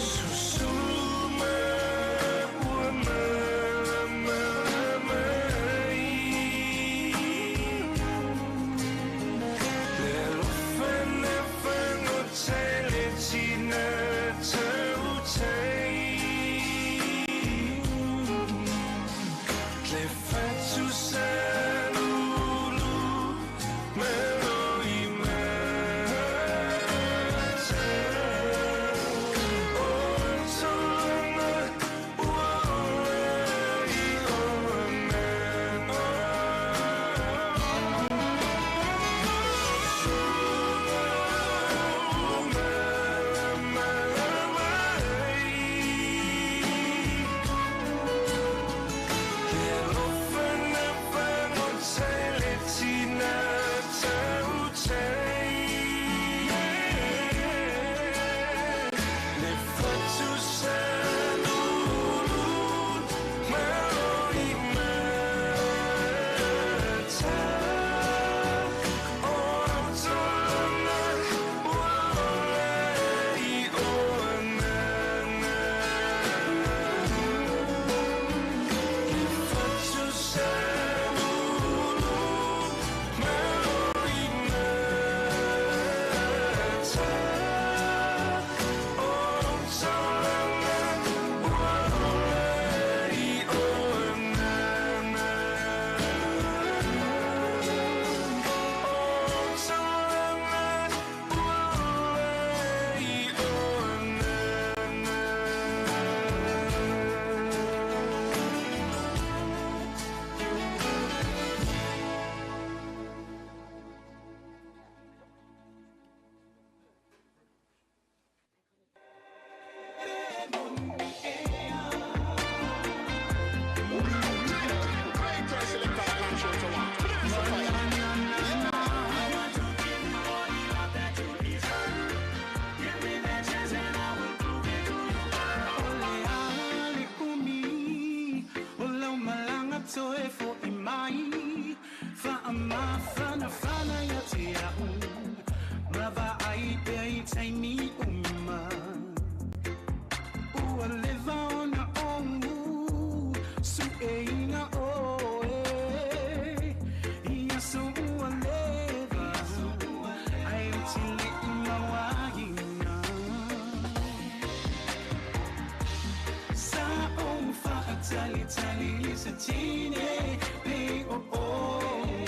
Susulu ma ua malama mai. Suʻeiga oe ia soʻu aleva ae ou te leʻi mauaina. Sa ou faʻatalitali i se teine pe o oe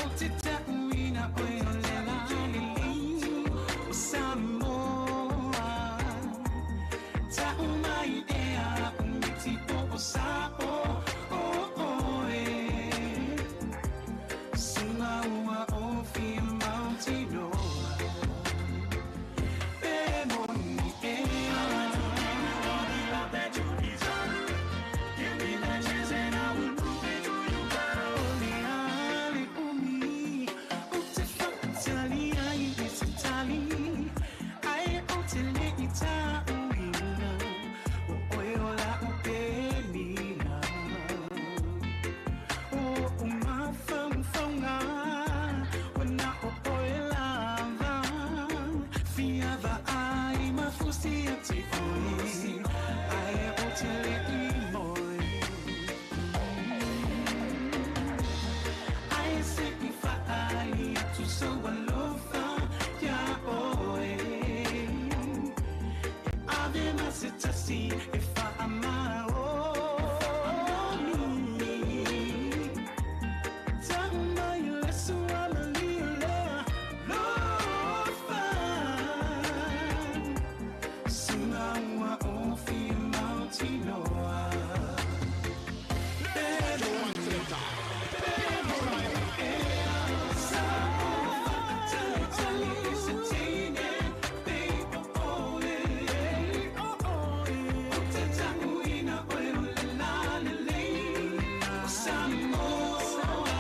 o te taʻuina oe o le lalelei o Samoa. Taʻu mai ea umiti po o sa o o oe. Sunga ua o fia mautinoa. Pe moni ea. I want to give you all the love that you deserve. Give me that chance and I will prove it to you, girl. O le ale umi o te whaatali ai i se tali. Ai o te le i tāuina. O oe o la u penina. O umafaufauga ua na o oe lava. Fia vaai mafusi ati oe. Ae o te leʻi moe. Ae seʻi faali atu sou alofa iā oe. Ave ma se tasi e faamaoni. Taʻu mai le suamalie lea lofa. Sunga ua o fia mautinoa. Pe moni, pe moni ea. Sa ou faatalitali i se teine pe o oe. O oe. O te taʻuina oe o le lalelei o Samoa.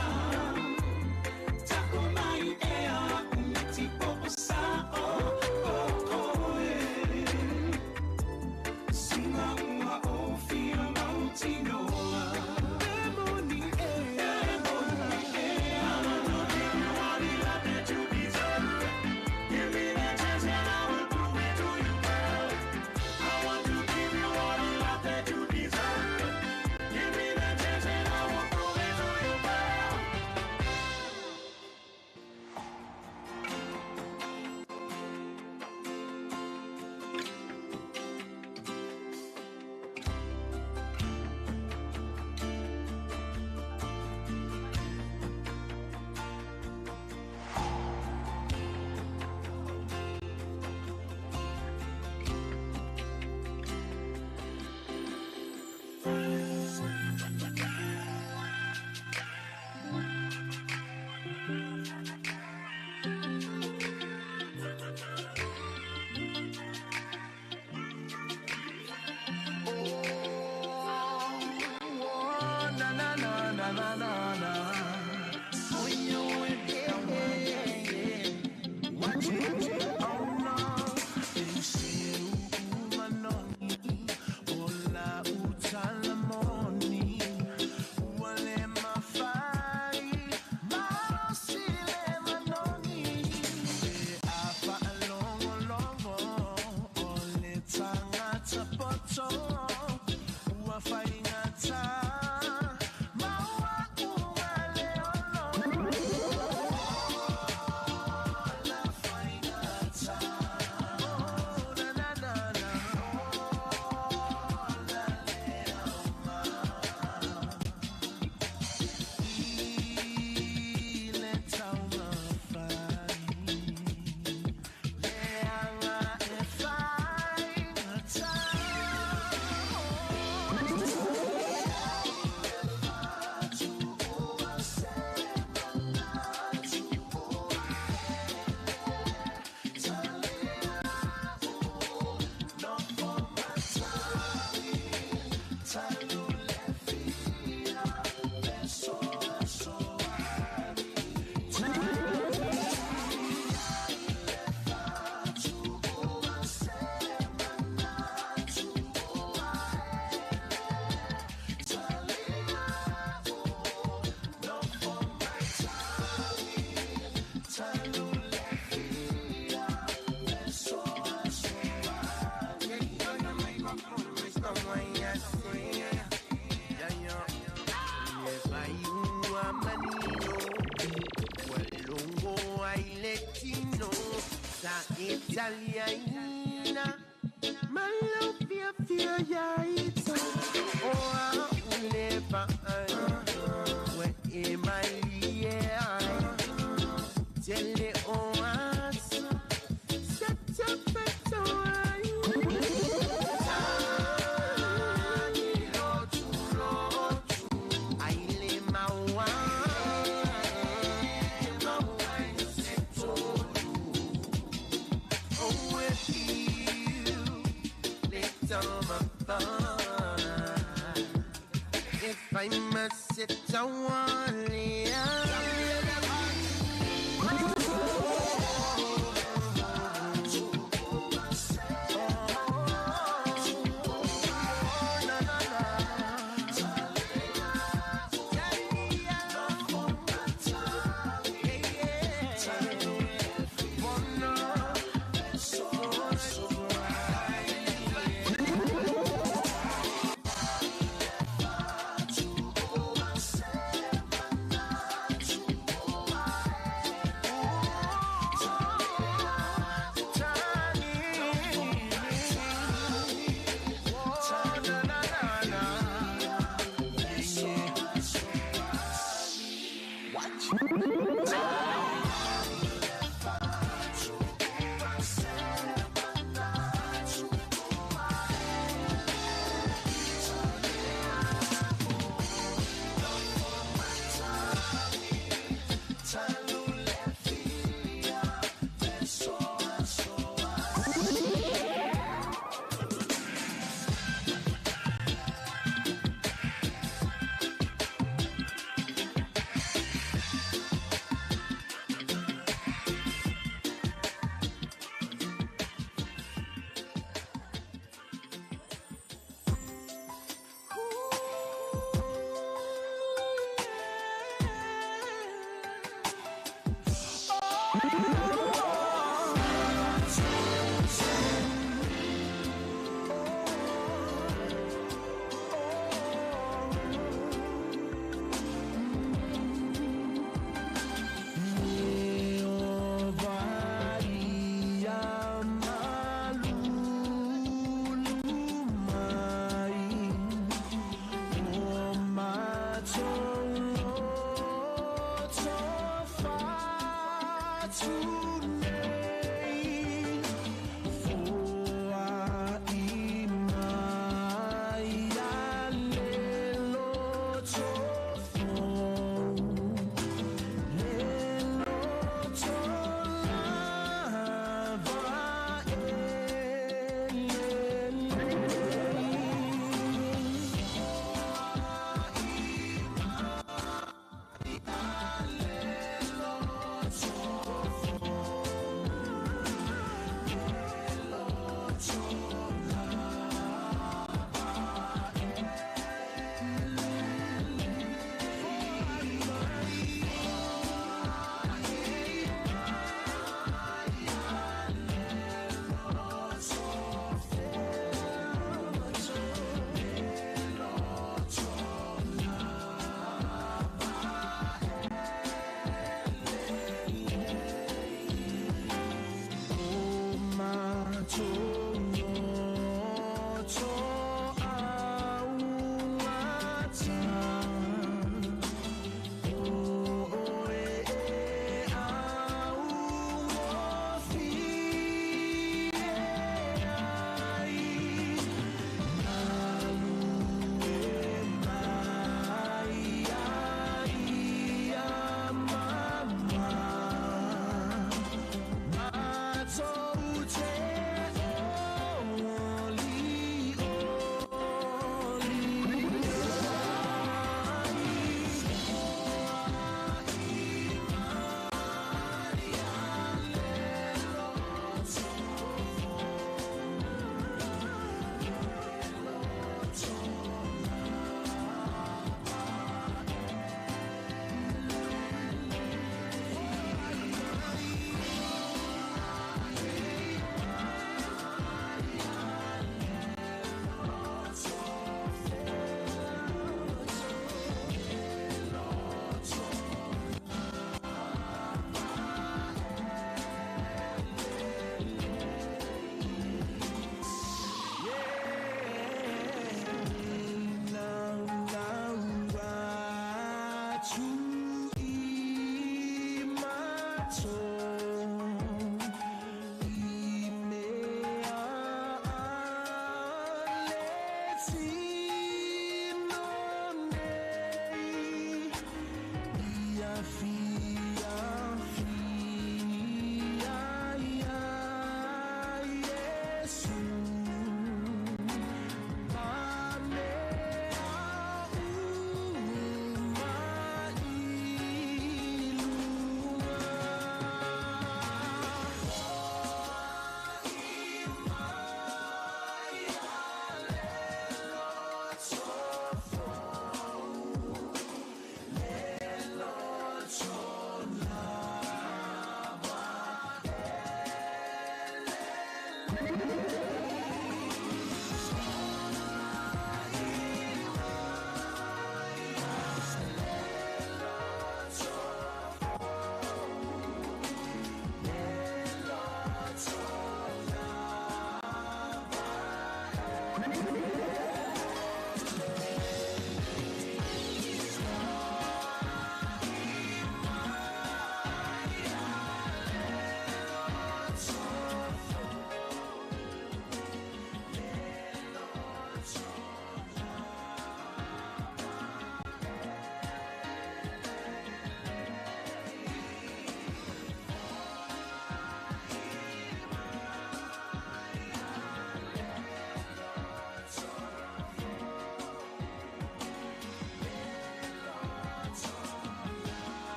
Taʻu mai ea umiti po o sa o o oe. Sunga ua o fia mautinoa. Pe moni ea. Pe moni ea. I want to give you all the love that you deserve. Give me that chance and I will prove it to you, girl. I want to give you all the love that you deserve. Give me that chance and I will prove it to you, girl. Oh, na na na na na na na. Oh, you What you Oh no. Ola utalamoni. Uale mafai. Marosile manoni. Afa alongo longo. Ole tangata poto. Ua faingata. Maua Sa Italiana Malo fia fia ya ito O a ule fa We e mai Tele o as Set up If I must sit down,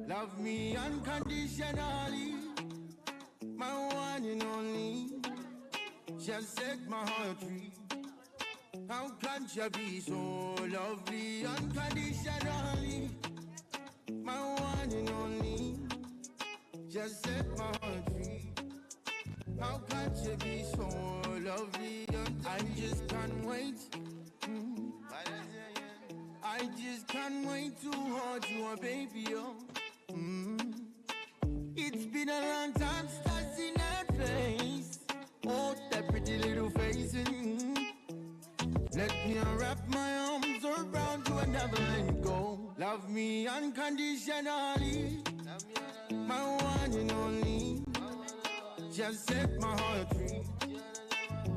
Love me unconditionally, my one and only. Just set my heart free. How can you be so lovely unconditionally? My one and only. Just set my heart free. How can you be so lovely? I just can't wait. I just can't wait to hold you, oh baby, oh. It's been a long time since I've seen that face. Oh, that pretty little face. Let me wrap my arms around you and never let go. Love me unconditionally, my one and only. Just set my heart free.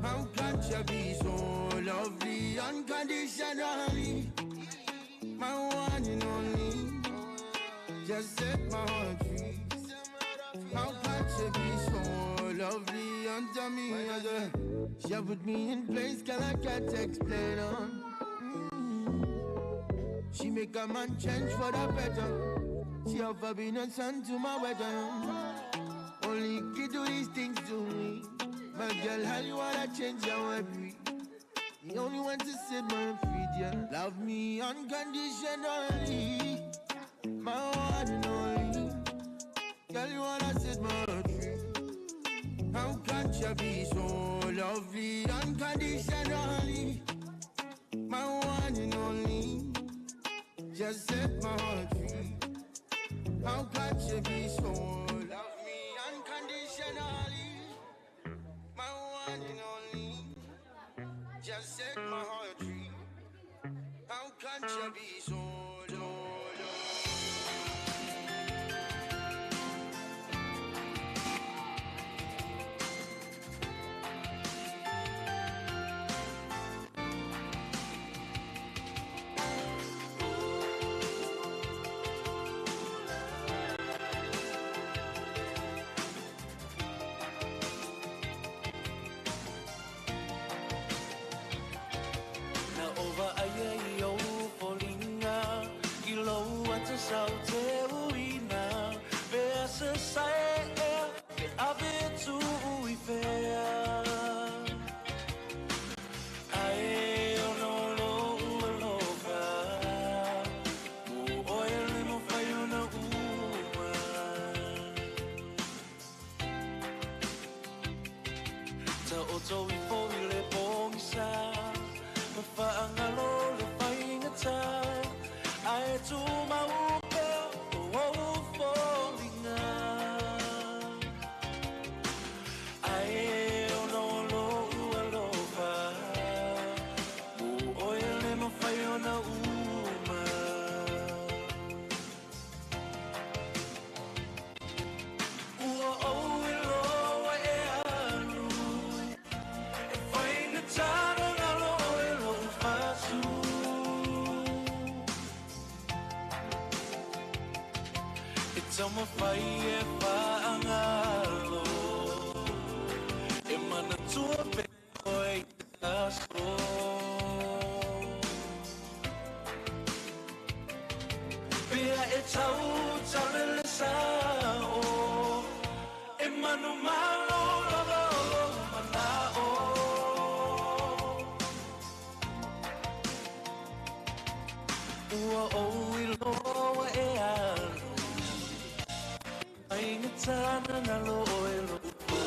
How can you be so lovely unconditionally? My one and only. Just set my heart free. How can you be so lovely under me? She put me in place, girl, I can't explain on. She make a man change for the better. She offer been a son to my weather. Only can do these things to me. My girl, how you wanna change your way? The only one to set my feet, yeah. Love me unconditionally, my one and only. Girl, you wanna set my heart free. How can you be so lovely unconditionally? My one and only. Just set my heart free. How can you be so love me unconditionally? My one and only. Just set my heart free. How can you be so low? Taoto ifo i le pogisa ma faagalo le faigata ae tumau pea o ou foliga ae ona o lou alofa mo oe e le mafai ona uma. Ua ou iloa e alu e faigata ona galo oe lou fatu. E taumafai e faagalo e manatua pea oe i aso. Pea e tau tau le sao e manumalo lava o lou manao. Ua ou iloa e alu faigata ona galo oe lou fatu.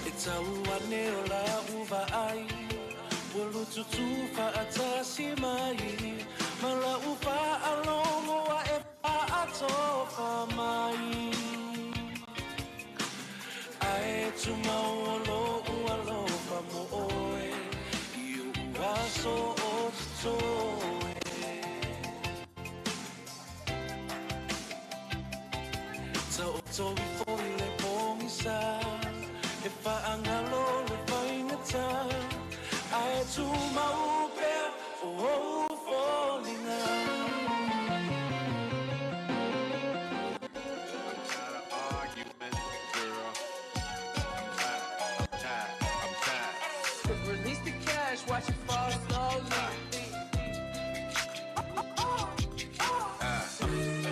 E tau ane o lau vaai ua lututu faatasi mai ma lau faalogo ae faatofa mai ae tumau o lou alofa mo oe i ou aso o totoe. Taoto ifo i le pogisa e faagalo le faigata ae tumau pea o ou foliga. I'm tired of arguing, girl. I'm tired, I'm tired, I'm tired. Release the cash, watch it fall slowly.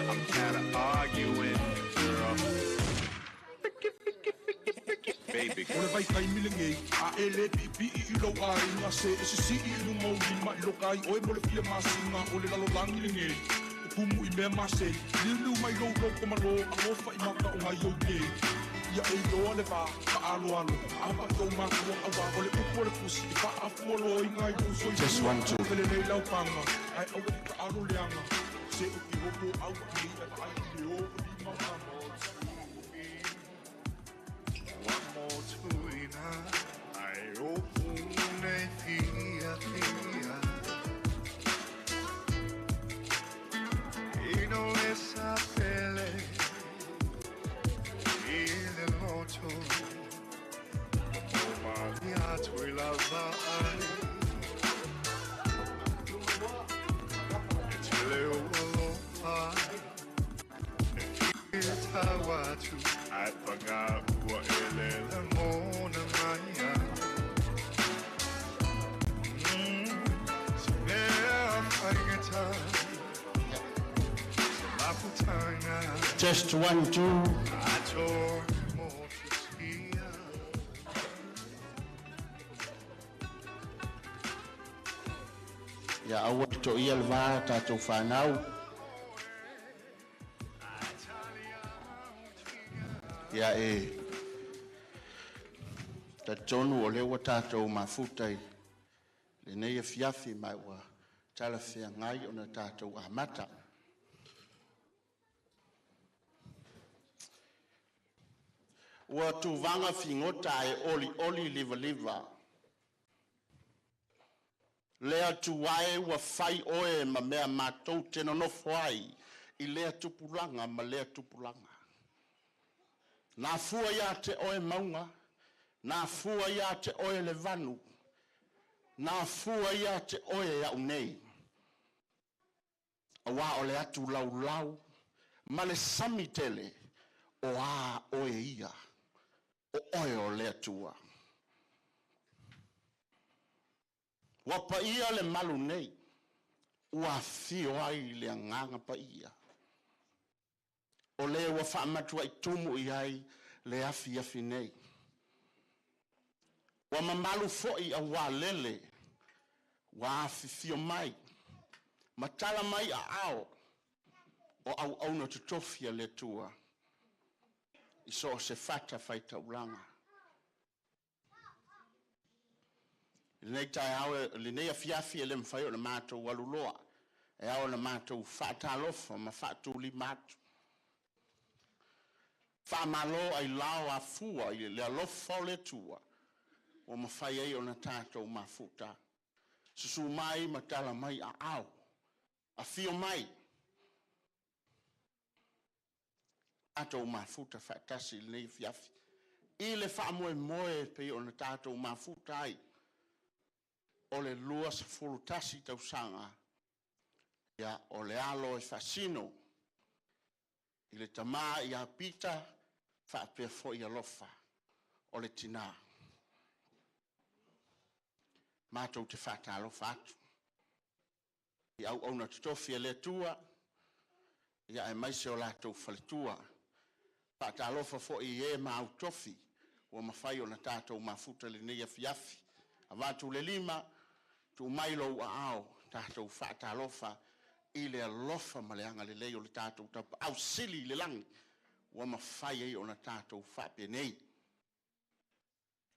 I'm tired of arguing, girl. Baby, O le vaitaimi lenei a e lē piipii i lou aiga se e sisii i luga o lima i loka ai oe mo le fia masina o le lalolagi lenei e pumu i mea masei liuliu mai lou lou komalō alofa i maka o ngai ou nei ia e iloa le vā faaloalo apaʻi ou makua auā o le upu o le tusi e faaafualoina ai lou Test soifua one, two. felelei laupaga ae aua i taalo leaga se o kihopo au nei e vaai i le o o lima kama. One more tuina, ai o pune fia fia. Ino le sa pele, ile loto, o malia tui lava ai. E tele o aloha, e fia tau atu, ai panga ua ele langona mai ai. Se mea faigata, se mafutanga, Test one, two. ato mo tusia. Ia aua toia le va tatou fanau. Ia e talitonu o lea ua tatou mafuta i lenei afiafi ma ua talafeagai ona tatou amata. Ua tuvaga figota ae olioli livaliva. Le Atua e ua fai oe ma mea matou te nonofo ai i lea tupulaga ma lea tupulaga. Na fua ia te oe mauga, na fua ia te oe le vanu, na fua ia te oe au nei. Auā o le atu laulau ma le sami tele o a oe ia, o oe o le Atua. Ua paia le malu nei, ua afio ai le agaga paia. O le ua faamatuai tumu i ai le afiafi nei. Ua mamalu foi auā lele, Ua afifio mai ma tala mai aao o auauna totofi a le Atua i so o se fatafaitaulaga. I lenei taeao, lenei afiafi e le mafai ona matou aluloa, e ao ona matou faatalofa ma faatulima atu. Faamalo ailao afua i le alofa o le Atua ua mafai ai ona tatou mafuta. Susu mai ma tala mai aao, afio mai, tatou mafuta faatasi i lenei afiafi i le faamoemoe e pei ona tatou mafuta ai, o le 21 tausaga ia, o le alo e faasino i le tama ia Pita faapea foi Alofa o le tina. Matou te faatalofa atu i auauna totofi a le Atua, aemaise o latou faletua. E faatalofa foi i e ma autofi ua mafai ona tatou mafuta i lenei afiafi. Avatu le lima, tuu mai lou aao, tatou faatalofa i le alofa ma le agalelei o le tatou Tapaau Sili i le lagi ua mafai ai ona tatou faapenei.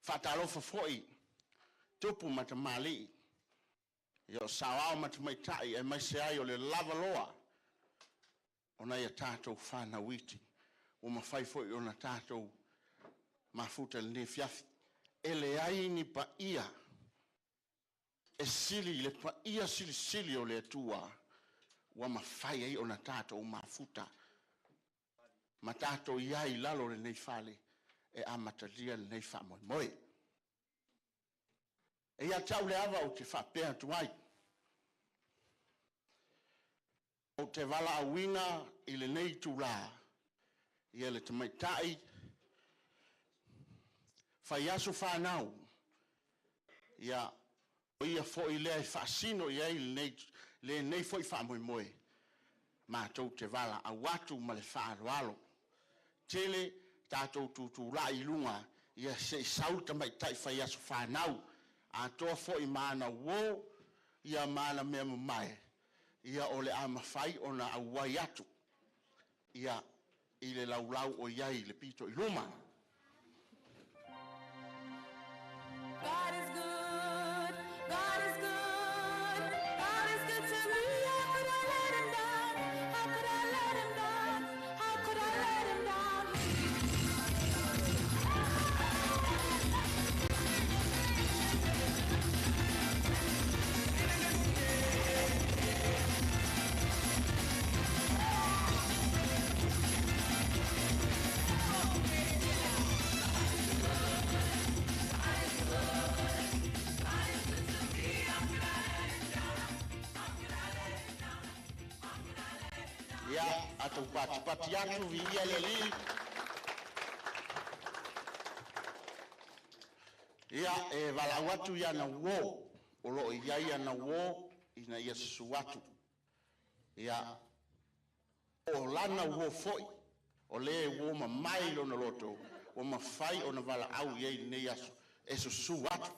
Faatalofa foi i tupu ma tamalii, o saoao ma tamaitai aemaise ai o le lavaloa o nai a tatou fanau iti ua mafai foi ona tatou mafuta i lenei afiafi. E leai ni paia e sili i le paia silisili o le Atua ua mafai ai ona tatou mafuta ma tatou i ai i lalo o lenei fale e amatalia lenei faamoemoe. E ia te au le ava ou te faapea atu ai, ou te valaauina i lenei itula ia le tamaitai faiaso fanau, ia, o ia foi lea e faasino i ai lenei foi faamoemoe, matou te valaau atu ma le faaaloalo tele, tatou tutulai i luga, ia se i sau le tamaitai faiaso fanau, atoa foi ma ana uo ia ma ana mea mamae, ia o le a mafai ona auai atu ia, i le laulau o i ai i le pito i luma. God is good. God is good. God is good to me. How could I let him down? How could I let him down? How could I let him down? Ia, atou patipati atu, viia le Alii. Ia, e valaau atu i ana uo, o lo o i ai ana uo ina ia susu atu. Ia, o lana uo foi, o le e uo mamae i lona loto, ua mafai ona valaau i ai i lenei aso, e susu atu.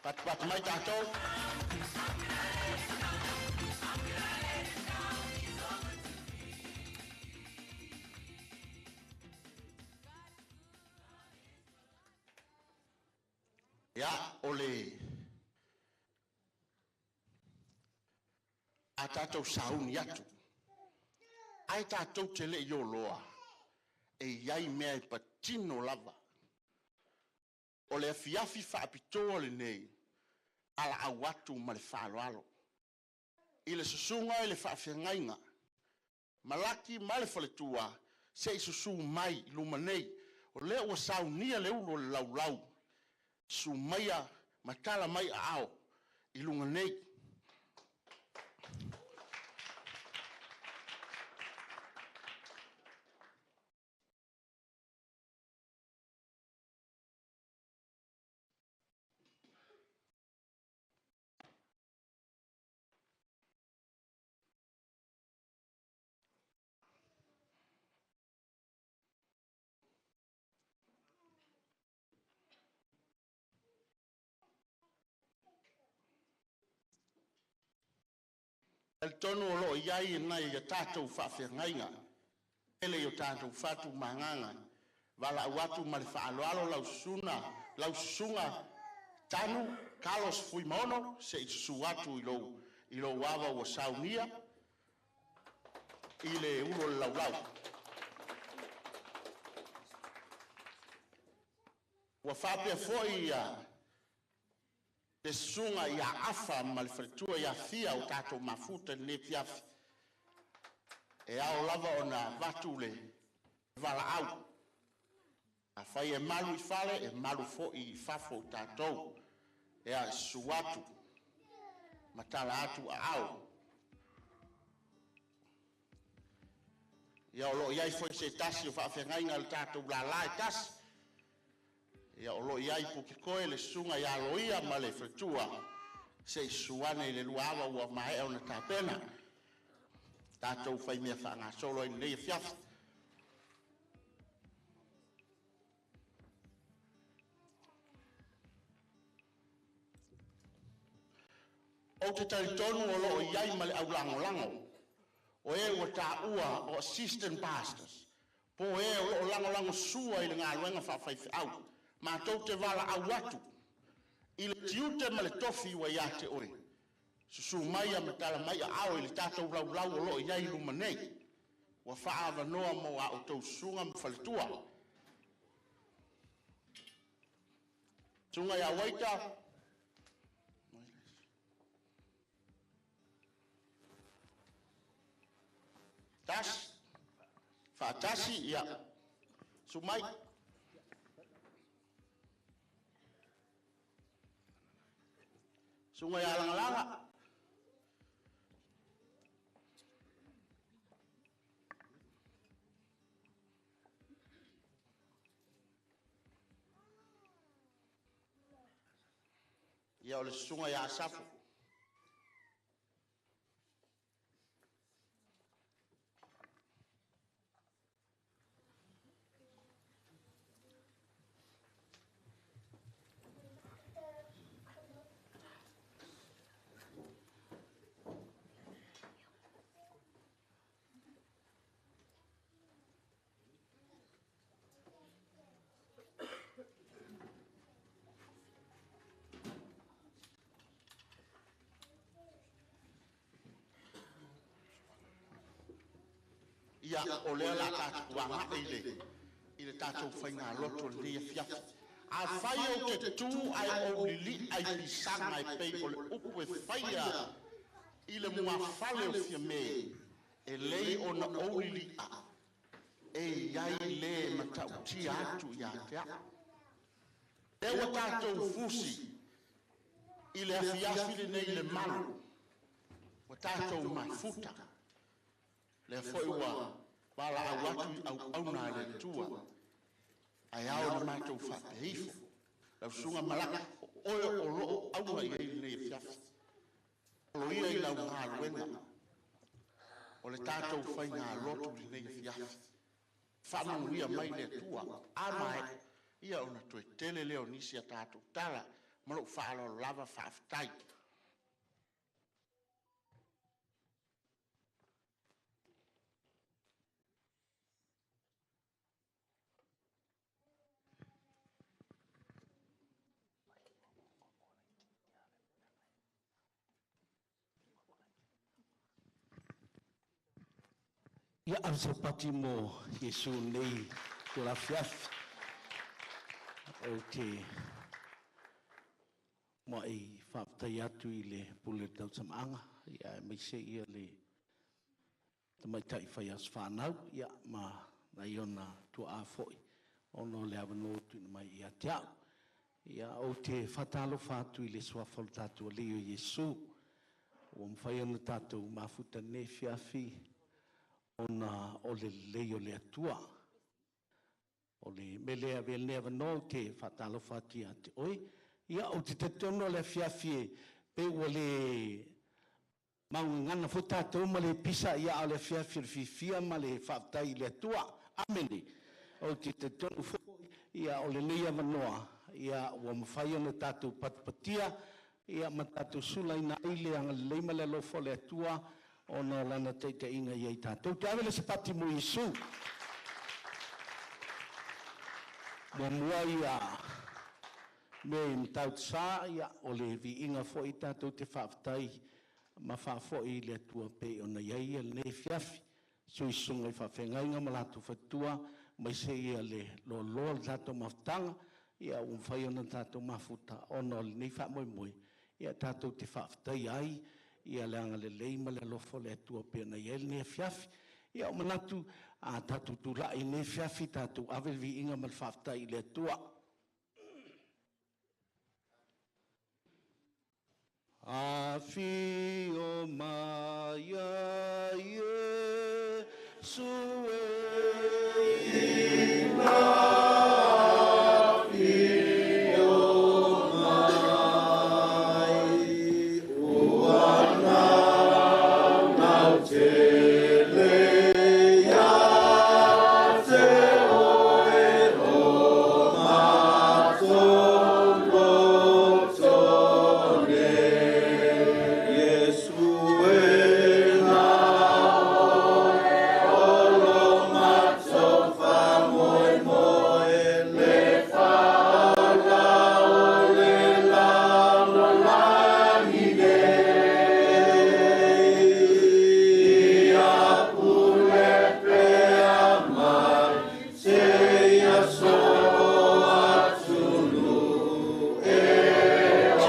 Patipati mai tatou. Ia, o le a tatou sauni atu, ae tatou te le i oloa, e i ai mea e patino lava. O le afiafi faapitoa lenei, valaau atu ma le faaaloalo i le susuga i le faafeagaiga Malaki ma le faletua, se i susu mai i luma nei. O lea ua saunia le ulu o le laulau, susu maia ma tala mai aao i luga nei. Talitonu o lo o i ai nai a tatou faafeagaiga pele i o tatou fatu ma agaga, valaau atu ma le faaaloalo lau susuga Tanu Carlos Fuimaono, se i susu atu i lou ava ua saunia i le ulu o le laulau. Ua faapea foi le susuga ia Afa ma le faletua ia Fia ua tatou mafuta i lenei afiafi. E ao lava ona avatu le valaau, afai e malu i fale, e malu foi i fafo o tatou. Ia susu atu ma tala atu aao. Ia o lo o i ai foi se tasi o faafeagaiga o le tatou lala e tasi, ia o lo o i ai i Pukekohe le susuga ia Loia ma le faletua, se i susu ane i le lua ava ua maea ona tapena, tatou faimea faagasolo ai i lenei afiafi. Ou te talitonu o lo o i ai ma le aulagolago o e ua taua o Assistant Pastors, po o e o lo o lagolagosua i le galuega faafaifeau. Matou te valaau atu i le tiute ma le tofi ua ia te oe, susu maia ma tala mai aao i le tatou laulau o lo o i ai i luma nei, ua faaavanoa mo a outou susuga ma faletua. Susuga ia Uaita. Tasi, faatasi, ia susu mai. Susuga ia Lagalaga, ia o le susuga ia Asafo. Ia, o lea o le a tatou agai i le tatou faigalotu i lenei afiafi. Afai ou te tu ae ou lili'a i pisaga e pei o le upu e faia i le muafale o Fiame, e lei ona ou lili'a, e i ai le matautia atu ia te a'u. Lea ua tatou fusi i le afiafi lenei i le malu, ua tatou mafuta. Lea foi ua valaau atu i auauna a le Atua, ae ao ona matou faapea ifo, lau susuga Malaki, o oe o lo o auga i ai lenei afiafi. Alo ia i lau galuega, o le tatou faigalotu i lenei afiafi. Faamanuia mai le Atua. A maea, ia ona toe tele lea o nisi a tatou tala. Ma lou faaaloalo lava, faafetai. Ia ave se pati mo Iesu i lenei itula afiafi. Ou te muai faafetai atu i le pule o le tausamaaga, aemaise le tamaitai fai aso fanau, ia ma nai ona tuaa foi, ona o le avanoa ua tuuina mai ia te au. Ia, ou te faatalofa atu i le suafa o le tatou Alii o Iesu, ua mafai ona tatou mafuta i lenei afiafi ona o le lelei o le Atua. O le mea lea e avea lenei avanoa ou te faatalofa atu ia te oe. Ia, ou te talitonu o le afiafi e pei ua le magagana foi tatou ma le pisa, ia a o le afiafi o le fiafia ma le faafetai i le Atua. Amene. Ou te talitonu foi, ia, o lenei avanoa, ia, ua mafai ona tatou patipatia ia ma tatou sulaina ai le agalelei ma le alofa o le Atua. ona o Lana taitaiga ia i tatou. Te ave le sapati mo Iesu. Muamua ia me i Matautu-sa, ia, o le viiga foi tatou te faafetai ma faafoi i le Atua pei ona i ai ia lenei afiafi. Suisuga i faafeagaiga ma latou faletua, aemaise ia le loaloa o le tatou mafutaga, ia ua mafai ona tatou mafuta ona o lenei faamoemoe, ia tatou te faafetaia ai ia le agalelei ma le alofa o le Atua pei ona i ai lenei afiafi. Ia, ua manatu a tatou tulai i lenei afiafi, tatou ave le viiga ma le faafetai i le Atua. Afio mai ai Iesu e, Afio mai, ua naunau tele ia te oe o matou loto nei. Iesu e na oe o lo matou faamoemoe, le faaola o le lalolagi nei. Ia pule pea mai seia so atunuu e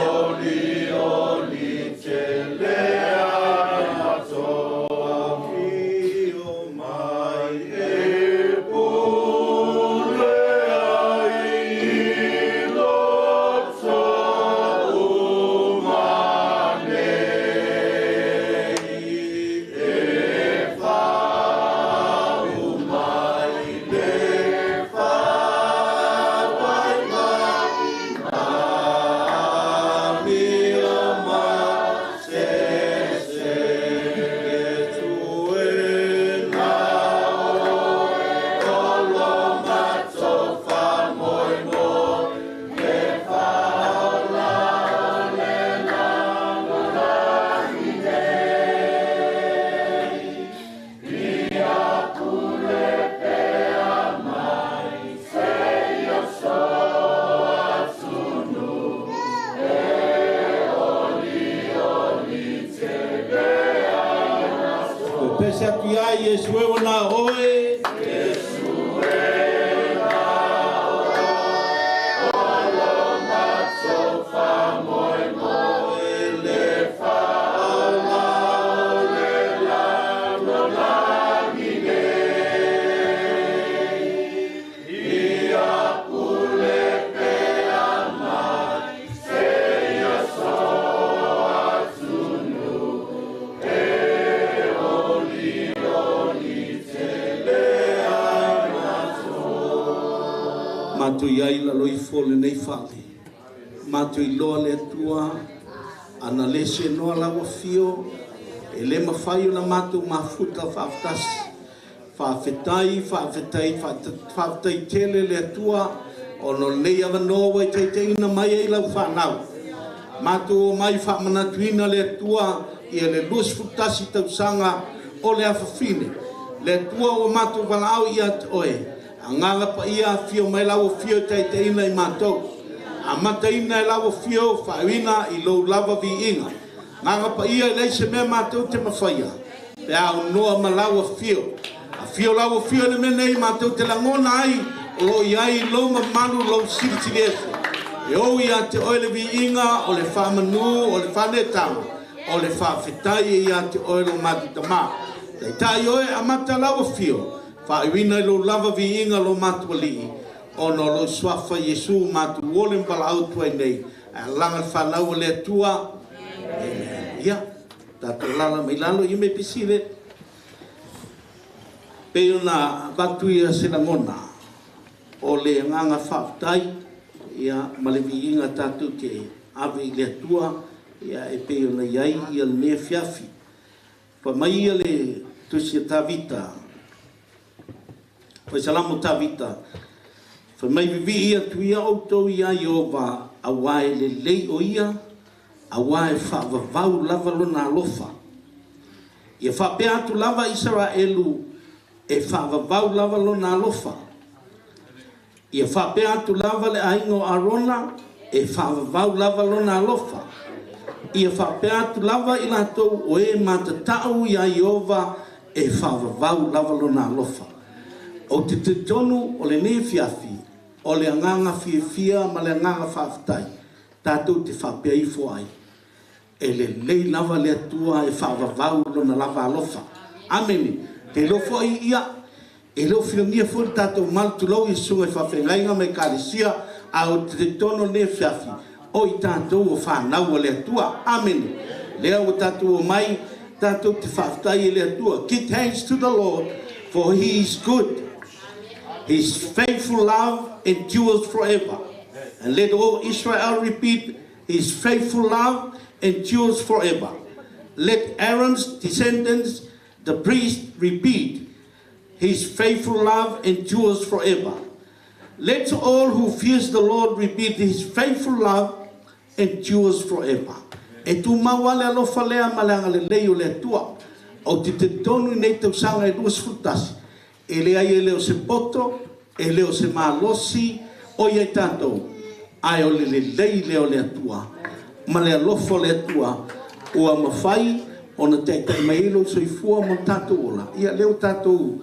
oli oli tele ai matou. Afio mai e pule ai i loto uma nei, e faaumai le faavaivai ma amio ma sese. Iesu e na oe o lo matou faamoemoe, le faaola o le lalolagi nei. Ia pule pea mai seia so atunuu e oli oli tele ai matou. Pese atu ia Iesu e ona oe. Iesu e na oe o lo matou faamoemoe, le faaola o le lalolagi nei. Ia pule pea mai seia so atunuu e oli oli tele ai matou. Matou i ai lalo ifo o lenei fale. Matou iloa le Atua, ana le senoa lau afio, e le mafai ona matou mafuta faafetasi. Faafetai, faafetai, faafetai tele le Atua, ona o lenei avanoa ua taitaiina mai ai lau whanau. Matou o mai faamanatuina le Atua ia le 21 tausaga o le afafine. Le Atua ua matou valaau ia te oe. Agaga paia afio mai lau afio taitaiina i matou. Amataina e lau afio faauina i lou lava viiga. Agaga paia e leai se mea matou te mafaia. Pe a aunoa ma lau afio. Afio lau afio le mea nei matou te lagona ai o lo i ai lou mamalu lou silisili ese. E ou ia te oe le viiga o le faamanu o le faanetaga o le faafetai e ia te oe lo matou Tamā. Taitai oe amata lau afio, faauina i lou lava viiga lo matou Alii, ona o lou suafa Iesu matou ole ma valaau atu ai nei. Ae alaga le fanau o le Atua. Amen. Ia, tatou alaala mai lalo, ia me pisile. Pei ona avatu ia se lagona o le agaga faafetai ia ma le viiga tatou te ave i le Atua ia e pei ona i ai ia lenei afiafi. Fai mai ia le tusi a Tavita, Fai Salamo Tavita, fai mai vivii atu ia outou ia Ieova, auā e lelei o ia, auā e faavavau lava lona alofa. Ia faapea atu lava Isaraelu, e faavavau lava lona alofa. Ia faapea atu lava le aiga o Arona, e faavavau lava lona alofa. Ia faapea atu lava i latou o e matatau iā Ieova, e faavavau lava lona alofa. Ou te talitonu o lenei afiafi, o le agaga fiafia ma le agaga faafetai tatou te faapea ifo ai, e lelei lava le Atua e faavavau Lona lava alofa. Amene. Ou te iloa foi, ia, e le o filagia foi le tatou malu, tulou i susuga i faafeagaiga ma ekalesia, ae ou te talitonu o lenei afiafi, o i tatou o fanau a le Atua. Amene. Lea ua tatou omai tatou te faafetai i le Atua. Give thanks to the Lord, for he is good. His faithful love endures forever. And let all Israel repeat, his faithful love endures forever. Let Aaron's descendants, the priests, repeat, his faithful love endures forever. Let all who fears the Lord repeat, his faithful love endures forever. E tumau lava le alofa lea ma le agalelei o le Atua. Ou te talitonu i nei tausaga e 21, e leai e le o se poto, e le o se malosi o i ai tatou, ae o le lelei lea o le Atua ma le alofa o le Atua ua mafai ona taitai mai ai lou soifua ma lo tatou ola. Ia, lea ua tatou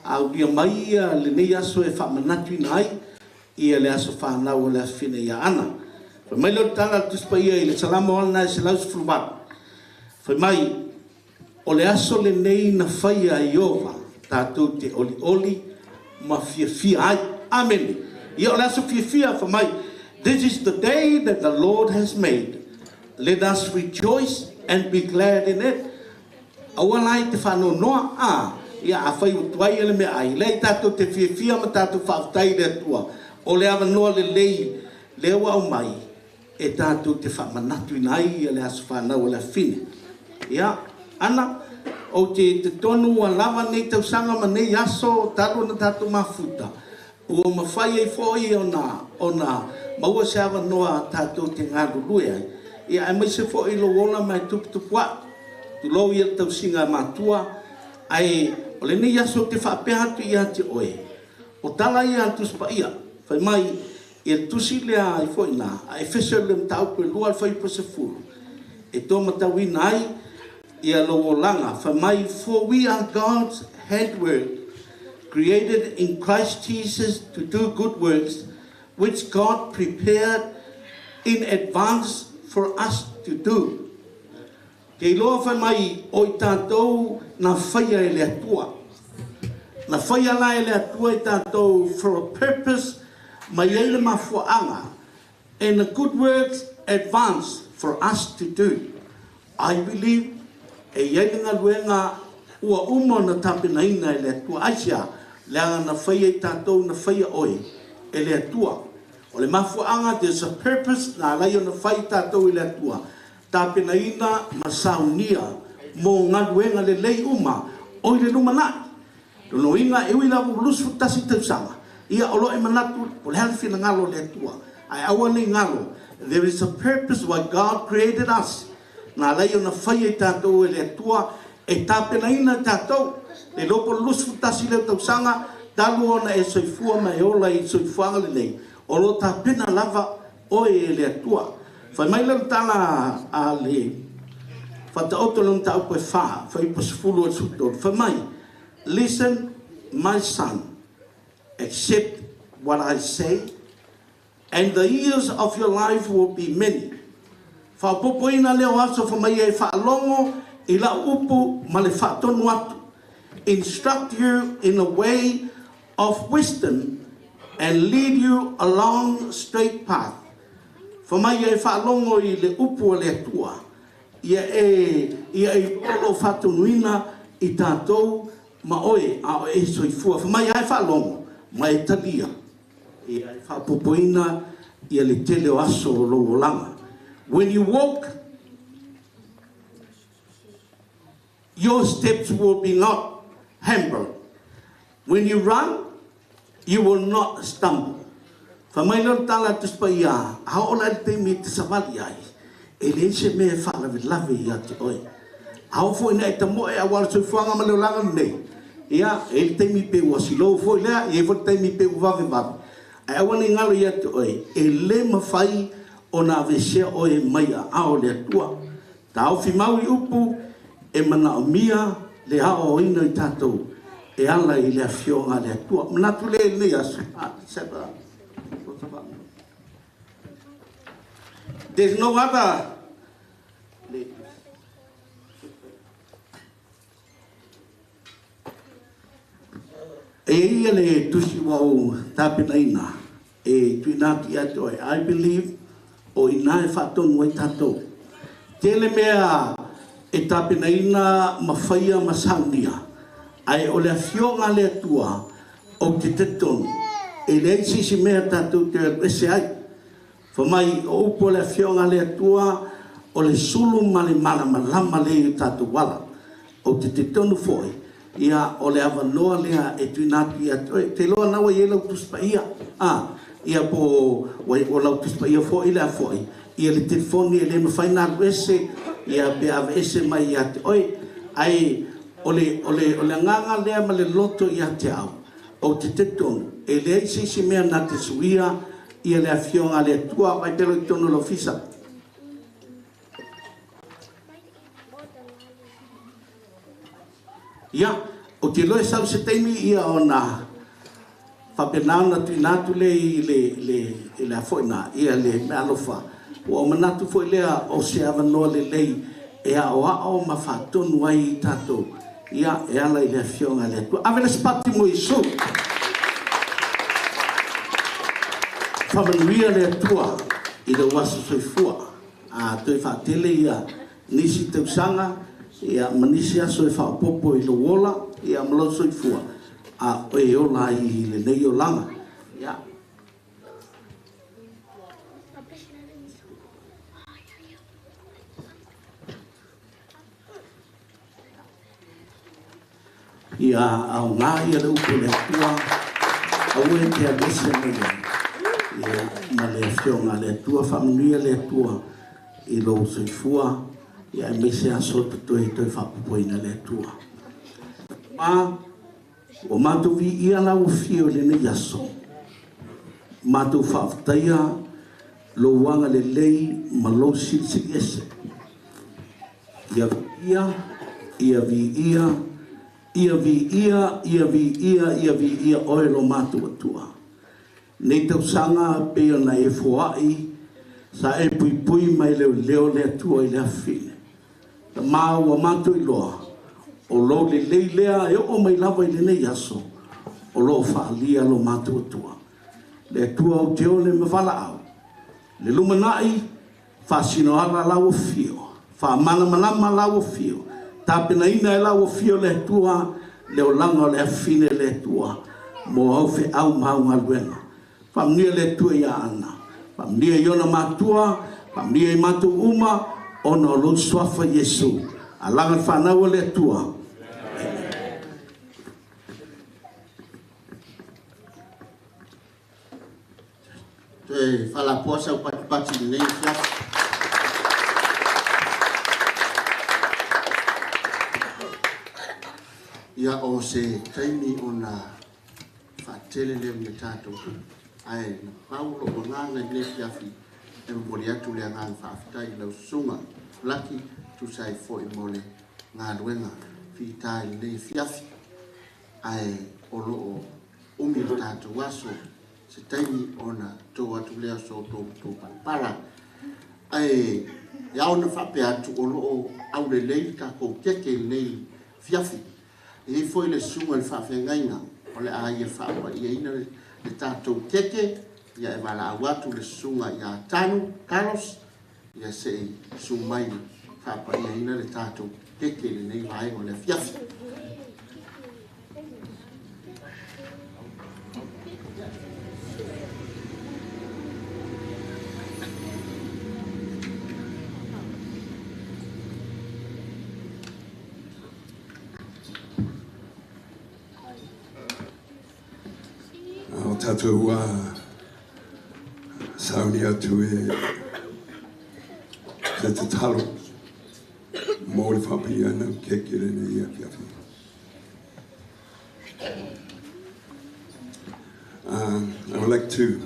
aulia mai lenei aso e faamanatuina ai ia le aso fanau o le afafine ia Ana. Fai mai lea o le tala a le Tusi Paia i le Salamo lava lena e 118, fai mai, O le aso lenei na faia e Ieova, tatou te olioli ma fiafia ai. Amene. Ia, o le aso fiafia, fai mai, This is the day that the Lord has made, let us rejoice and be glad in it. Aua la e te faanoanoa, a, ia, afai ua tuai le meaai, leai, tatou te fiafia ma tatou faafetai i le Atua, o le avanoa lelei lea ua aumai e tatou te faamanatuina ai le aso fanau o le afafine. Ia, Ana, ou te talitonu ua lava nei tausaga ma nei aso talu ona tatou mafuta, ua mafai ai foi ona ona maua se avanoa tatou te galulue ai, ia aemaise foi lou ola ma e tuputupua'i. Tulou ia le tausiga a matua, ae o lenei aso ou te faapea atu ia te oe, o tala ia a le Tusi Paia, fai mai i le tusi lea ai foi ina a Efeso i le mataupu e 2 le fuaiupu e 10, e taumatauina ai ia lou olaga, fai mai, For we are God's handwork, created in Christ Jesus to do good works, which God prepared in advance for us to do. Ke iloa fai mai o i tatou na faia e le Atua. Na faia la e le Atua i tatou for a purpose, mai ai le mafuaaga, and the good works advance for us to do. I believe e i ai le galuega ua uma ona tapenaina e le Atua. Aisea? Leaga na faia i tatou, na faia oe e le Atua. O le mafuaaga, there's a purpose na alai ona fai i tatou e le Atua, tapenaina ma saunia mo galuega lelei uma o i le lumanai. Lona uiga, e ui lava ua 21 tausaga, ia o lo o e manatu po o le a le finagalo o le Atua. Ae aua ne i galo, there is a purpose why God created us. Na alai ona faia i tatou e le Atua e tapenaina i tatou. Le iloa po o le 21 lea o tausaga, talu ona e soifua ma e ola i le soifuaga lenei, o lo o tapena lava oe e le Atua. Fai mai le tala a le Faataoto i le mataupu e 4, fuaiupu 10 i le 13, fai mai, Listen, my son, accept what I say, and the years of your life will be many. Faaopoopoina lea o aso fai mai e faalogo i lau upu ma le faatonu atu. Instruct you in the way of wisdom and lead you along straight path. Fai mai e faalogo i le upu a le Atua, ia e ia e iloa lou faatonuina i tatou ma oe a o e soifua. Fai mai e faalogo ma e talia, ia e faaopoopoina ia le tele o aso o lou olaga. When you walk, your steps will be not hampered. When you run, you will not stumble. Fai mai lea o le tala a le Tusi Paia, a oo la i le taimi e te savali ai, e leai se mea e faalavelave ia te oe. A oo foi ina e tamoe aua le soifuaga ma le olaga lenei, ia, e i ai le taimi pei ua slow foi lea, e i ai foi le taimi pei ua vavevave, ae aua ne i galo ia te oe, e le mafai ona aveesea oe mai aao o le Atua. Taofi mau i upu e manaomia le aoaoina o i tatou e ala i le Afioga a le Atua. Manatu lea i lenei aso. There's no other E i ai le tusi ua ou tapenaina e tuuina atu ia te oe. I believe o i ina e faatonu ai tatou. Tele mea e tapenaina ma faia ma saunia, ae o le Afioga a le Atua, ou te talitonu, e leai se isi mea tatou te alu ese ai. Fai mai, o upu a le Afioga a le Atua, o le sulu ma le malamalama lea i o tatou ala. Ou te talitonu foi, ia, o le avanoa lea e tuuina atu ia te oe. Ou te iloa o lena ua i ai lau Tusi Paia, a, ia po o o lau Tusi Paia foi lea foi, ia le telefoni e le mafai ona alu ese, ia pe aveese mai ia te oe. Ae o le, o le, o le agaga lea ma le loto ia te au, ou te talitonu, e leai se isi mea na te suia ia le Afioga a le Atua. Vaai pea i totonu o le ofisa. Ia, ou te iloa e sau se taimi ia ona faapena ona tuuina atu lea i le, le, i le a foi na, ia le meaalofa. Ua ou manatu foi lea o se avanoa lelei e aoao ma faatonu ai i tatou, ia, e ala i le Afioga a le Atua. Ave le isi pati mo Iesu. Faamanuia le Atua i lou aso soifua. A toe faatele ia nisi tausaga ia ma nisi aso e faaopoopo i lou ola ia ma lou soifua, a o e ola ai i lenei olaga. Ia. Ia aoga ia le upu a le Atua, aua e te alu ese mai ai ia ma le Afioga a le Atua. Faamanuia le Atua i lou soifua, ia aemaise aso totoe toe faaopoopoina e le Atua. Ma ua matou viia lau afio i lenei aso, matou faafetaia lou agalelei ma lou silisili ese. Ia viia, ia viia, ia viia, ia viia, ia viia oe lo matou Atua. Nei tausaga pei ona e foai, sa e puipui mai leoleo le Atua i le afafine. Ma ua matou iloa, o lou lelei lea e oo mai lava i lenei aso, o loo faaalia lo matou Atua. Le Atua ou te ole ma valaau, le lumanai, faasinoala lau afio, faamalamalama lau afio, tapenaina e lau afio le Atua, le olaga o le afafine le Atua, mo au feau ma au galuega. Faamanuia le Atua ia Ana, faamanuia i ona matua, faamanuia i matou uma, ona o lou suafa Iesu. Alaga le fanau a le Atua. Toe faalapoa sau patipati i lenei afiafi. Ia o se taimi ona faatele lea o le tatou tupe. Ae na pau lou agaga i lenei afiafi e momoli atu le agaga faafetai i lau susuga Laki tusa ai foi mo le galuega fita i lenei afiafi. Ae o loo umi le tatou aso, se taimi ona to atu lea o so outou palapala. Ae e ao ona faapea atu o loo aulelei le tatou keke i lenei afiafi. E i ai foi le susuga i le faafeagaiga o le a ia faapaiaina le tatou keke, ia e valaau atu le susuga ia Tanu Carlos, ia se i susu mai faapaiaina le tatou keke i lenei vaega o le afiafi. O tātou ua sauni atu e se tatalo Mo le whapiana keke le nei ia kia whia. I would like to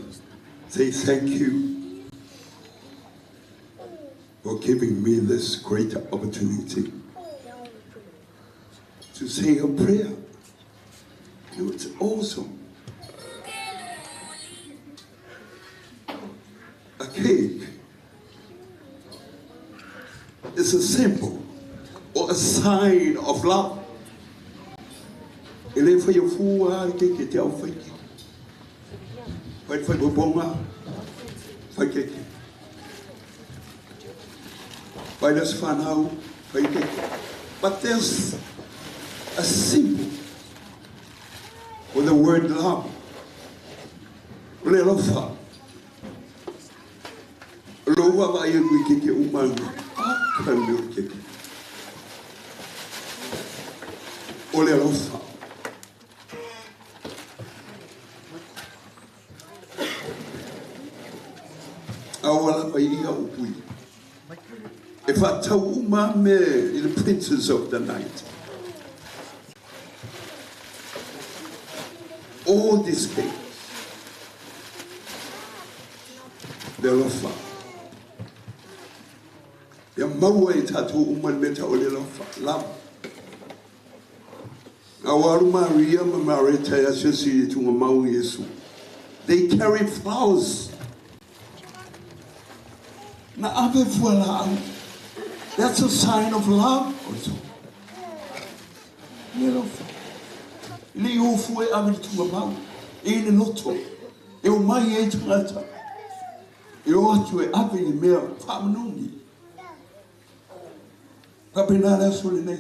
say thank you for giving me this great opportunity to say a prayer. You know, it's awesome. A cake is a symbol or a sign of love. E le whai o fua ke ke te au whai ke. Whai whai bobonga, whai ke ke. Whai las whanau, whai ke ke. But there's a symbol for the word love. Le alofa. Loa vai e kui ke ke umanga. Aka leo ke ke. O le alofa. Awala mai ia upui. E whatau uma me i the princess of the night. All these things. Le alofa. Ia maua e tātou uma le meta o le alofa. Love. Awaru Maria ma Mareta ia sesi i tunga mau Yesu. They carry flowers. Na ave fuala au. That's a sign of love also. Le alofa. Le ofu e ave le tunga mau. E le loto. E o mai e tangata. E o atu e ave le mea whaamanungi. Ka pena le aso le nei.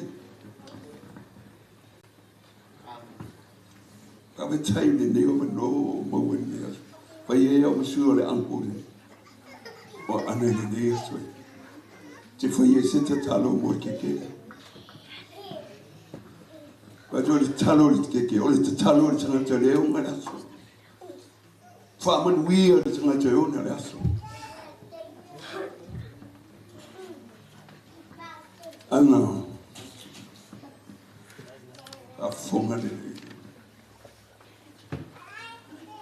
Ka pe tai le nei o mano o maua le aso. Whai e au masu o le anko le. O ana le nei aso e. Te whai e se te talo mo ke ke. Ka tō le talo le ke ke. O le te talo le tangata le o ngā le aso. Whaamanuia le tangata e o ngā le aso. Ana. A whonga le le.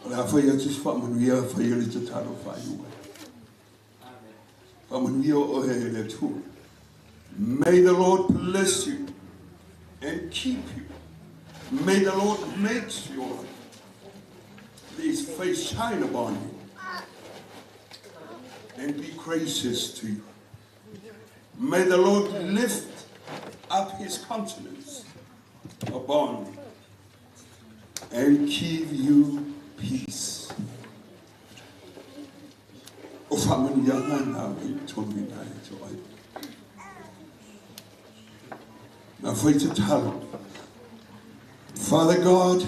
O le awhai atu se whaamanuia, whai o le te talo whaiua. Whaamanuia o he le tū. May the Lord bless you and keep you. May the Lord make your his face shine upon you and be gracious to you. May the Lord lift up his countenance upon you and give you peace. O whamanuia ngā i tonu nā e tō ai. Nā whai te talo. Father God,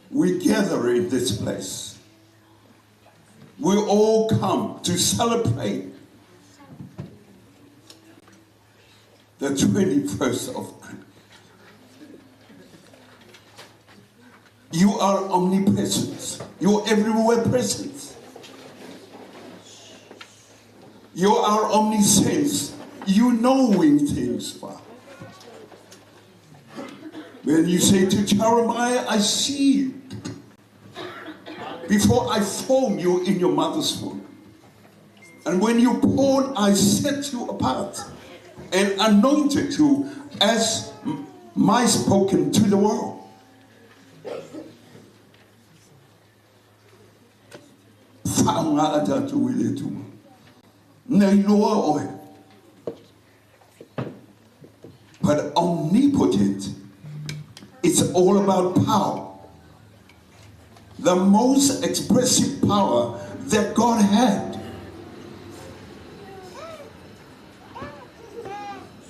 we gather in this place. We all come to celebrate the 21st of May. You are omnipresent. You are everywhere present. You are omniscient. You knowing things, Father. When you say to Jeremiah, I see you before I form you in your mother's womb. And when you born, I set you apart and anointed you as my spoken to the world. Whaonga a tātou i le tuma. Nei loa oe. But omnipotent, it's all about power. The most expressive power that God had.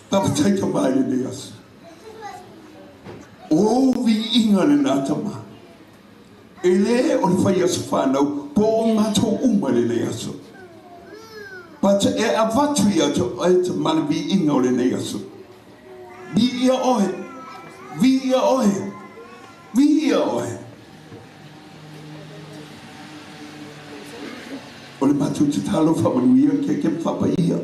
Tapataika mai le nei aso. O vi inga le nā tama. E le o le whai aso whanau, po o mātou uma le nei aso. But e avatu ia te e te mana vi inga o le nei aso. Vi ia oe. Vi ia oe. Vi ia oe. O le mātou matou tatalo faamanuia ke ke faapaia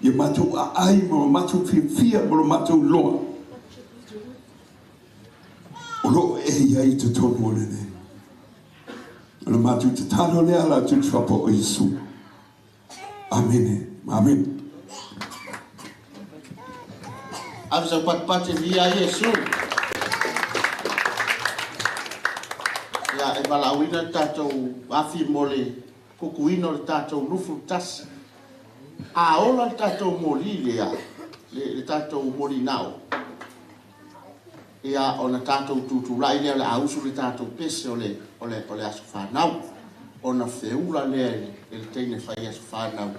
ia matou aai ma lo matou fiafia ma lo matou iloa o lo o e i ai i totonu o lenei. O le matou tatalo lea ala atu i le suafa o Iesu. Amene ma amene. Ave sau patupati e viia ai Iesu. Ia, e valaauina le tatou afi mo le kukuina o le tatou lufu tasi. A ola le tatou moli lea, le tatou moli nao, ia ona tatou tutulai lea o le a usu le tatou pese o le, o le, o le aso fanau. Ona feula lea e le teine fai aso fanau,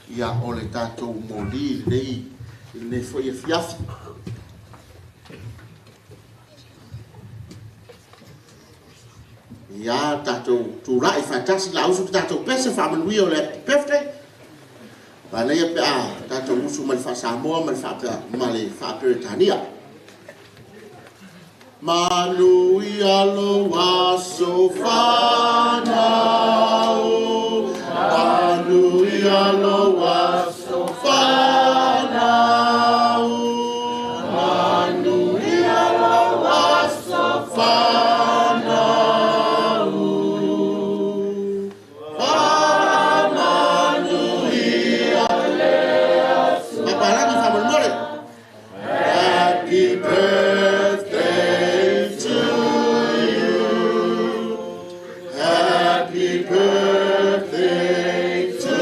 ia o le tatou moli lenei, i lenei foi afiafi. Ia tatou tulai faatasi la usu le tatou pese faamanuia o le happy birthday. Manaia pe a tatou usu ma le faa-Samoa ma le ma le faa-Peretania. Manuia lou aso fanau, manuia lou aso fanau, manuia lou aso fanau. Faamanuia le Papalagi faamolemole. Happy birthday to you. Happy birthday to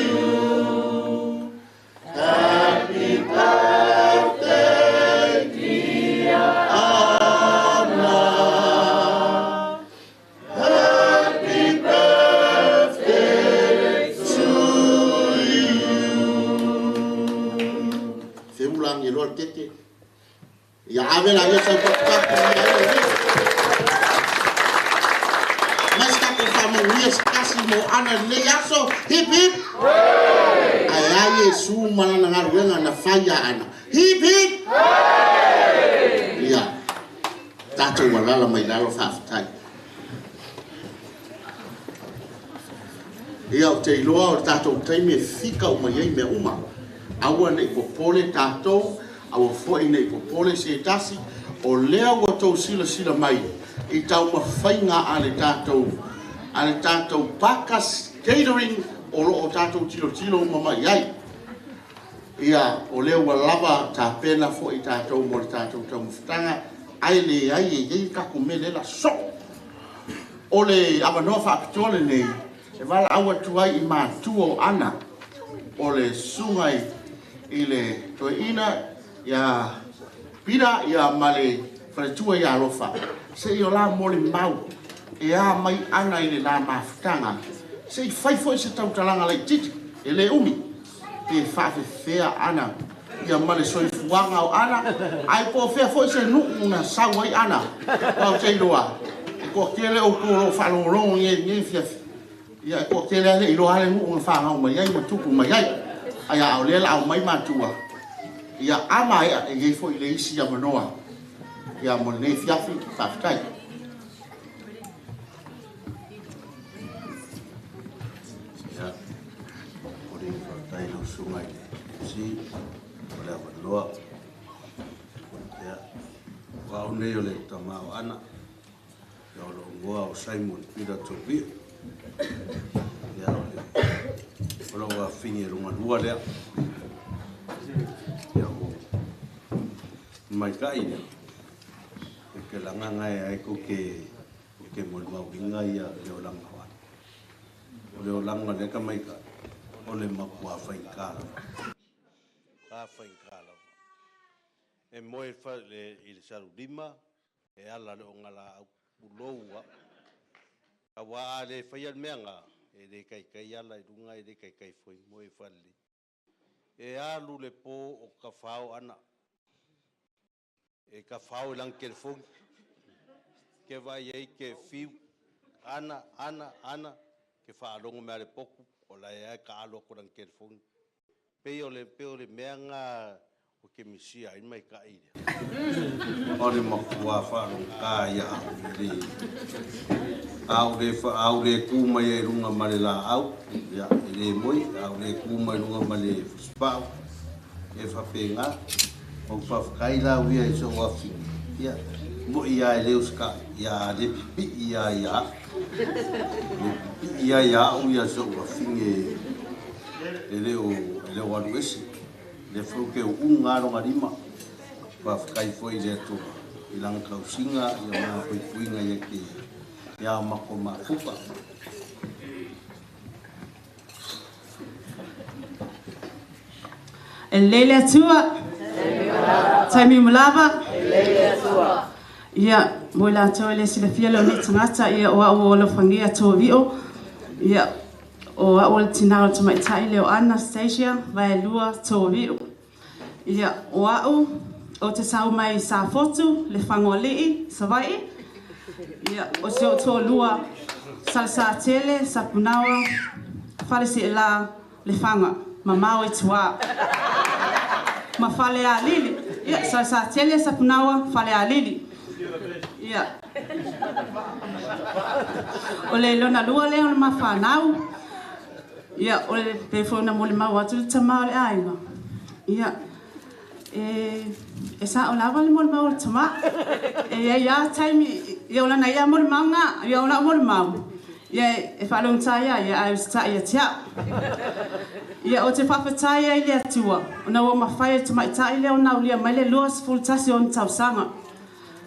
you. Happy birthday, dear Anna. Happy birthday to you. Feulagi e loa le keke. Ia ave la ia sau patupatu ia ai le Mai se tatou faamanuia se tasi mo Ana i lenei aso. Hip hip! Ae a Iesu ma lana galuega na fai ia Ana. Hip hip! Ia, tatou alala mai lalo faafetai. Ia, ou te iloa o le tatou taimi e fika uma i ai mea uma. Aua ne i popole tatou, aua foi ne i popole se tasi, o lea ua tou silasila mai i taumafaiga a le tatou a le tatou Pakas Catering o lo o tatou tilotilo uma mai ai. Ia, o lea ua lava tapena foi tatou mo le tatou taumafataga, ae leai e i ai le tatou mea lea o le a sosoo. O le avanoa faapitoa lenei e valaau atu ai i matua o Ana, o le susuga i le toeaina ia Pita ia ma le faletua ia Alofa, se i o la molimau e a mai Ana i le la mafutaga, se i fai foi se tautalaga laitiiti e le umi, pe faafefea Ana ia ma le soifuaga o Ana, ae po o fea foi se nuu na sau ai Ana. Aua ou te iloa e toatele outou o lo o faalogologo i lenei afiafi, ia e toatele lava e le i iloa le nuu na fanau mai ai ma tupu mai ai. Ae a o lea o le a omai matua, ia a maea e i ai foi le isi avanoa ia mo lenei afiafi. Faafetai. Ia, momoli le faafetai i lau Susuga i le MC mo le avanoa. Ia, o au nei o le tama o Ana, ia o lou igoa o Simon Peter Tovia. Ia, o le o lou afafine lona lua lea. Ia, o maita'i lea, e ke lagaga e ai kou ke ke molimauina ia le olaga o Ana. O le olaga o lea tamaita'i, o le matua faigata lava. Matua faigata lava. E moe i le salulima, e ala le ogalaau, pulou lava. Aua a le faia le mea lena, e le taitai ala i luga, e le taitai foi moe i falelei. E alu le po o tafao Ana. E tafao i lana telefoni. Ke vaai ai ke fiu, Ana, Ana, Ana, ke faalogo mai lava i le potu, o la e lava e taalo atu i lana telefoni. Pei o le, pei o le mea lena Ua ke misia ai maikaʻi lea. O le makua whaalogā ia au le. A u le fa a u le ku mai ai lunga ma le laau, ia e le moi, a u le ku mai lunga ma le fusipau, e whawhenga, o whawhakai la uia i so wawhine. Ia, mo ia e leo ska, ia le pipi ia ia. Le pipi ia ia au ia so wawhine e leo alu ese. Le fau ke o unga ronga lima, whawhakai foi le atua. I langa kausinga, ia mga puipuinga ia ke ia mako mafupa. E lele atua. Taimi mulava. Ia, mo i latou e le silafia lou nei tagata, ia o au o alofagia Tovio. Ia, o au o le tinā o le tamaitai lea o Anastasia, Vaelua Tovio. Ia, o au, o te sau mai Safotu, le Fagoalii, Savaii. Ia, o si ou toalua, Salesatele, Sapunaoa, Faleseela, Lefaga, mamao i tua. Ma Falealili. Ia, Salesatele, Sapunaoa, Falealili. Ia. O le lona lua lea o le mafanau. Ia, o le pe foi na molimau atu le tama o le aiga. Ia, e sa'o lava le molimau o le tama. E iai lava taimi, ia o lana ia molimau na, ia o la'u molimau. Ia e faalogotā ia ia ae usita'i ia te a'u. Ia o te faafetai ai i le Atua, ona ua mafai e le tamaitai lea ona aulia mai le 21 o ona tausaga.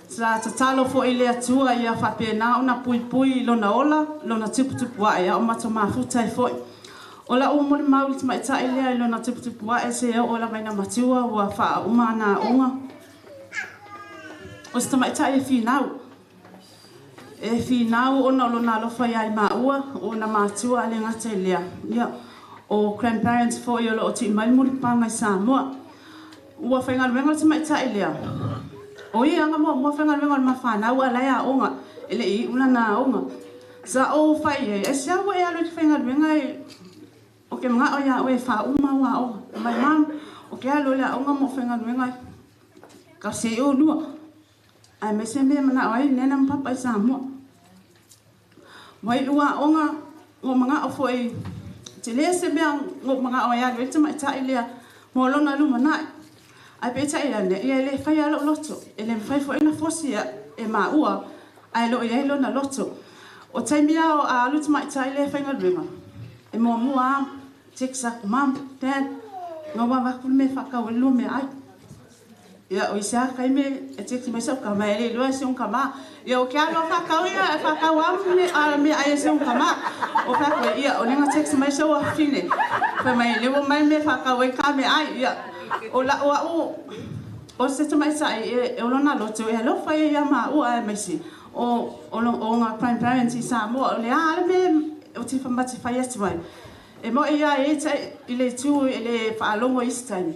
Sa tatalo foi i le Atua ia faapena ona puipui i lona ola, lona tuputupu ae, a o matou mafuta ai foi. O la'u molimau i le tamaitai lea i lona tuputupu ae se oo lava ina matua ua faauma ana aoga. O se tamaitai e finau. E finau ona o lona alofa iā i maua, o ona matua a le gata i lea, ia, o grandparents foi o lo o tii mai le mulipapaga i Samoa. Ua faigaluega le tamaitai lea. O ia aga muamua faigaluega o le mafanau a o la e aoga, e le i iu lana aoga. Sa ou fai i ai, aisea ua e alu i le faigaluega e o ke mana'o iā oe e faauma au aoga. Fai mai, Mom, o ke alu i le aoga mo faigaluega tausi ai olua. Aemaise mea e mana'o ai Nena ma Papa i Samoa. Ua iu aoga, ua mana'o foi, tele se mea ua ou mana'o ai e alu ai le tamaitai lea mo lona lumanai. Ae peitai ane, ia e le faia lou loto, e le mafai foi ona fosi e maua ae le o i ai lona loto. O taimi lava o a alu tamaitai lea e faigaluega, e muamua lava text aku, Mom, Dad, gaua avatu le mea e faatau ai le lua meaai. Ia, o isi lava taimi e text mai sau tama, e le iloa e si ona tama. Ia, o ke alo a faatau ia, e faatau lava meaai a si ona tama. O fai atu ai, ia, o lea na text mai sau afafine, fai mai, le ua mai le mea e faatau ai ka meaai. Ia, o la'u a'u, o se tamaitai e o lona loto e alofa ia iā maua aemaise o o ona grandparents i Samoa. O le a le mea o te mate fai atu ai. E mo'i ia e tai i le itu e le faalogo i isi taimi.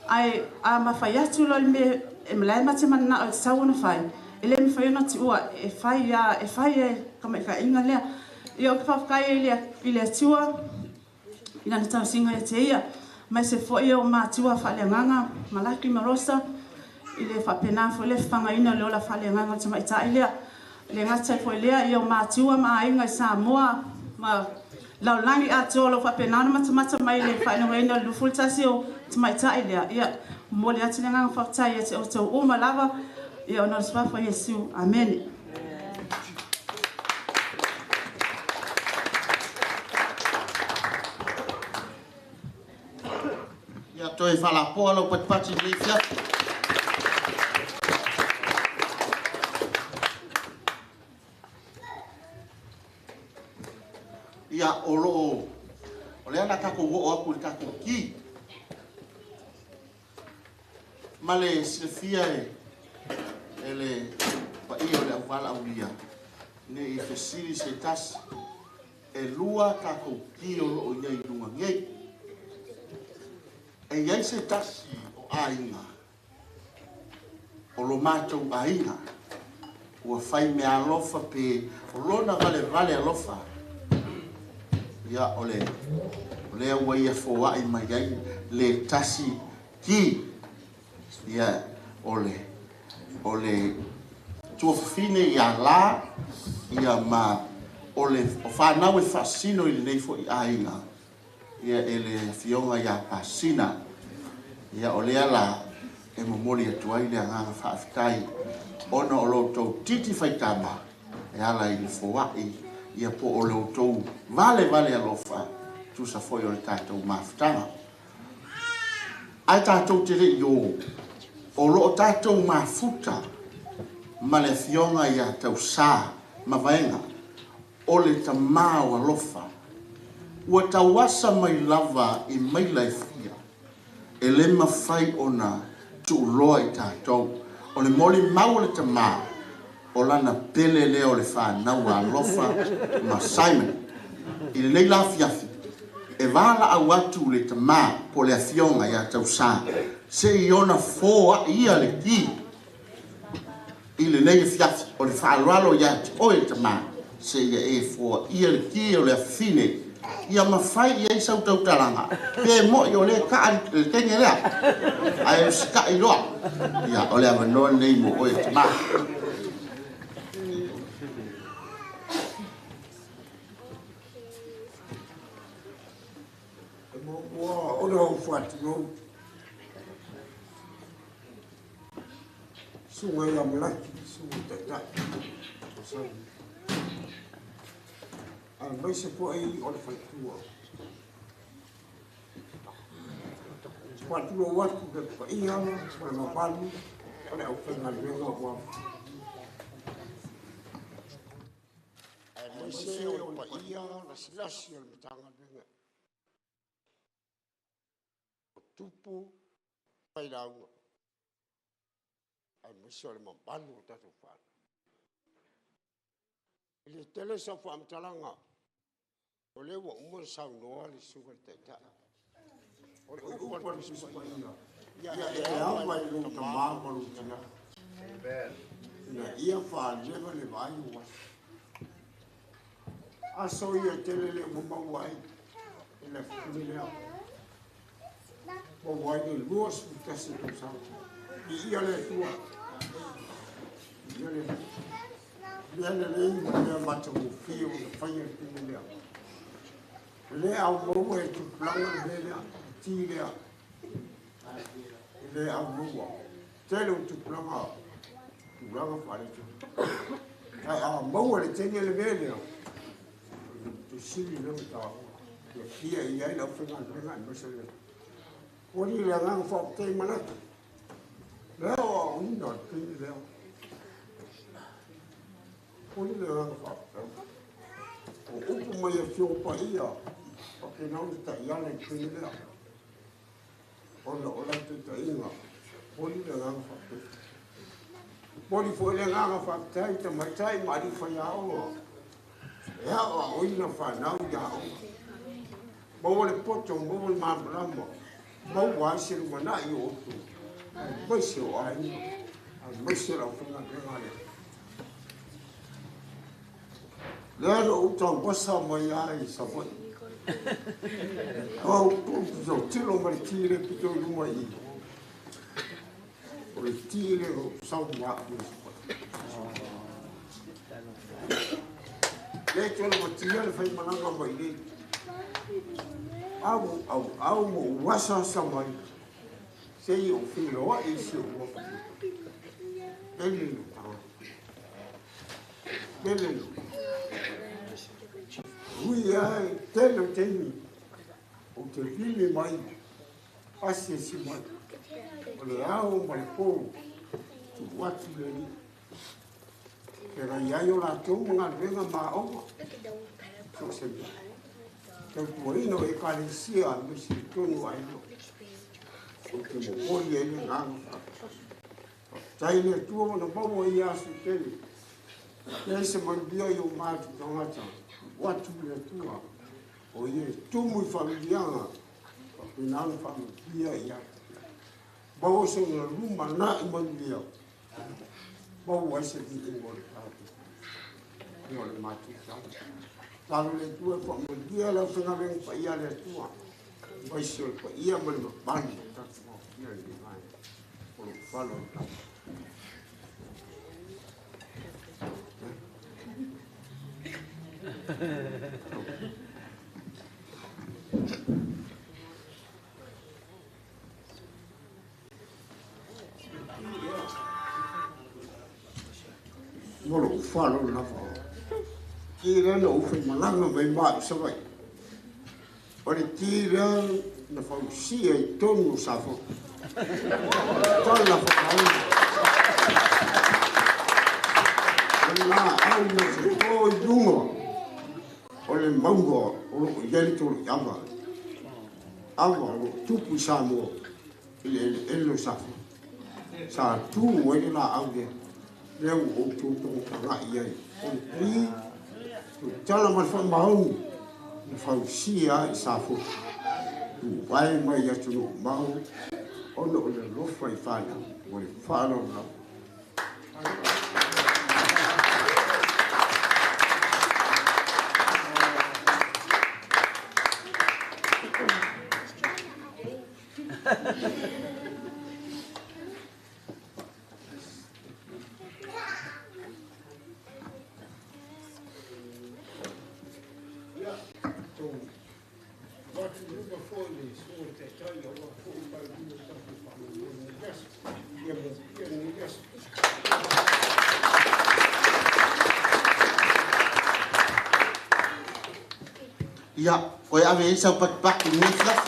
Ae a mafai atu loa le mea e malae ma te manana'o e tatau ona fai, e le mafai ona tuua e fai a e fai e tamaitaiga lea. Ia o ke faafetai ai i le Atua i lana tausiga ia te ia, aemaise foi o matua faaleagaga Malaki ma Rosa i le faapena foi le fafagaina o le ola faaleagaga o le tamaitai lea. E le gata ai foi lea, ia o matua ma aiga i Samoa ma lalolagi atoa o lo o faapena ona matamata mai i le faailogaina o le 21 o tamaitai lea. Ia, momoli atu le agaga faafetai ia te outou uma lava, ia ona o le suafa o Iesu. Amene. Ia toe faalapoa lau patipati i lenei afiafi. Ia, o lo o, o lea o le a tatou oo atu i le tatou ki. Ma le silafia e le paia o le auvalaaulia, ne i fesili se tasi, e lua tatou ki o lo o i ai i luga nei. E i ai se tasi o aiga, o lo matou aiga, ua fai meaalofa pe o lona valevale alofa, ia o le o lea ua ia foai mai ai le tasi ki. Ia o le tuafafine ia la ia ma o le o whanau e whaasino i lenei fo i aiga ia e le fionga ia pasina ia o lea la e momoli atu ai le agaga faafetai ona o lo outou titi faitama e ala i le foa'i ia po o le outou vale vale alofa tusa foi o le tatou mafutaga ae tatou te le'i o o loo tatou mafuta ma le afioga ia Tausā ma Vaega o le tamā o alofa ua tauasa mai lava i maila e fia e le mafai ona tuuloa i tatou o le molimau o le tamā o lana pele lea o le fanau alofa ma Simon i lenei lafiafi e valaau atu le tamā po le afioga ia Tausā se i ona foa'i ia le ki i lenei afiafi o le faaaloalo ia te oe tamā se ia e foaia le ki o le afine ia mafai i ai sau tautalaga pe mo'i o le kaa le tenge lea ae usita'i loa ia o le avanoa lenei mo oe tamā. Ua ona ou faatulou suga ia Malaki, suga taitai o Samu. Aemaise fo'i o le faletua. Faatulou atu le paia ma le mamalu o le aufaigaluega ua aemaise o le paia lasilasi o le Matagaluega o tupu failauga aemaise o le mamalu o tatou fanau. E le tele sau faamatalaga, o lea ua uma ona saunoa le susuga i le Taitai. O le upu a le Tusi Paia, ia e ava i lou tamā ma lou tina, ina ia faalevaleva ai ou aso. Aso ia tele le ua maua ai e le afifine lea. Maua ai le 21 tausaga. I ia le Atua. Ia le mea lelei ma mea matagofie o na faia le pine lea. Le au maua e tupulaga le mea lea, ti lea. Le au maua. Tele o tupulaga, tulaga faaletu. Ai a maua le tenge le mea lea. Tusili le mata. Ia fia i ai lau faigaluega aemaise le. Ua le agaga faafetai Malaki. Lea o aoina o le pine lea. Ua le agaga faafetai. O upu mai afioga paia, faapena ona taiala i le pine lea. Ona o lau taitaiga, ua le agaga faafetai. Moli foi le agaga faafetai i tamaitai ma alii faiaoga. E aoaoina fanau i aoga. Maua le poto, maua le malamalama, maua ai se lumanai o outou, aemaise o aiga, aemaise o le aufaigaluega lea. Lea na ou taumasa mai ai i Savaii. Au tilo ma le ti le pito i luma i. O le ti le o sau ma au i Savaii. Le tolo ma tia le whaimanaga mai le. Au, au, au mo wasa asa mai. Se i o whiloa i si o wapa. Pele lo tanga. Pele lo. Hui ai, tele o teimi. O te vili mai. Asi e si mai. O le ao ma le pō. Tu atu le ni. Ke rai ai o lātou ma galuega ma aoga. So se mea. Tautuaina o ekalesia aemaise i totonu o aiga. O te momoli ai le agaga faafetai. Faafetai le Atua ua na maua ia aso tele. Leai se manuia i o matou tagata. Tuu atu le Atua. O ia e tumu i faamanuiaga. Faapena ona faamanuia ia te ia. Maua sona lumanai manuia. Maua ai se viiga o le tatou. Ia o le matou tala. Talo le Atua e faamanuia le aufaigaluega paia a le Atua. Aemaise o le paia ma le mamalu o tatou maokia i lenei vaega. lou faaaloalo lava. Mo lou faaaloalo lava. Ki lea na ou faimalaga mai maʻu Savaii. O le ki lea na fausia i tonu o Safotu. Tala whakauna. O le laau na totō i luga o le mauga o loo i ai le toloiava. Ava o loo tupu i Samoa i le eleele o Safotu. Sa tu ai le laau lea. Lea ua outou togafaga'i ai. O le pli, tala ma le faamaoni na fausia ai i Safotu. Tuvae mai atunuu mamao ona o le alofa i fanau ma le faaaloalo lava. Ia, tou avatu i luma foi le suo le taitai aua foi mai luma o tatou faamoemoe i lenei aso. Ia manuia lenei aso. Ia, oe ave ai sau patupatu i lenei afiafi.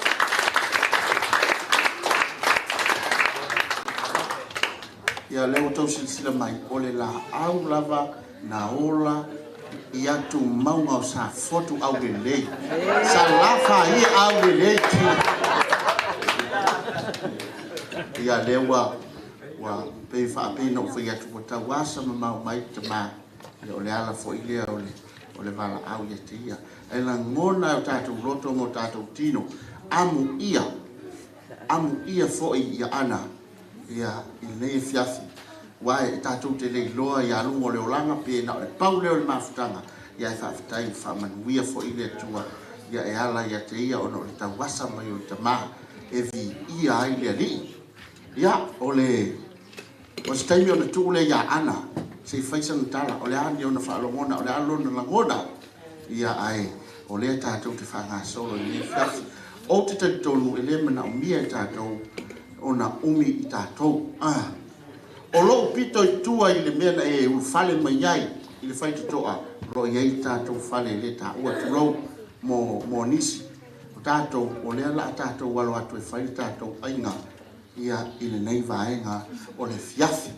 Ia, lea ua tau silasila mai, o le laau lava na ola i atu mauga o Safotu aulelei. Sa lafa ia aulelei. Ia, lea ua ua pei faapei na ou fai atu ua tauasa mamao mai le tamā. Ia, o le ala foi lea o le o le valaau ia te ia. E lagona e o tatou loto ma o tatou tino, amuia, amuia foi ia Ana ia i lenei afiafi. Aua e tatou te le iloa i aluga o le olaga pe na o le pau lea o le mafutaga, ia ae faafetai faamanuia foi le Atua ia e ala ia te ia ona o le tauasa mai o le tamā e viia ai le Alii. Ia, o le o se taimi ona tuu lea ia Ana se i fai sana tala, o le a ni ona faalogona, o le a lona lagona, ia ae o lea tatou te faagasolo i lenei afiafi. Ou te talitonu e le manaomia e tatou ona umi i tatou. Ah. O lou pito i tua i le mea na e ulufale mai ai i le faitotoa, o lo o i ai le tatou fale e le taua, tulou, mo, mo nisi. O tatou, o lea o le a tatou alo atu e fai le tatou aiga ia i lenei vaega o le afiafi.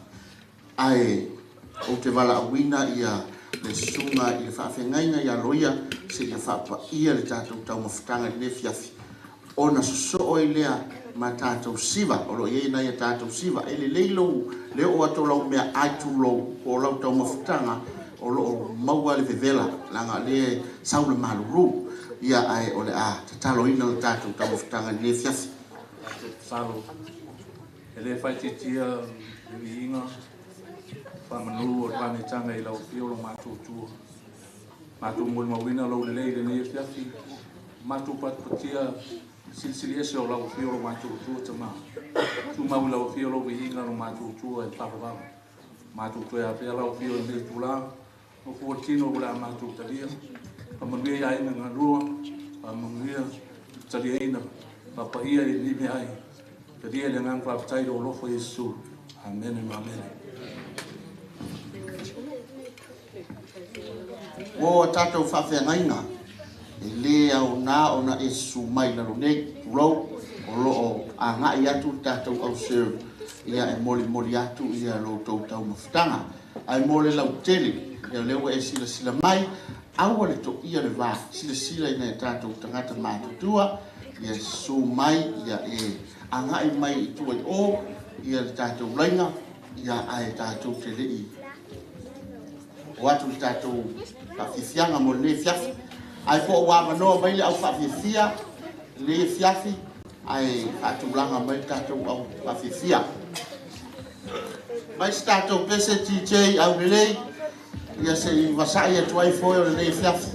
Ae ou te valaauina ia le susuga i le faafeagaiga ia Loia seia faapaia le tatou taumafataga i lenei afiafi, ona sosoo ai lea ma tatou siva. O lo o i ai nai a tatou siva. E lelei lou le oo atu o lau meaai tulou po o lau taumafataga o lo o maua le vevela, leaga o lea e sau le malulu. Ia, ae o le a tataloina le tatou taumafataga i lenei afiafi. Tatalo, e le faaitiitia le viiga faamanu o le paneitaga i lau afio lo matou Atua. Matou molimauina lou lelei i lenei afiafi, matou patipatia silisili ese o lau afio lo matou Atua Tama. Tumau i lau afio lou viiga lo matou Atua e faavavau. Matou toe afea lau afio i lenei itula, o fua tino o le a matou talia. Faamanuia i aiga galua, faamanuia taliaina, faapaia i lenei mea ai. Talia i le agaga faafetai lou alofa Iesu. Amene ma amene. Ua o tatou faafeagaiga, e lē aoga ona e susu mai i lalo nei, tulou, o lo o agai atu le tatou au serve ia e molimoli atu ia lo outou taumafataga. Ae mo le lautele, ia o lea ua e silasila mai, aua le toia le va, silasila i nai o tatou tagata matutua, ia susu mai, ia e agai mai i tua i o, ia le tatou laina, ia ae tatou te le i o atu le tatou faafiafiaga mo lenei afiafi. Ae po o ua avanoa mai le au faafiafia lenei afiafi, ae faatulaga mai le tatou au faafiafia. Mai se tatou pese DJ aulelei, ia se i vasa'i atu ai foe o lenei afiafi.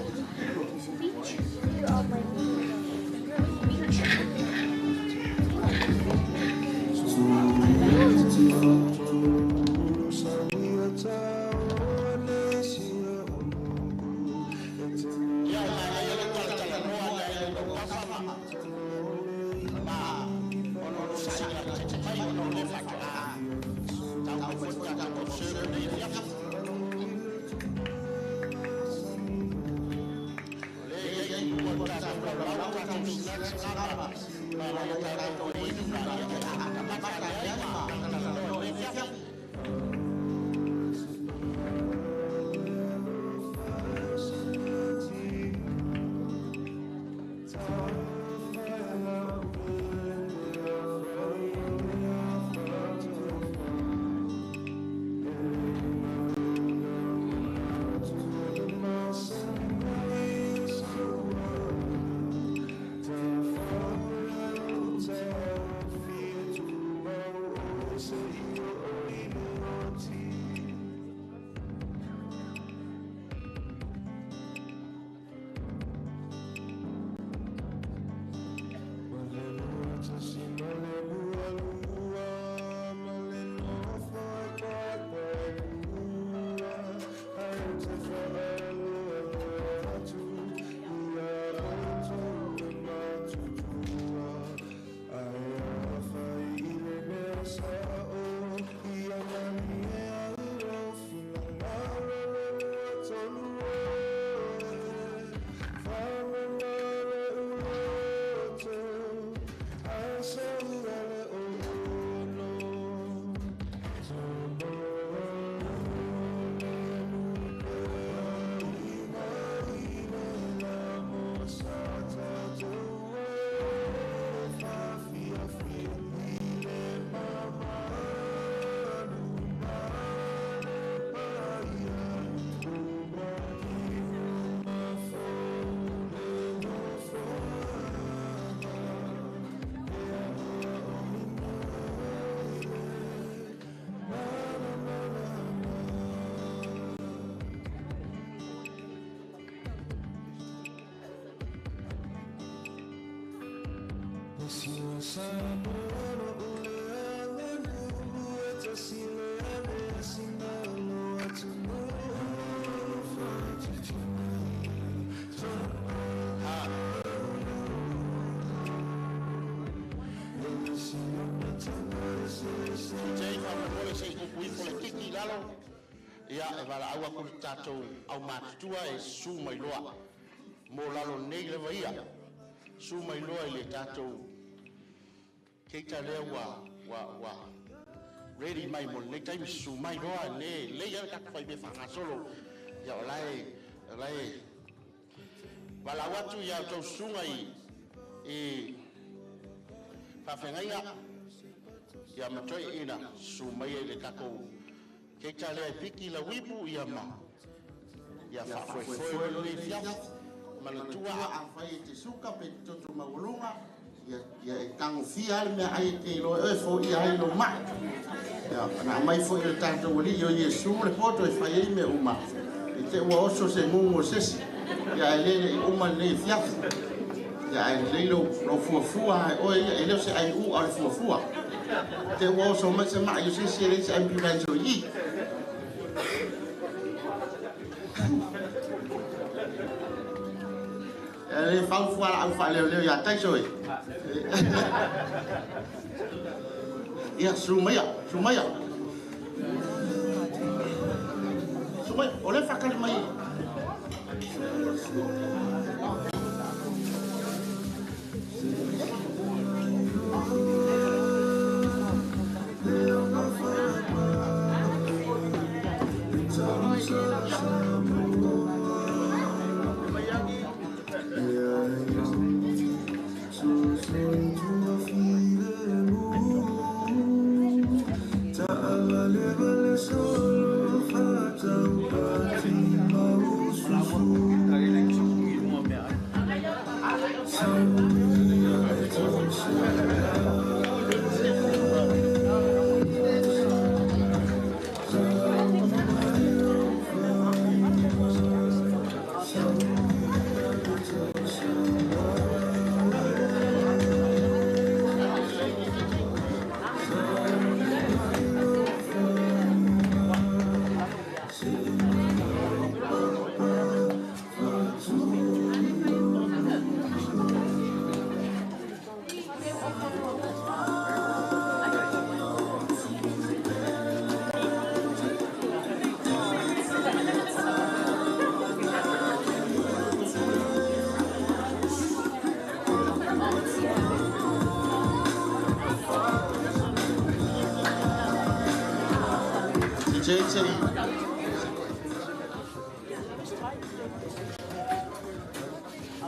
Ia e valaau atu i le tatou aumatutua e susu mai loa mo lalo nei lava ia. Susu mai loa i le tatou keita lea ua ready mai mo lenei taimi. Susu mai loa ne lei ala tatou fai mea faagasolo. Ia o lae valaau atu ia outou susuga i faafeagaiga ia ma toeaiina susu mai i le tatou keita lea e piki lau ipu ia ma ia faafoefoe lenei fiafi. Manatua afai e te suka pe te toto maualuga ia e tagofia le mea ai e te iloa e foia ai lou mai. Ia na aumai foi le tatou alii o Iesu le poto e fai ai mea uma. E te ua oso se gugu o sesi ia e le i uma lenei fiafi. Ia ae lelei lou fuafua ae oe ia e le o se ai u a o le fuafua. Te ua oso mai se mai o sesi e le se ambulance o i. Le faufua la au faaleoleo ia taiso e. Ia sumaia, sumaia. Sumaia, o le whakali mai.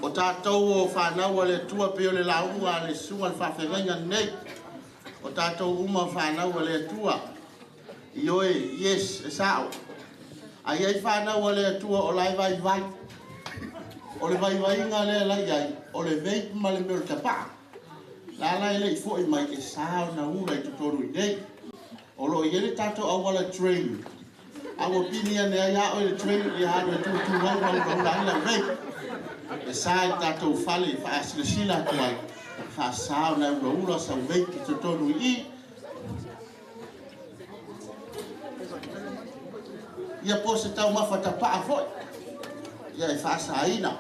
O tātou o whanau a le tua pe o le launga a le suga le whawhengainga nei. O tātou uma whanau a le tua. I oe, yes, e sao. Ai ai whanau a le tua o lai vai vai. O le vai vai ngā lea lai ai. O le vei ma le meo le tapaa. La lai le i fo i mai e sao na ura i totonu i nei. O lo i ele tātou awala train. Awa pini ane ai a oe le train i halu e tū rau rau rau la ila vei. E sa i tātou whale i whaasilasila atu ai. Whaasao na ura ura sa vei ki totonu i. Ia po se tau mawhatapaa foi. Ia e whaasaina.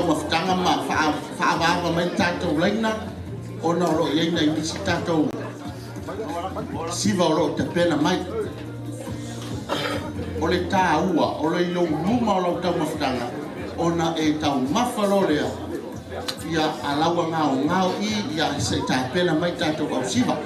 taumafataga ma fa'avaava mai tatou laina ona o lo'o iai nai nisi tatou siva o lo'o tapena mai. O le tāua o le i lou luma o lau taumafataga ona e taumafa lo lea ia alaua gaogao i ia se'i tapena mai tatou ausiva.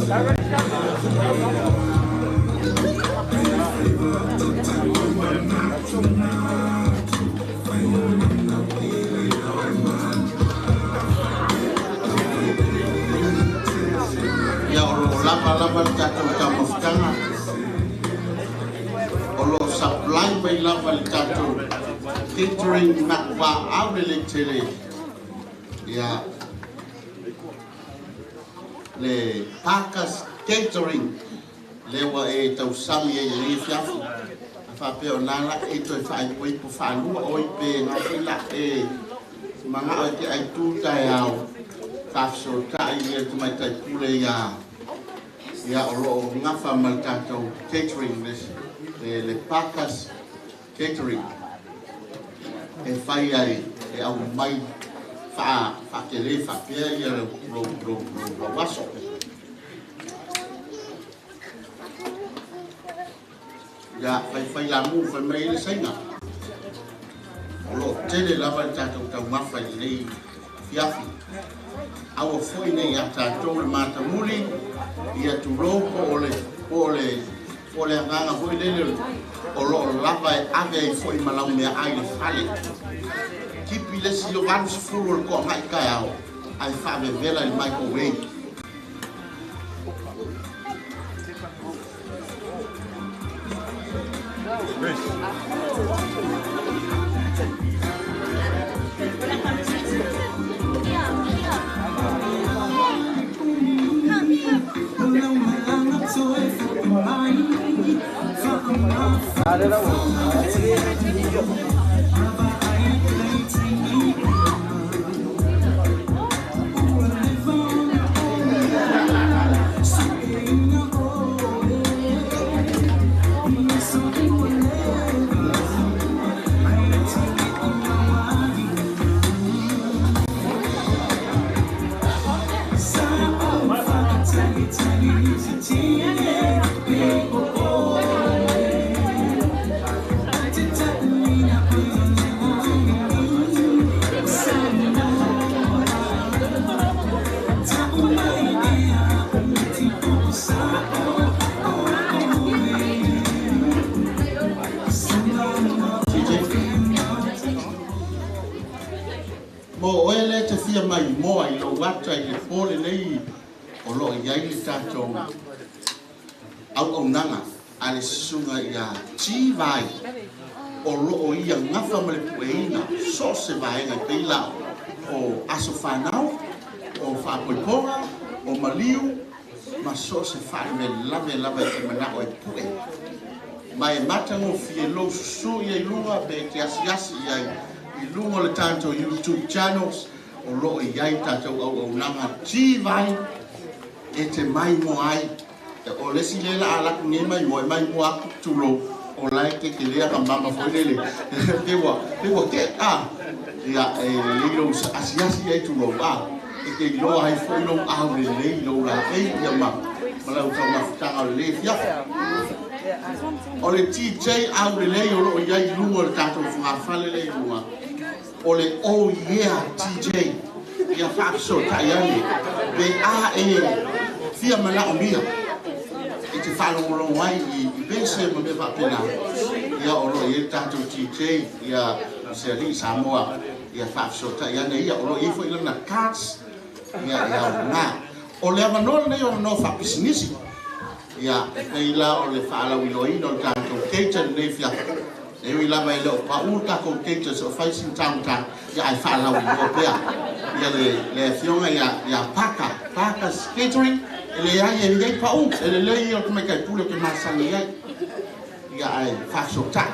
Ia o loo lava lava le tatou taumafataga o loo supply mai lava le tatou catering matuaau lelei tele ia le Parkers Catering lea ua e tausami ai i lenei afiafi a faapea o na la e toe faaipoipo faalua oi pe na foi la e magao e te aitu taeao faafesota'i ia tamaitai pule ia ia o loo gafa ma le tatou catering le Parkers Catering e fai ai e aumai faatelē faapea ia lou lou lou aso. Ia faifai lamu fai mai ai le saiga o loo tele lava le tatou taumafa i lenei afiafi aua foi nei iā tatou le matamuli ia tulou po o le po o le po o le agaga foi lele o loo lava e ave ai foi ma lau meaai le fale tipi le isi 80 o le toaga'i taeao ae faavevela i le microwave. Mo oe lea e te fia maimoa i lou ata i le po lenei o loo i ai le tatou auaunaga a le susuga ia Tivai o loo ia gafa ma le pueina so o se vaega e pei la o aso fanau o faapoipoga o maliu ma so o se faalavelave lava e te manao e pue ma e matagofie lou susū ia i luga pe e te asiasi i ai i luga o le tatou YouTube channels o loo i ai tatou auaunaga Tivai e te maimoa ai. O le isi lea la a laku nei maimoa e maimoa atu tulou o la e tekelea ka mama foi lele pe ua pe ua ke a ia e lelei lou asiasi ai tulou a e te iloa ai foi lou aulelei lou laei ia ma ma lau taumafutaga o lelei afiafi. O le DJ aulelei o loo i ai i luga o le tatou fogafale lea i luga o le Oh Yeah DJ ia faafesootai ane pe a e fia manaomia e te faalogologo ai i pese ma mea faapena ia o loo i ai le tatou DJ ia se alii Samoa ia faafesootai ane ia o loo i ai foi lana cards ia e aoga. O le avanoa lenei o avanoa faapisinisi ia e pei la o le faalauiloaina o le tatou cater lenei afiafi e ui lava e le o paʻu le tatou cater se o fai sina taugata ia ae faalauiloa pea ia le le afioga ia ia Paka Paka's Catering e leai e i ai paʻu e lelei ia o le tamaitai pule ou te masani ai ia ae faafesootai.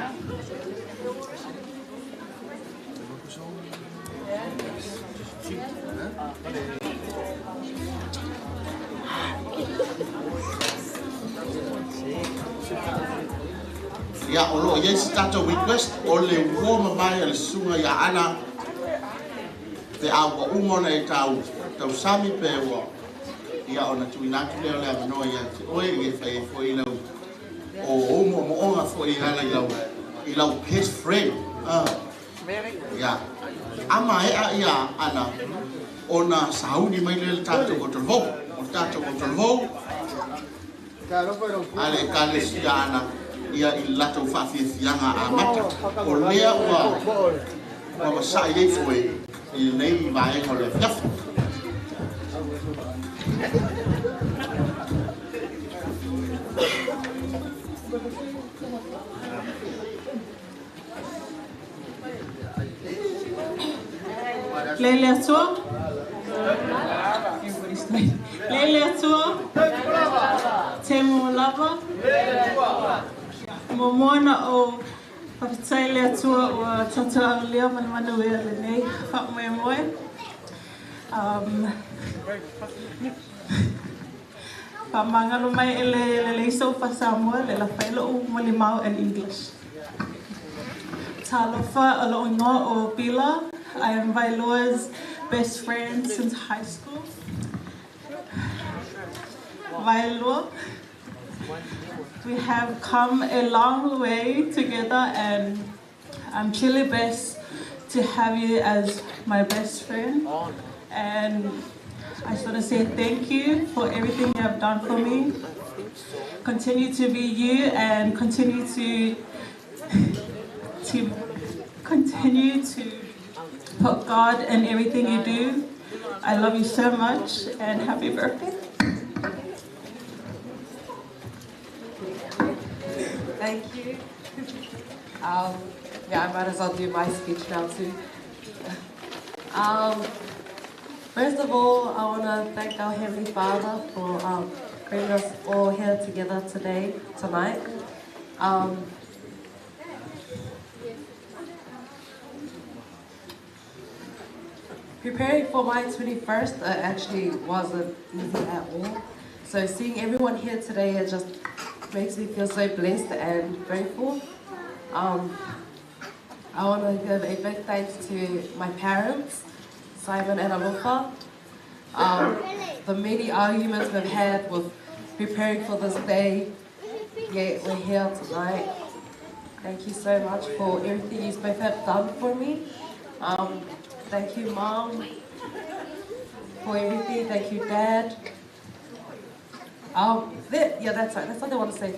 Ia, o loo i ai se tatou request o le uo mamae a le susuga ia Ana pe a ua uma ona e tau tausami pe ua ia ona tuuina atu lea o le avanoa ia te oe e fai ai foi lau o ou moomooga foi e ala i lau i lau best friend ia a maea ia Ana ona sauni mai lea i le tatou Otalavou o le tatou Otalavou A le ekalesia ana ia i le latou faafiafiaga amata o lea ua ua masaʻi ai foe i lenei vaega o le afiafi. Lele Atua. Everybody's late. Lele Atua. Temo lava. Muamua ona ou faafetai i le Atua ua tatou aulia ma le manuia i lenei faamoemoe. Um, faamagalo mai e le lelei sou faa-Samoa le lafai lo'u molimau in English. Talofa, o lo'u igoa o Bila. I am Vailoa's best friend since high school. Vailoa. We have come a long way together and I'm truly blessed to have you as my best friend. And I just want to say thank you for everything you have done for me. Continue to be you and continue to to continue to put God in everything you do. I love you so much and happy birthday. Thank you. Yeah, I might as well do my speech now too. First of all, I want to thank our Heavenly Father for bringing us all here together today, tonight. Preparing for my 21st actually wasn't easy at all. So seeing everyone here today, it just makes me feel so blessed and grateful. I want to give a big thanks to my parents, Simon and Alofa. The many arguments we've had with preparing for this day, yet we're here tonight. Thank you so much for everything you both have done for me. Thank you, Mom, for everything. Thank you, Dad. Yeah, that's right. That's what I want to say.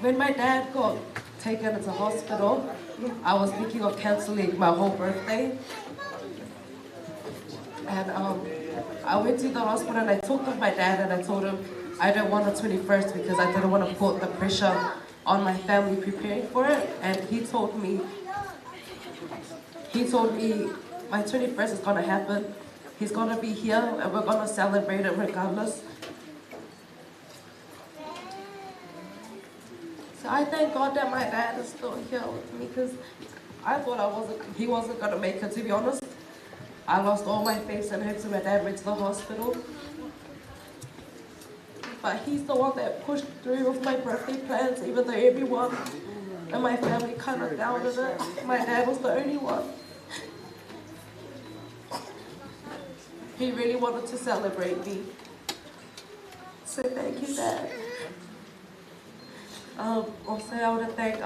When my dad got taken into hospital, I was thinking of cancelling my whole birthday. And I went to the hospital and I talked with my dad and I told him I don't want the 21st because I didn't want to put the pressure on my family preparing for it. And he told me my 21st is gonna happen. He's gonna be here and we're gonna celebrate it regardless. So I thank God that my dad is still here with me because I thought he wasn't gonna make it, to be honest. I lost all my faith and hopes when my dad went to the hospital. But he's the one that pushed through with my birthday plans, even though everyone in my family kind of doubted it. My dad was the only one. He really wanted to celebrate me. So thank you, Dad. Also, I want to thank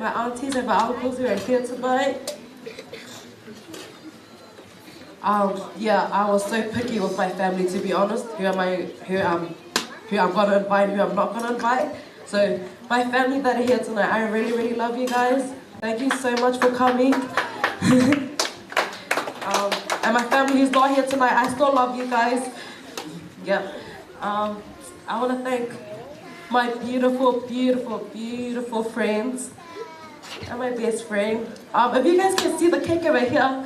my aunties and my uncles who are here tonight. Yeah, I was so picky with my family, to be honest, who I'm gonna invite, who I'm not gonna invite. So my family that are here tonight, I really, really love you guys. Thank you so much for coming. And my family who's not here tonight, I still love you guys. Yeah. I wanna thank my beautiful, beautiful, beautiful friends and my best friend. If you guys can see the cake over here,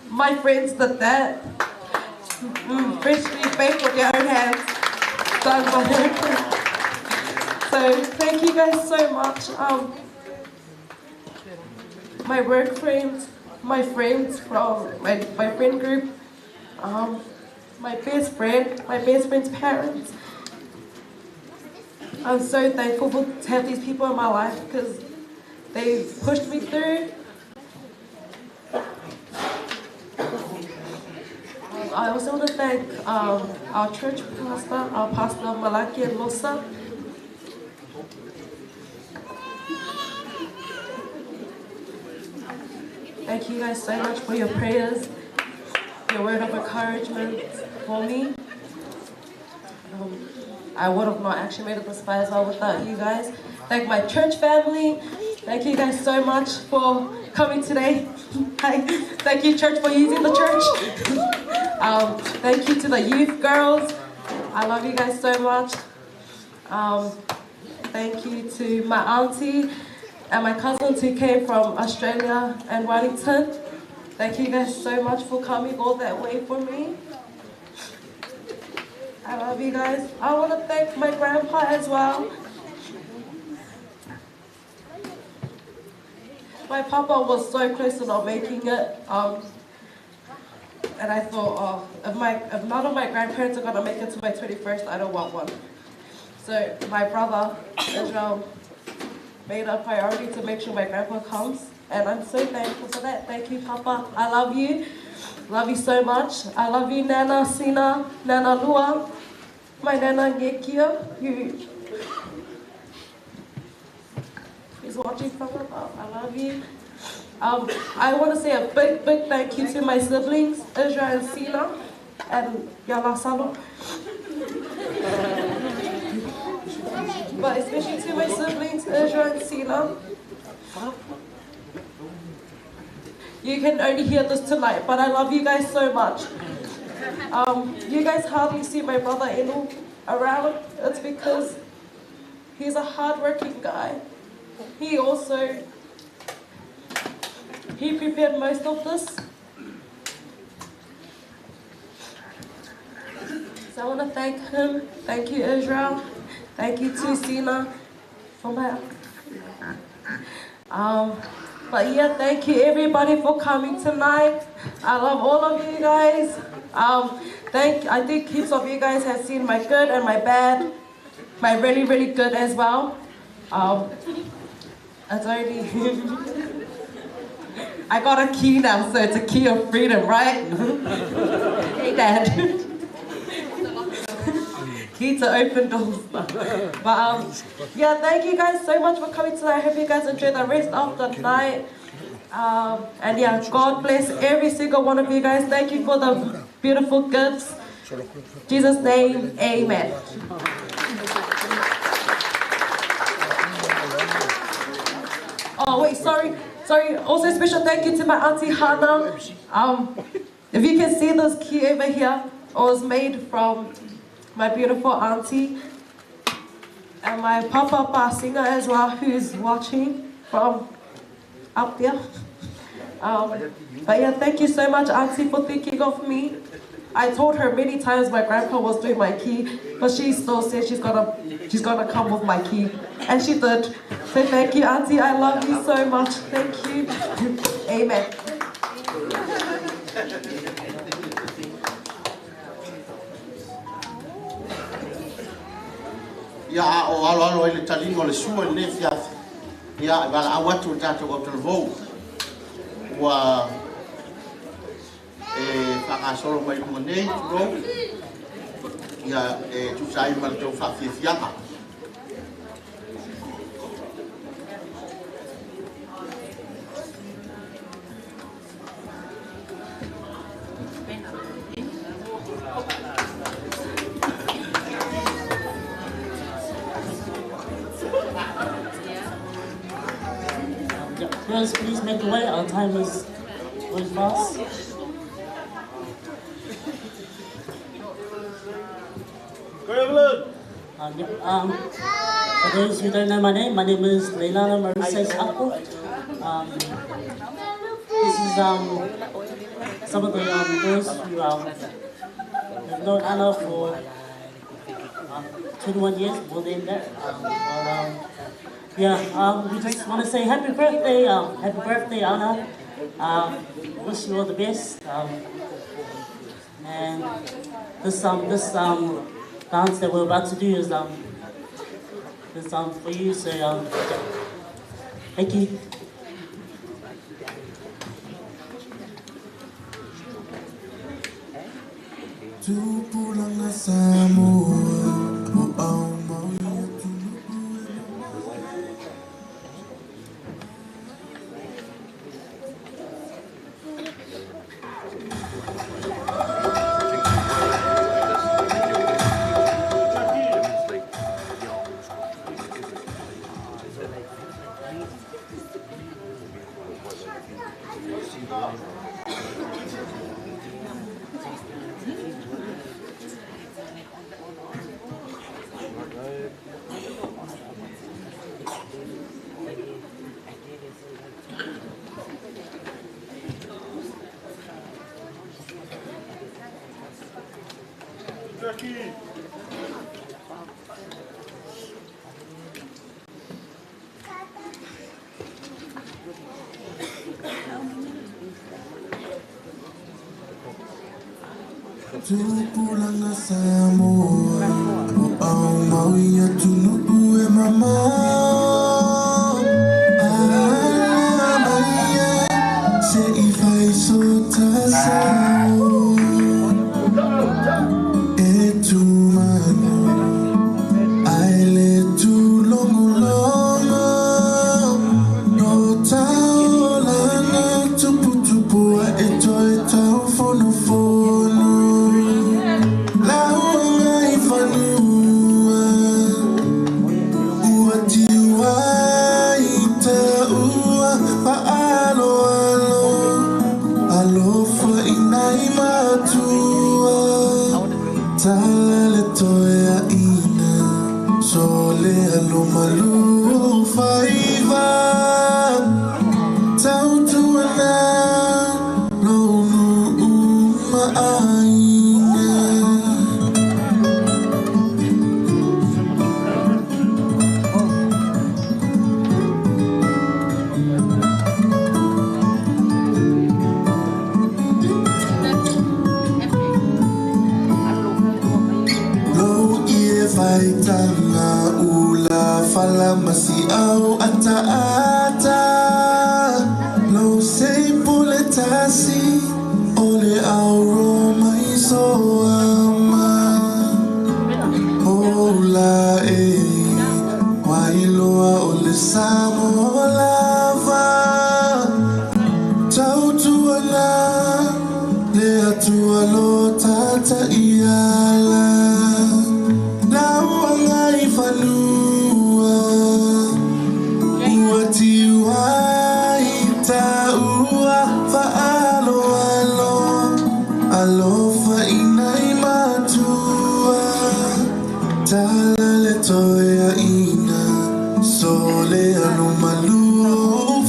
my friends did that. Freshly baked with their own hands. Done by their own hands. So thank you guys so much. My work friends, my friends from my friend group, my best friend, my best friend's parents. I'm so thankful to have these people in my life because they pushed me through. I also want to thank our church pastor, our pastor Malaki and Losa. Thank you guys so much for your prayers, your word of encouragement for me. I would have not actually made it this far as well without you guys. Thank my church family. Thank you guys so much for coming today. Thank you, church, for using the church. Thank you to the youth girls. I love you guys so much. Thank you to my auntie and my cousins who came from Australia and Wellington. Thank you guys so much for coming all that way for me. I love you guys. I want to thank my grandpa as well. My papa was so close to not making it. And I thought, oh, if none of my grandparents are going to make it to my 21st, I don't want one. So my brother, Israel, made a priority to make sure my grandpa comes. And I'm so thankful for that. Thank you, Papa. I love you. Love you so much. I love you, Nana Sina, Nana Lua, my Nana Ngekia, who is watching from above. I love you. I want to say a big, big thank you to my siblings, Israel and Sina, and Yala Salo. But especially to my siblings, Israel and Sina. You can only hear this tonight, but I love you guys so much. You guys hardly see my brother Enu around. It's because he's a hardworking guy. He prepared most of this. So I want to thank him. Thank you, Israel. Thank you to Sina for my... But yeah, thank you everybody for coming tonight. I love all of you guys. I think heaps of you guys have seen my good and my bad, my really, really good as well. It's only... I got a key now, so it's a key of freedom, right? Hey, Dad. Key to open doors. But yeah, thank you guys so much for coming tonight. I hope you guys enjoy the rest of the night. And yeah, God bless every single one of you guys. Thank you for the beautiful gifts. In Jesus' name, amen. Oh wait, sorry. Sorry, also special thank you to my auntie Hannah. If you can see this key over here, it was made from my beautiful auntie and my papa Pasinga as well, who's watching from up there. But yeah, thank you so much, auntie, for thinking of me. I told her many times my grandpa was doing my key, but she still said she's gonna come with my key, and she did. So thank you, auntie. I love you so much. Thank you. Amen. Ia o alo alo ai le talinga o le sua i le fiafi. Ia, wala au atu o tātou au talavou. Ua e whakasolo mai lunga nei, tulou. Ia, e tusa ai ma le tau whaafiafiaga. Girls, please make the way. Our time is going fast. For those who don't know my name is Leilana Marisas Ako. This is some of the girls who have known Anna for 21 years, more than that. We just want to say happy birthday, Anna. Wish you all the best. And this dance that we're about to do is for you. So thank you. Jackie. Tupulanga Samoa, o au mau ia tunu'u e mamao. Ala maia, se i fai so tasao. E tumanu, ai le tūlongolongo. No taolanga, tuputupua e toe tau fonofono. Lauga i fanua, ua tiua i taua faaloalo. Alofa i nai matua, tala le toe aina, sole alo malu o faiva. Tautuana, lou nuu ma aiga. Lou ie faitanga ula fala masi au ata ata. Lou sei pule tasi o le auro mai so ama. Ola e wailoa o le Samoa lava. Tautuana le atua lo tata iala. Lauga i fanua, ua tiua i taua faaloalo. Alofa i nai matua, tala le toe aina, sole alo malu o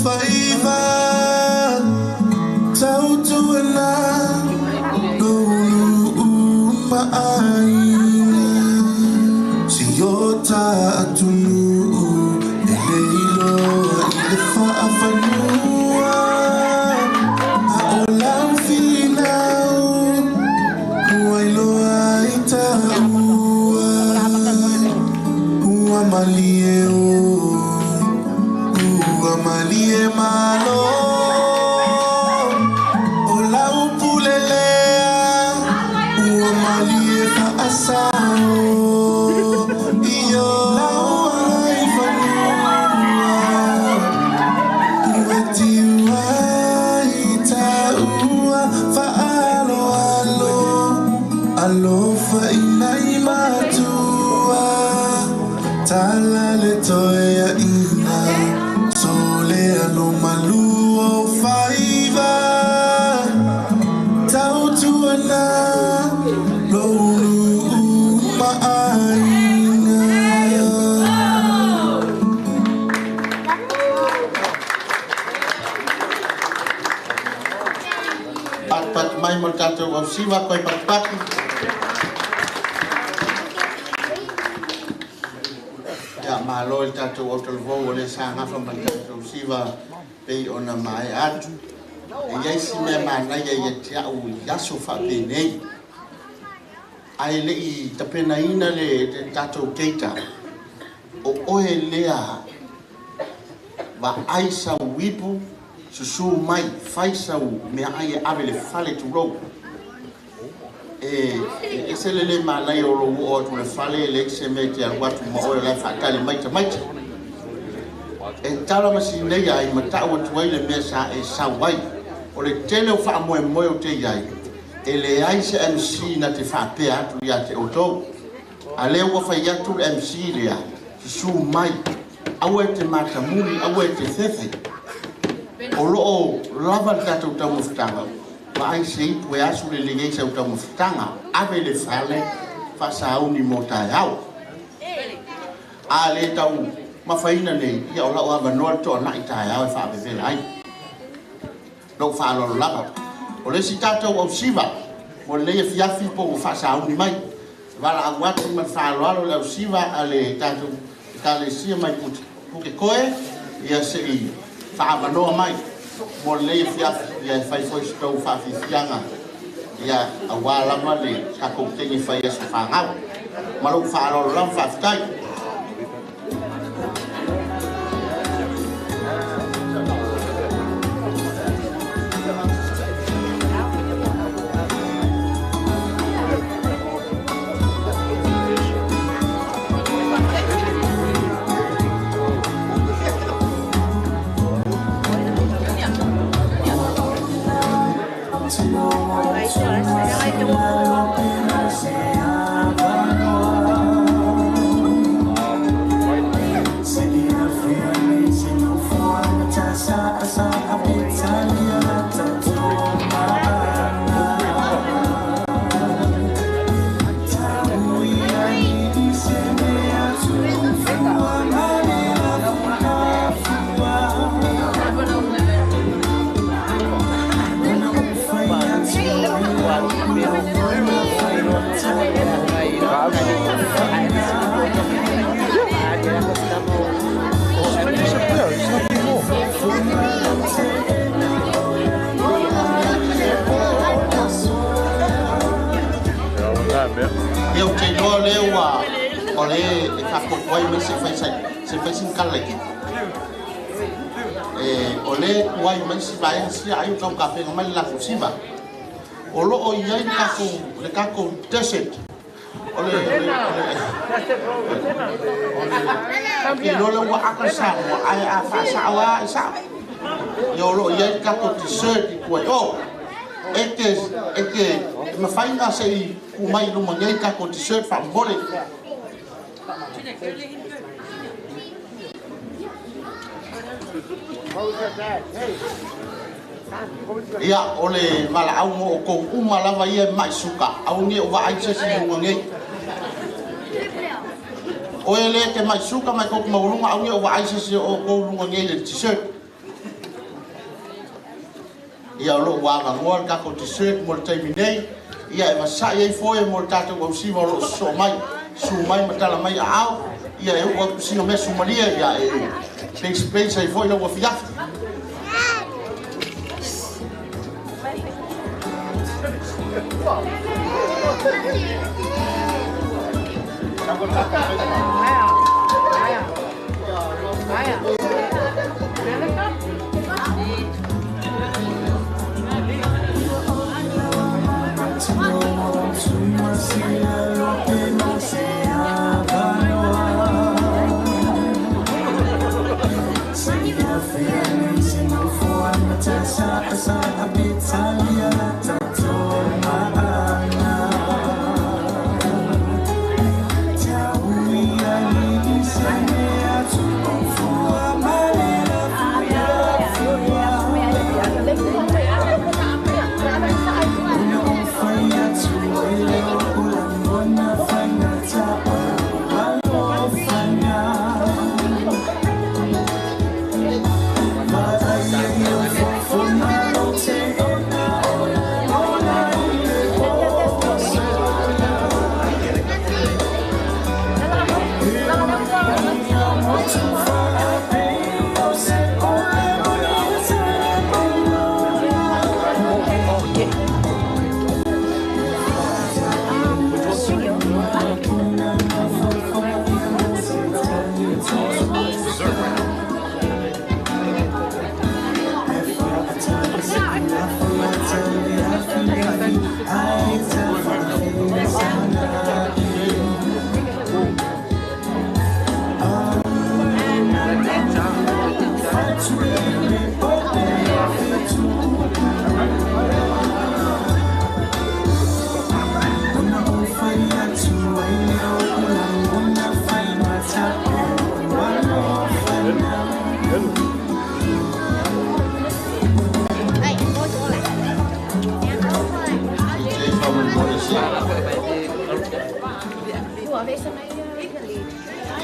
faiva. Tautuana, lou nuu ma aiga. Si o ta atunuu, e le iloa i le faafanua. A o lau finau, ua iloa i taua. Ua malie o, ua malie malo. O lau pule lea, ua malie faasao. Io lauga i fanua, ua tiua i taua faaloalo. Alofa i nai matua, tala le toe aina, sole alo malu o faiva. Tautuana, lou nuu ma aiga. Pat pat mai mo le tatou ausiva koe patupatu. Ia malo i le tatou autalavou o le sa gafa ma le tatou siva pei ona maea atu. E iai si mea manaia ia te au i aso faapenei. Ae le'i tapenaina le tatou keita. O oe lea vaai sau ipu susū mai fai sau meaai e ave le fale tulou. E ese le lē manaia o lou oo atu le fale e leai se mea e te alu atu ma oe o lae faatali mai tamaiti. E tala ma sinei ai ma ta'u atu ai le mea sa e sau ai. O le tele o faamoemoe o te iai, e leai se MC na te faapea atu ia te outou. A lea ua fai atu le MC lea, susū mai, aua e te matamuli, aua e te fefe. O loo lava le tatou taumafataga, vaai se ipu e asu le lelei sau taumafataga, ave le fale faasauni mo taeao. A le tau mafaina nei, ia o lau avanoa le toana'i taeao e faavevela ai. Lou faaaloalo lava. O le isi tatou ausiva, mo lenei afiafi po ua faasauni mai. Valaau atu ma le faaaloalo le ausiva a le tatou Ekalesia mai Pukekohe ia se'i fa'aavanoa mai mo lenei afiafi ia e fai foi se tou fa'afiafiaga ia auā lava le tatou teine fai aso fanau ma lou faaaloalo lava faafetai. Ia ou te iloa lea ua o le e faakopo ai mai se fai se fai sina kala laitiiti. E o le tuai mai si vaega sia ai o tau tapena mai le latou siva. O loo i ai le tatou desert. O le o le o le o le iloa lea ua ata le Samoa ae a faasao lava e sao. Ia o loo i ai le tatou dessert i tua i o. E te e te e mafai ona se i tu mai i luma nei tatou dessert faamolemole. Ia, o le valaau mo outou uma lava ia e ma'i suka, aua ne i o vaai se isi i luga nei. Oe le e te ma'i suka mai kou te maualuga, aua ne i o vaai se isi o outou i luga nei i le dessert. Ia, o lo o ua avanoa le tatou dessert mo le taimi nei, ia e vasa'i ai foe mo le tatou ausiva o lo o sosoo mai, susu mai ma tala mai aao, ia e oo atu sina mea sumalie, ia e peisipeiso ai foi lau afiafi.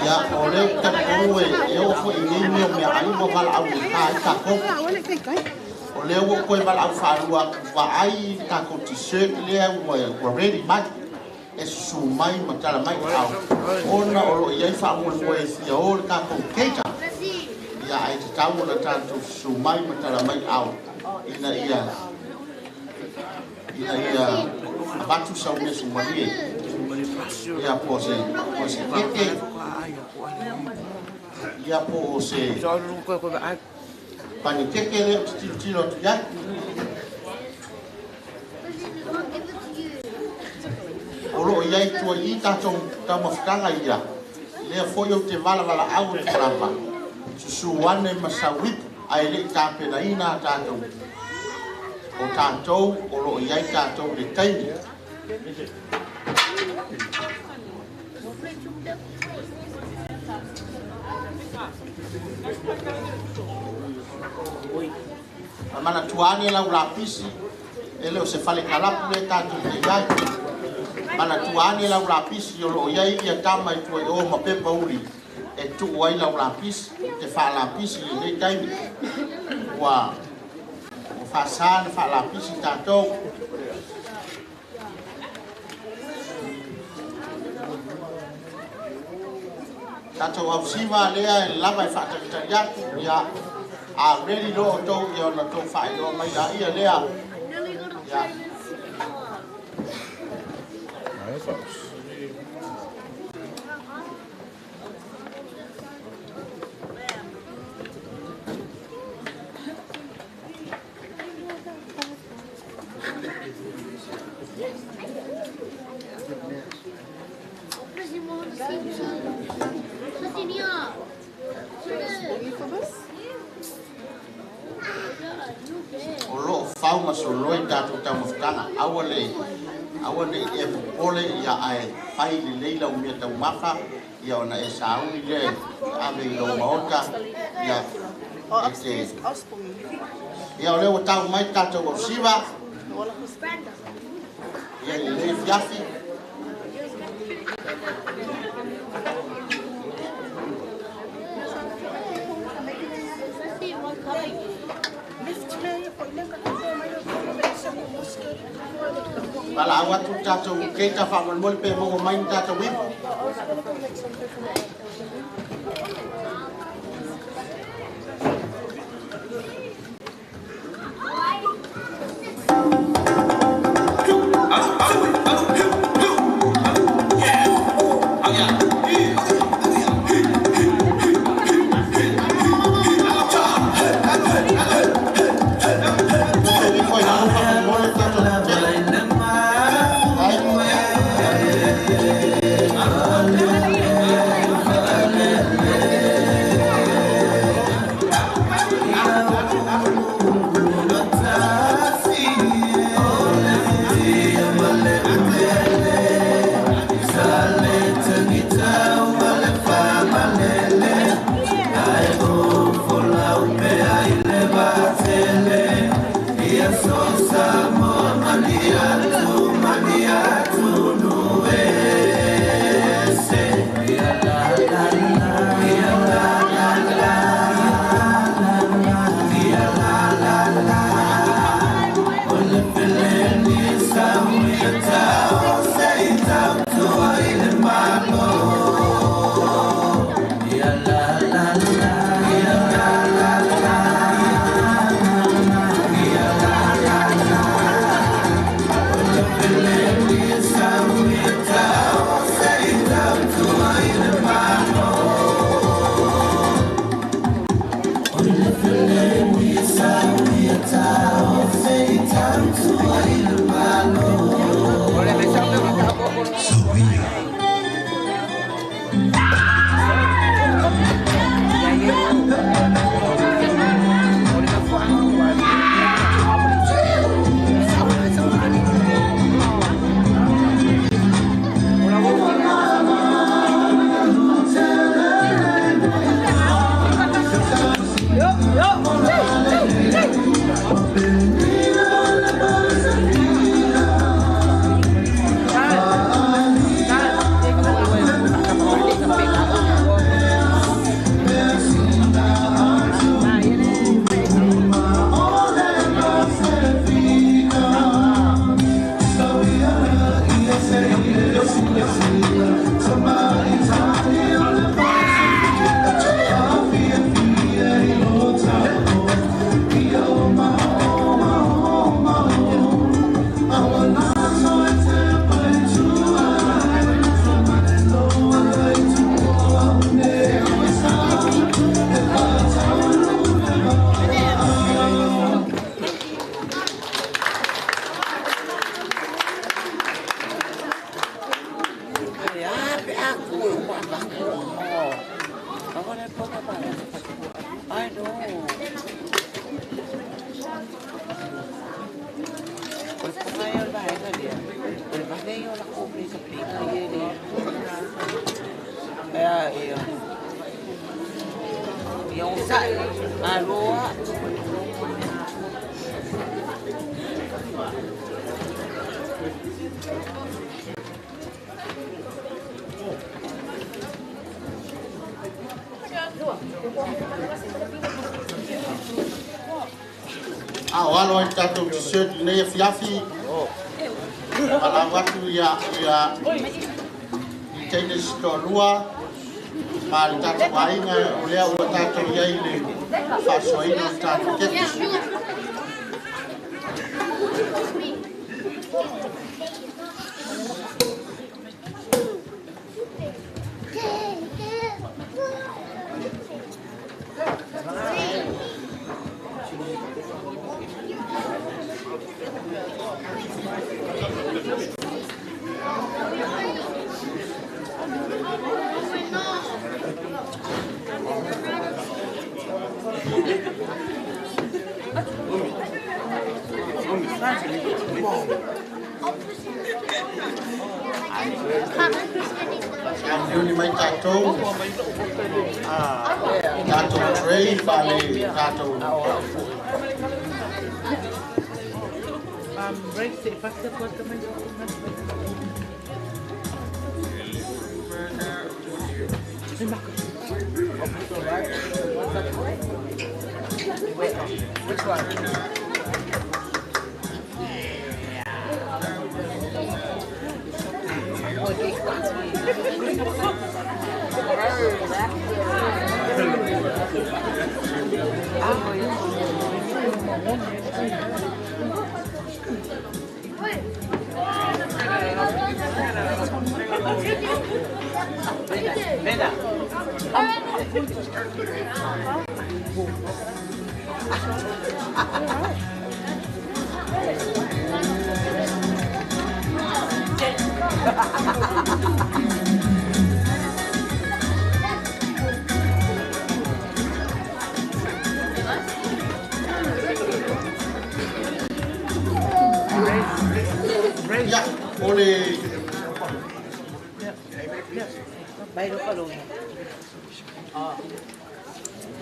Ia, o lea ou te talitonu e oo foi i nei mea o meaai ua valaau i ta ai tatou. O lea ua ou toe valaau faalua atu vaai i le tatou dessert lea ua ready mai. e susu mai ma tala mai au ona o loo iai faamoemoe e fia o le tatou keita ia ae tatau ona tatou susu mai ma tala mai au ina ia avatu sau mea sumalie ia po se keke ia po o se panikeke lea o te tilotilo atu iai. O loo iai tua i tatou taumafataga ia lea foi ou te valavala au e lava susu ane ma sauipu ae lei tapenaina a tatou o tatou o loo iai tatou le taimi. Manatua ane lau lapisi e le o se fale kalapu le tatou te iai. Manatua ane lau lapisi o loo iai ia tama i tua i o ma pepa uli e tuu ai lau lapisi te faalapisi i lenei taimi ua faasā na faalapisi tatou. Tatou ausiva lea e lava e faatalitali atu ia a ready loa outou ia ona tou faailoa mai laia lea ia. O loo fau ma soloi tatou taumafataga aua le e popole ia ae fai lelei lau mea taumafa ia ona e sauni lea ave i lou maota ia e ia o lea ua tau mai tatou ausiva ia i lenei fiafi. Valaau atu tatou keita faamolemole pe maua mai ni tatou ipu. A o alo ai tatou t-shirt i nei afiafi. Palau atu ia ia i teine si toalua ma le tatou aiga o lea ua tatou iai le faasoaina o le tatou keke. Uni mai tatou tatou tray ma le tatou Which one? Ia, o le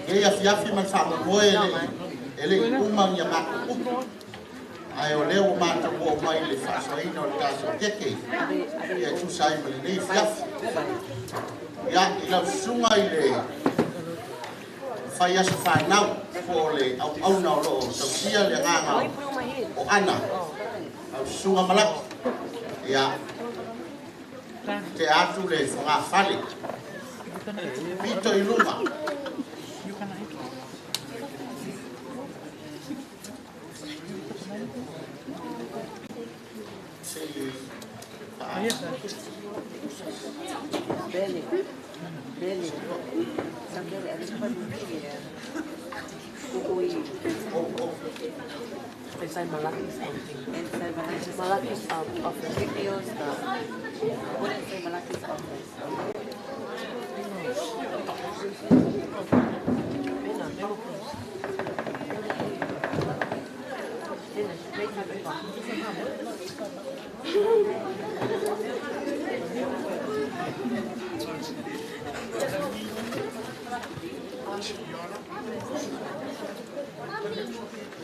Nei afiafi ma le faamoemoe e le i uma ia matou upu. Ae o lea ua matou oo mai i le faasoaina o le tatou keke ia e tusa ai ma lenei afiafi. Ia, i lau susuga i le fai aso fanau po o le auauna o loo tausia le agaga o Ana, lau susuga Malaki. Ia, te atu le fogafale pito i luga. Inside Malaki's something. Inside Malaki's office. Put inside Malaki's office.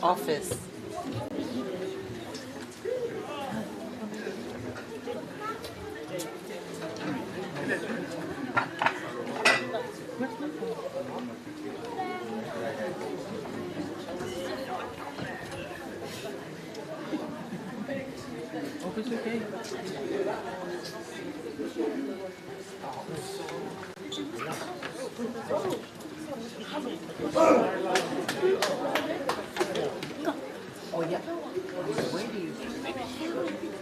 Office. Office okay? Oh yeah. Where do you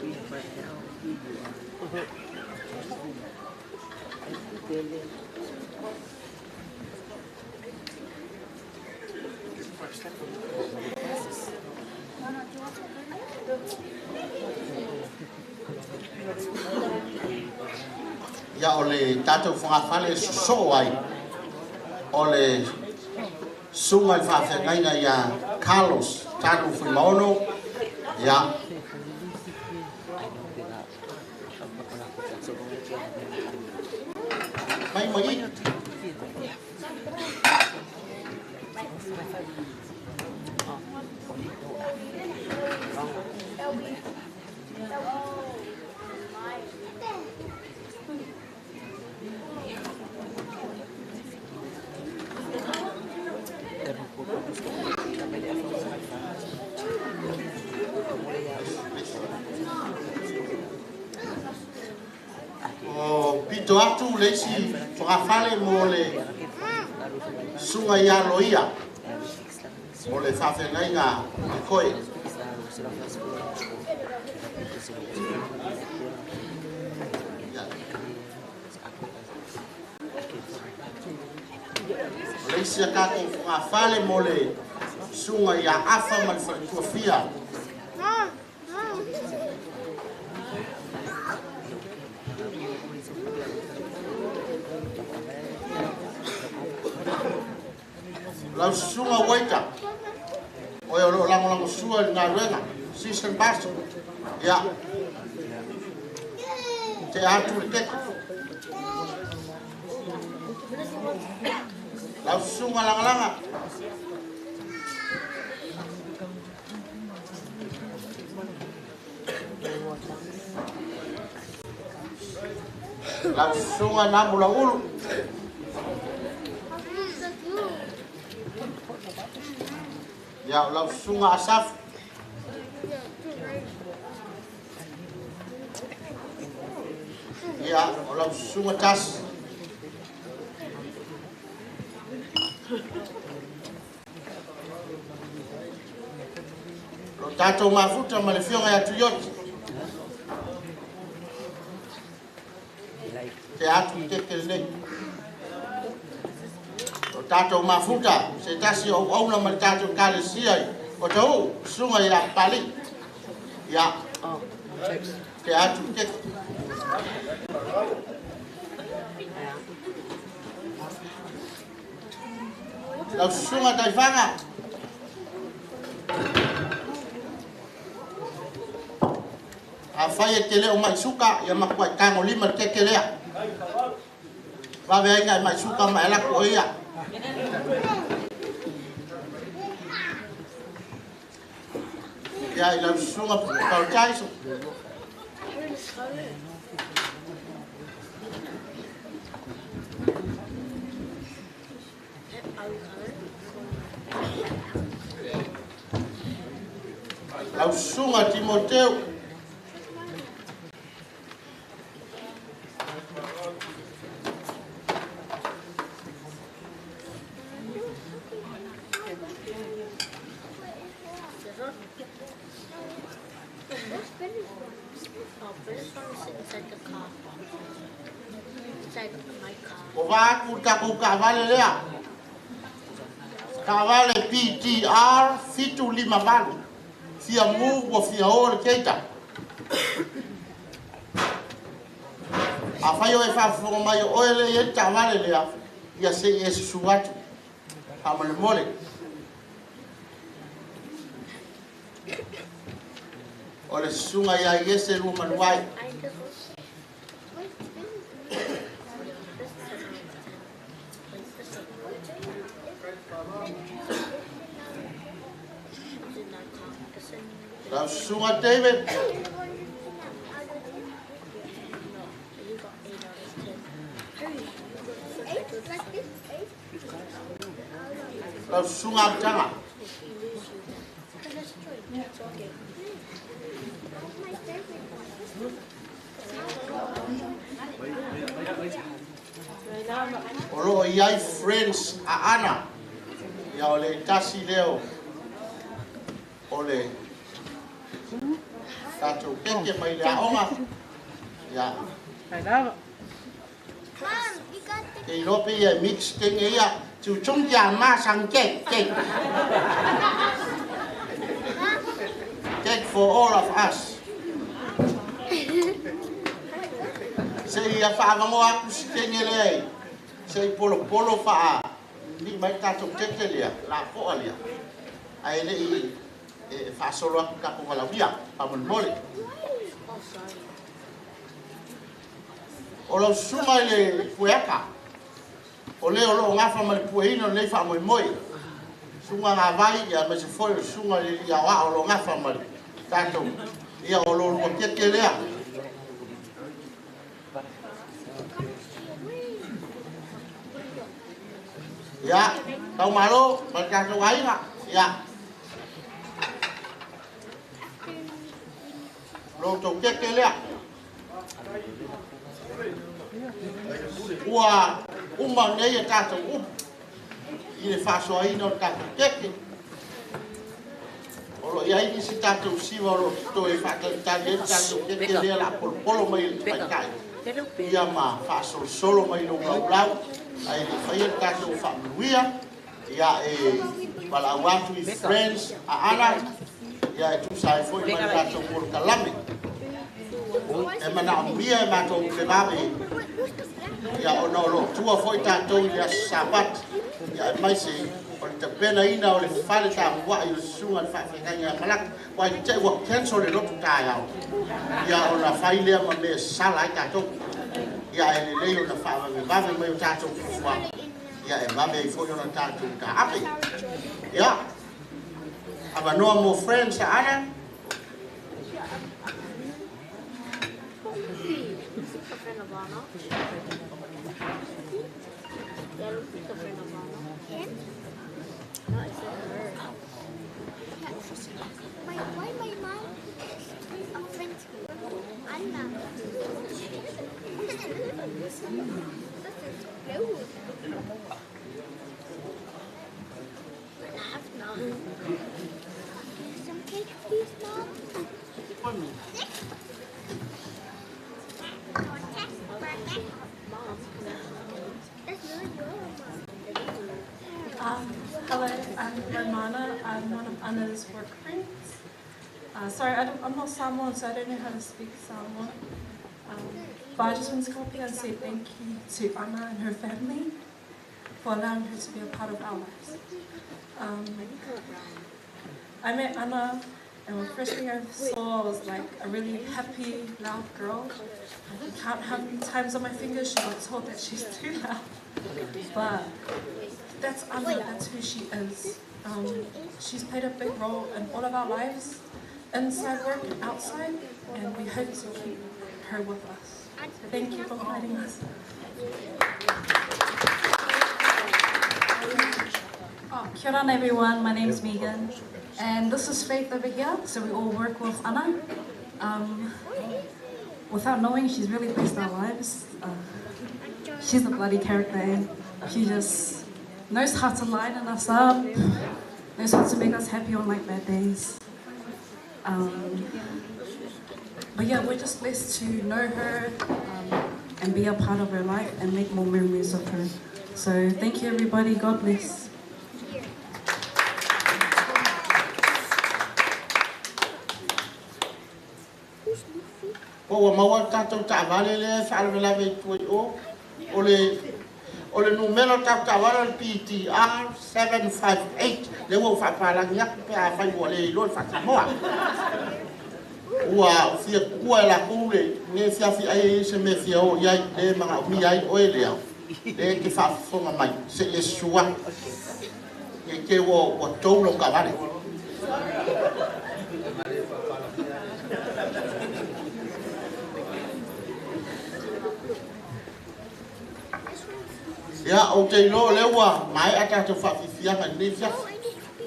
be right now? Ia o le tatou fogafale e sosoo ai o le susuga i le faafeagaiga ia Carlos Tanu Fuimaono. Ia mai ma i. O pito atu le isi fogafale mo le susuga ia Loia o le faafeagaiga i koe. O le isi a tatou fogafale mo le susuga ia Afa ma le faletuafia. Lau susuga Waita, o e o loo lagolago sua i le galuega, assistant pastor. Ia, te atu le keke. Lau susuga Lagalaga. Lau susuga Namula Ulu. Ia, o lau susuga Asaf. Ia, o lau susuga Tasi. Lo tatou mafuta ma le fioga ia Tuioti. Te atu i keke lenei. Lo tatou mafuta, se tasi o auna ma le tatou kalesia i o tau, susuga ia Pali. Ia, te atu i keke. Lau susuga Taifaga. A fai e te leo mai suka, ia makuai tango lima le keke lea. Vave ainga e mai suka mai alako o ia. Ia i lau susuga Pautaiso. Lau susuga Timoteo. O vā ku takou kavale lea. Kavale PTR 758. Fia mu ua fia o le keita. A fai o e whaafonga mai o oe le e kavale lea. Ia se i e susu atu. Whamale mole. O le susuga ia Iese lua manuai. Lau susuga David. Lau susuga Amataga. O loo iai friends a Ana. Ia o le tasi leo o le tatou keke mai le aoga. Ia. Ke iloa pe ia e mix kenge ia. Tiu chung kia ma sang kek kek. Cake for all of us. Se Se i whaavangoa aku si tenge lea se i polo polo whaa ni mai tātou tete lea, la foa lea. Ae le i e whaasolo aku kako walawia, pamon mole. O lau susunga i le pueaka, o le o loo gafa ma le pueina o lenei faamoemoe. Susuga gavai ia ma se foe o le susuga i le alii aoao o loo gafa ma le tatou ia o lo lua keke lea. Ia, taumālō ma le tatou aiga, ia. Lo tou keke lea. Ua uma nei e tatou upu i le faasoaina o le tatou keke. O lo iai nisi tatou siva o lo toe faatalitali ai le tatou keke lea la polopolo mai le tamaitai. Ia ma faasolosolo mai lou laulau ae le faia le tatou faamanuia. Ia e valaau atu i friends a Ana ia e tusa ai foi ma le tatou polokalame. E manaomia e matou le vave ia ona o loo tua foi tatou i le aso Sapati ia e mai se o le tapenaina o le fale tapua'i o le susuga le faafeagaiga ia Malaki ua i te ua cancel le lotu taeao ia ona fai lea ma mea sala ai tatou ia e lelei ona faavavevave mai o tatou fuafuaga ia e vave ai foi ona tatou taape ia avanoa mo friends a Ana. Why my mom is a friend Anna? This is blue. I have none. Some cake, please, Mom. Hello, I'm Romana. I'm one of Anna's work friends. Sorry, I'm not Samoan, so I don't know how to speak Samoan. But I just want to come up here and say thank you to Anna and her family for allowing her to be a part of our lives. I met Anna, and the first thing I saw was like a really happy, loud girl. I can count how many times on my fingers she got told that she's too loud. But that's Anna, that's who she is. She's played a big role in all of our lives, inside work and outside, and we hope to keep her with us. So thank you for inviting us. Oh, kia ora everyone, my name's Megan, and this is Faith over here, so we all work with Anna. Without knowing, she's really blessed our lives. She's a bloody character, eh? She just knows how to lighten us up, knows how to make us happy on like bad days. But yeah, we're just blessed to know her and be a part of her life and make more memories of her. So thank you everybody, God bless. Po ua maua le tatou taavale lea e faalavelave i tua i o. O le numera o le tatou taavale o le PTR 758 lea ua ou faapalagi atu pe afai ua le iloa le faasamoa. Ua fia tuua e latou le ne fiafi ai ai se mea fia o i ai le magaomia ai oe lea le e te faafofoga mai se i e susu atu e te ua tou lau taavale. Ia, ou te iloa o lea ua maea tatou faafiafiaga i lenei afiafi.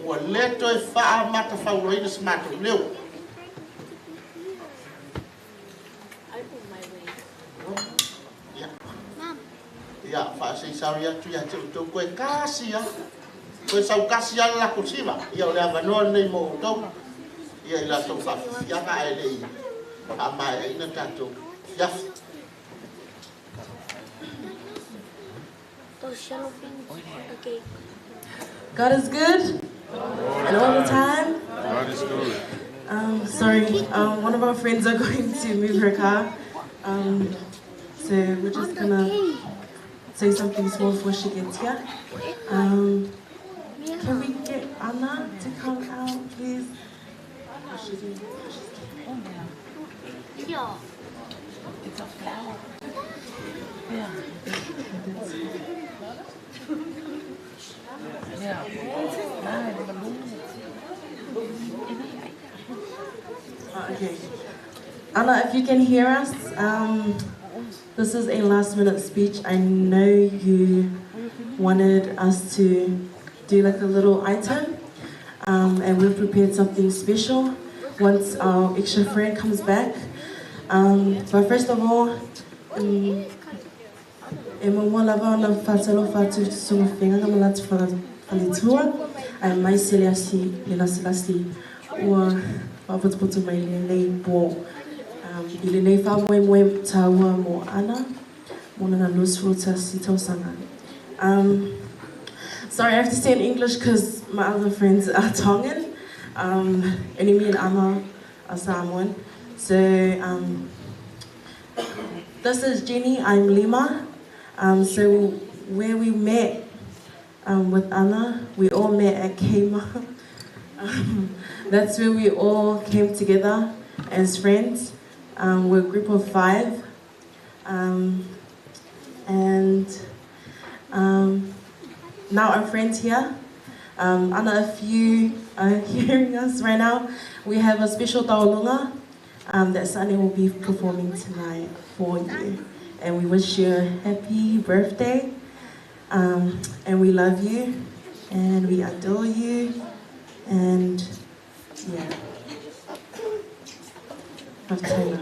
Ua le toe faamatafauloaina se matou leo. Ia, ia faaseisau atu ia te outou koe kasi lava. Koe saukasi lava le latou siva. Ia, o le avanoa lenei mo outou. Ia, i latou faafiafiaga ae le i faamaeaina tatou afiafi. Those yellow things on the cake. God is good, and all the time. God is good. Sorry, one of our friends are going to move her car. So we're just gonna say something small before she gets here. Can we get Anna to come out, please? Oh, she's Yeah. It's a flower. Yeah. Okay. Anna, if you can hear us, this is a last minute speech. I know you wanted us to do like a little item, and we've prepared something special once our extra friend comes back. But first of all, e mo lava ona whatalo whatu sunga whenga nga malatu whaletua, ai mai sele asi le lasi ua whaputuputu mai lenei po. I lenei wha moe moe tāua mo Ana, mo nana lusfuru si tausanga. Sorry, I have to say in English because my other friends are Tongan. Only me and Anna are Samoan. So this is Jenny, I'm Lima. So where we met with Anna, we all met at Kmart. That's where we all came together as friends. We're a group of 5. Now our friends here. Anna, if you are hearing us right now, we have a special taulunga that Sunny will be performing tonight for you. And we wish you a happy birthday. And we love you, and we adore you, and yeah. Have Taylor.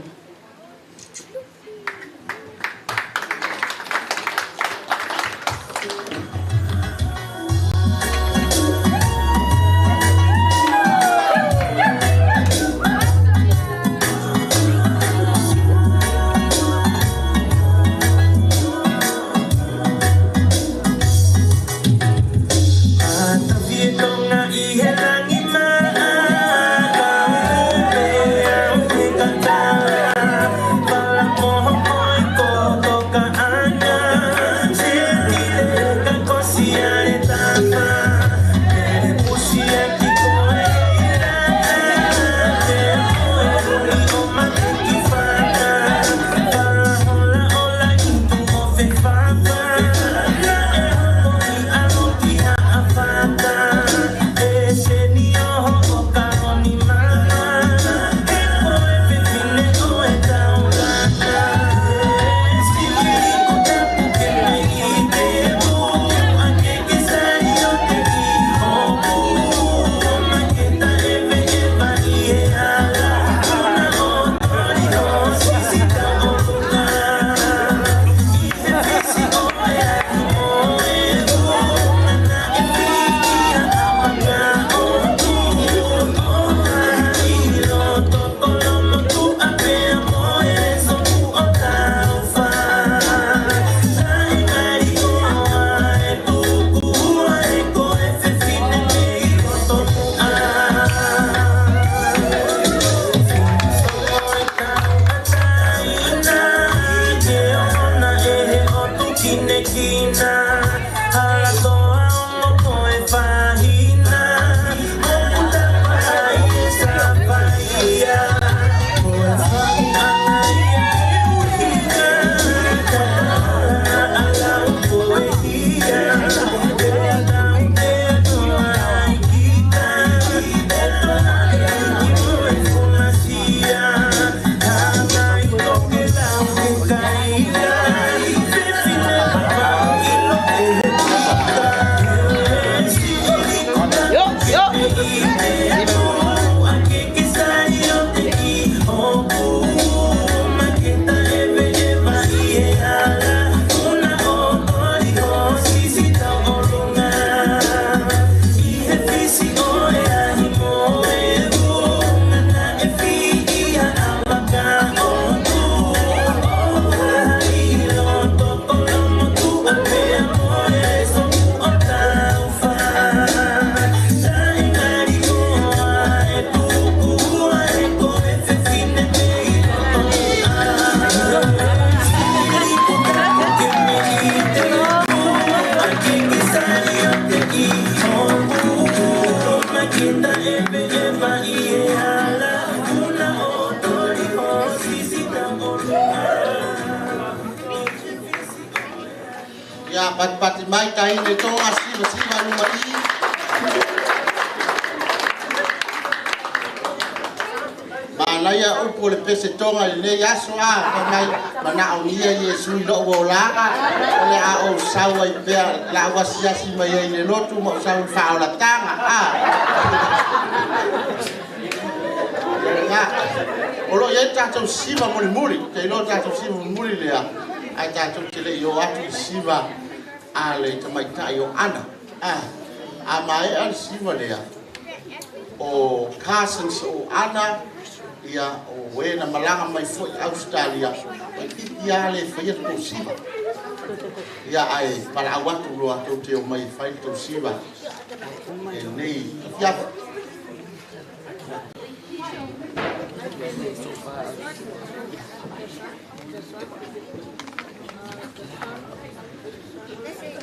Ia patipati mai tahine Tonga siva siva luma i. Manaia upu o le pese Tonga i lenei aso a fai mai manaogia Iesu i lou olaga o le a ou sau ai pea la au asiasi mai ai i le lotu ma ou sau i le faaolataga a. Ia o loo i ai le tatou siva mulimuli, ou te iloa le tatou siva mulimuli lea ae tatou te le i o atu i siva a le tamaitai o Ana. A maea le siva lea o Carsons o Ana ia o e na malaga mai foi Australia toeitiiti lava le faia le tou siva. Ia ae valaau atu loa tou te omai e fai le tou siva i lenei afiafi.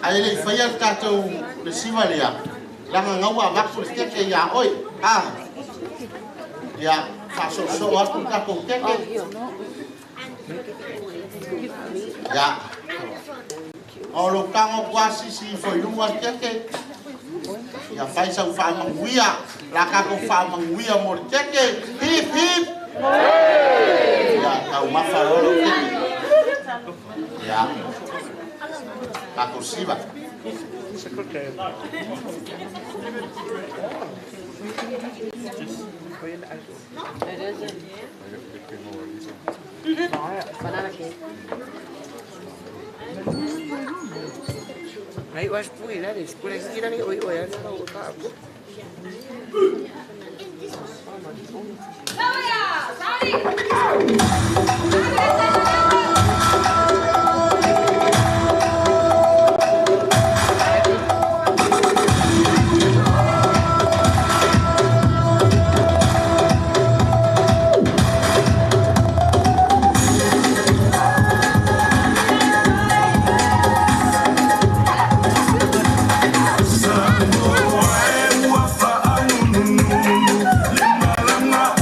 Ae le i faia le tatou le siva lea, leaga gaua avatu le keke ia oe. A ia faasoosoo atu le tatou keke. Ia o lou tago atu lava sisi ifo i luga le keke. Ia fai sau faamanuia, la tatou faamanuia mo le keke. Hip hip. Ia taumafa loa lou keke. Ia tatou siva.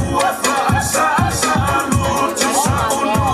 Ua faasaasa alo tusa ono.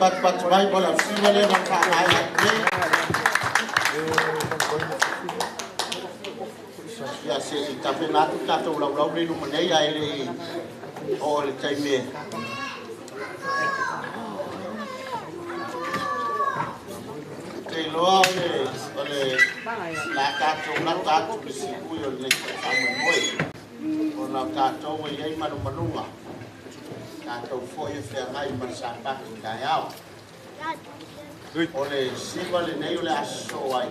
patupatu mai mo le ausiva lea ma le faamaea atu nei. Ia seʻi tapena atu tatou laulau le luma nei ae leʻi oo le taimi e teiloa o le la tatou lata atu le siui o lenei faamoemoe ona o tatou e iai malumaluga tatou foʻi e feagai ma le sapati taeao. O le siva lenei o le aso ai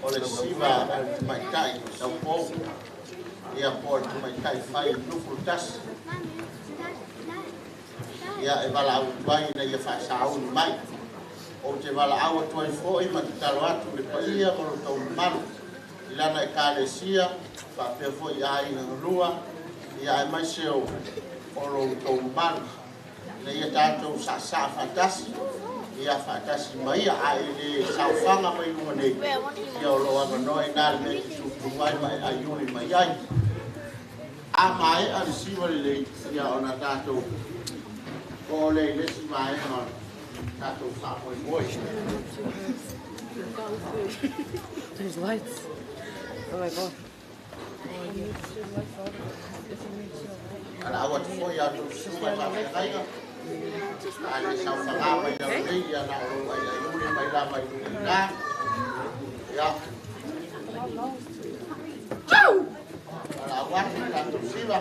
o le siva a le tamaitaʻi taupou ia po o le tamaitaʻi fai 21 ia e valaau atu ai ina ia faasauni mai. Ou te valaau atu ai foʻi ma tatalo atu le paia ma lo tou mamalu i lana ekalesia faapea foʻi aiga galua ia ae maise o lo tou mamalu ina ia tatou saasaa faatasi ia faatasi ma ia ae le saofaga mai luga nei ia o loo avanoa ina le mea te tutu ai ma e aiuli mai ai. A maeʻa le siva lelei ia ona tatou o le i lesi vaega tatou faamoemoe. There's lights. Oh my god. Ala atu foi a tou susuga e faafeagaiga a le saofagā mai lau nei ia na o lou aiaiuli mai lava i luga ina ia ala atu tatou siva.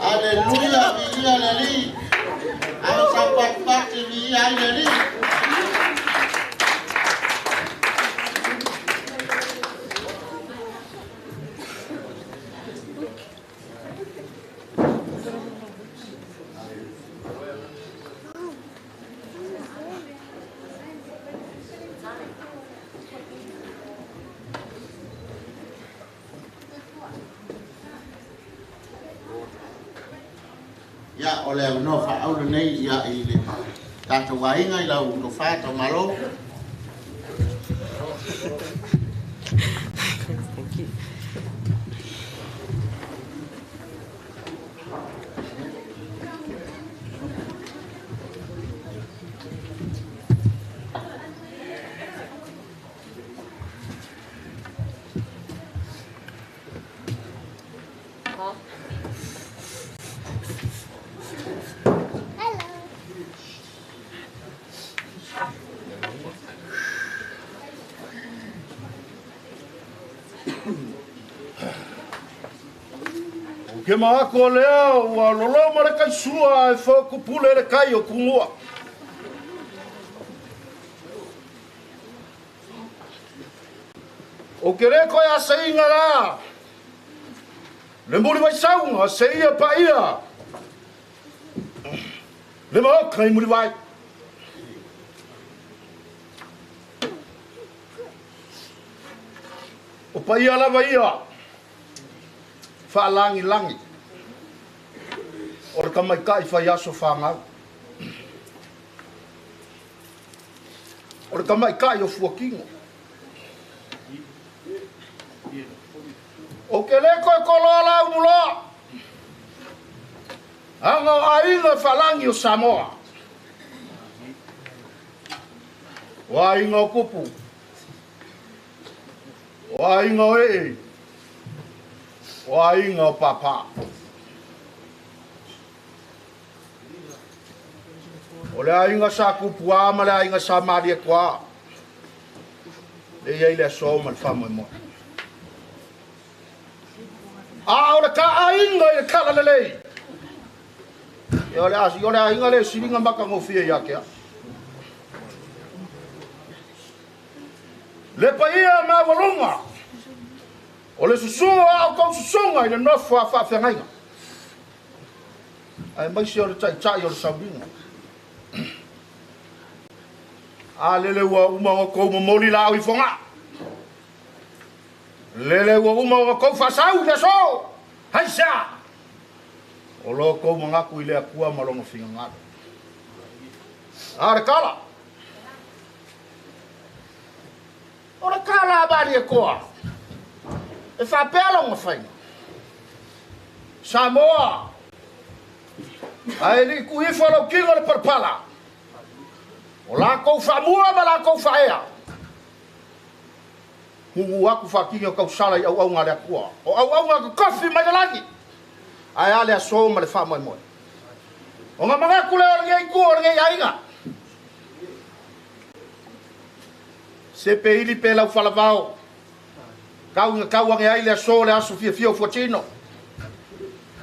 Aleluia, viia le Alii. Alo sa patupatu viia ai le Alii. Ia, o le avanoa faaauuro lenei ia i le tatou aiga i lau tofa Taumalo. Thank you. Ke maako lea ua loloma le kaisua e fokupule le kai o kumua. O ke le koe a seinga la, le muli waisaunga se ia pa ia, le maoka i muli vai. O pa ia lava ia, whaalangi langi. O le kamaikai whai aso whangau. O le kamaikai o fuakingo. O ke leko e koloa la umuloa. Anga o ainga whalangi o Samoa. O ainga o kupu. O ainga o ee. O ainga o papa. O le ainga sa kupua ma le ainga sa maria koa. Le iai le aso ma le whamoi moe. A o le ka ainga i le kala lelei. E o le asi, o le ainga le siringa maka ngofia ia kea. Le paia ma walunga. O le susunga au kau susunga i le nofo a whaafengaiga. Ai maisi o le taitai o le saulinga. A lele ua uma o kou momoli la au i fonga. Lele ua uma o kou whasau le so. Hai sea. O lo kou mangaku i le akua malongo fingangalo. A le kala. O le kala a bali e koa. E whapea longa whainga. Samoa. Ai li kuifo lau kingo le parpala. O la kou whamua ma la kou whaea. Hungu aku whakingi o kausala i au au ngā le akua. O au au ngā kofi mai le lagi. Ai ale aso ma le wha moe moe. O ngā mangaku le o le ngei kua o le ngei ainga. Se pe ili pe lau whalavao. Kau ngā kau ange ai le aso le aso fia fia o fuatino.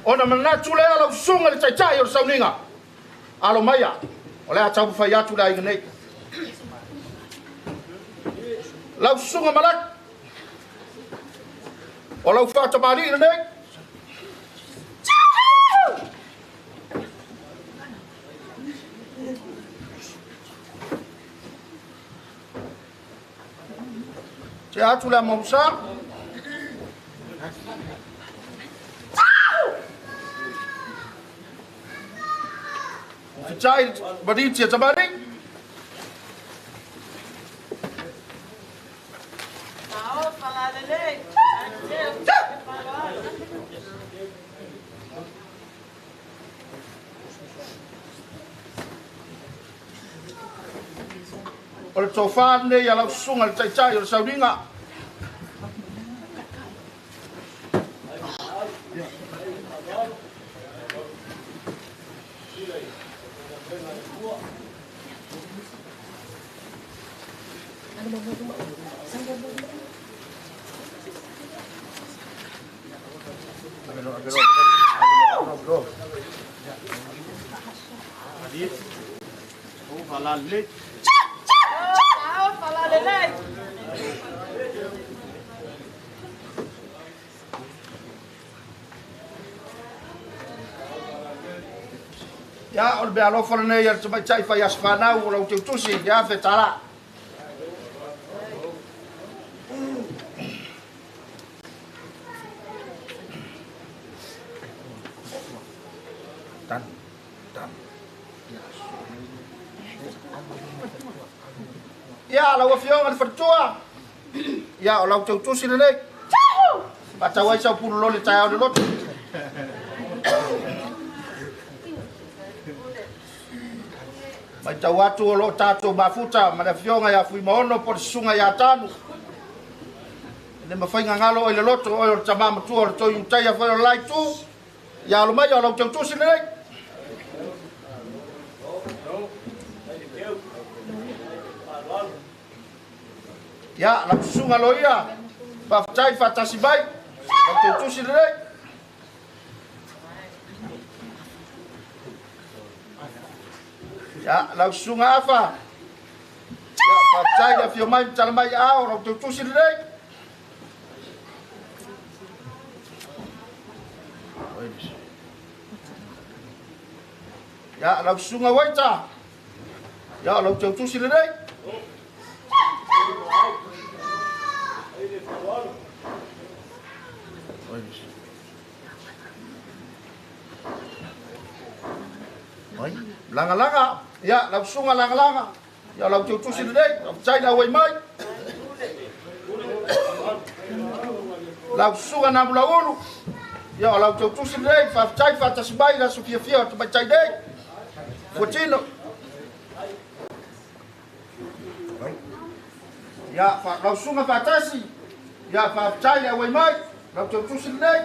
O na manatu le ala usunga le taitai o le sauninga. Alo maia. O le a tau whai atu le ainga nei. Lau susunga malaki. O lau whaatamari ina nei. Te atu le a mamusa. Whitai mariti a tamari. O le tōwhā nei a lau susunga le taitai o le sauninga. Ia, o le mea alofa lenei a le tamaitai fai aso fanau o lau teutusi, ia fetala. Tan. Ia, lau afioga le faletua. Ia, o lau tautusi lenei. Faatau ai sau pulololi taeao le loto. Matau atu o loo tatou mafuta ma le afioga ia Fuimaono po o le susuga ia Tanu. E le mafai gagalo oi le loto oe o le tamā matua o le toi utaia foi o le la itu. Ia alo mai o lau tautusi lenei. Ia, lau susuga loia, faafetai faatasi mai, lau tautusi lenei. Ia, lau susuga Afa, ia, faafetai le afio mai ma tala mai aao, lau tautusi lenei. Ia, lau susuga Waita, ia, lau tautusi lenei. Lagalaga, ia, lau susuga Lagalaga, ia, lau tautusi lenei, faafetai le auai mai. Lau susuga Namulaulu, ia, o lau tautusi lenei, faafetai faatasi mai le aso fiafia o tamaitai nei. Fuatino. Ia, lau susuga Faatasi, ia, faafetai le auai mai, lau tautusi lenei.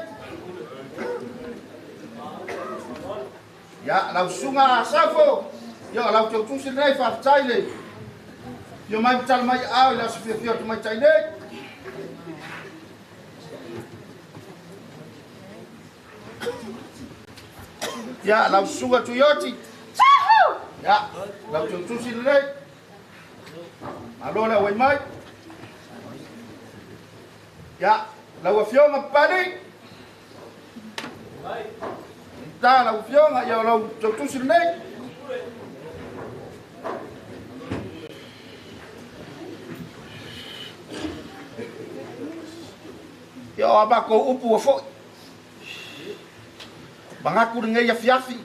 Ia, lau susuga Safo, ia, lau tautusi lenei, faafetai le fio mai ma tala mai aao i le aso fiafia o tamaitai nei. Ia, lau susuga Tuioti, ia, lau tautusi lenei. Malo le auai mai. Ia, lau afioga Papali. Ta lau afioga, ia, lau tautusi lenei. Ia, o a makou upu ua fo'i. Magaku lenei afiafi.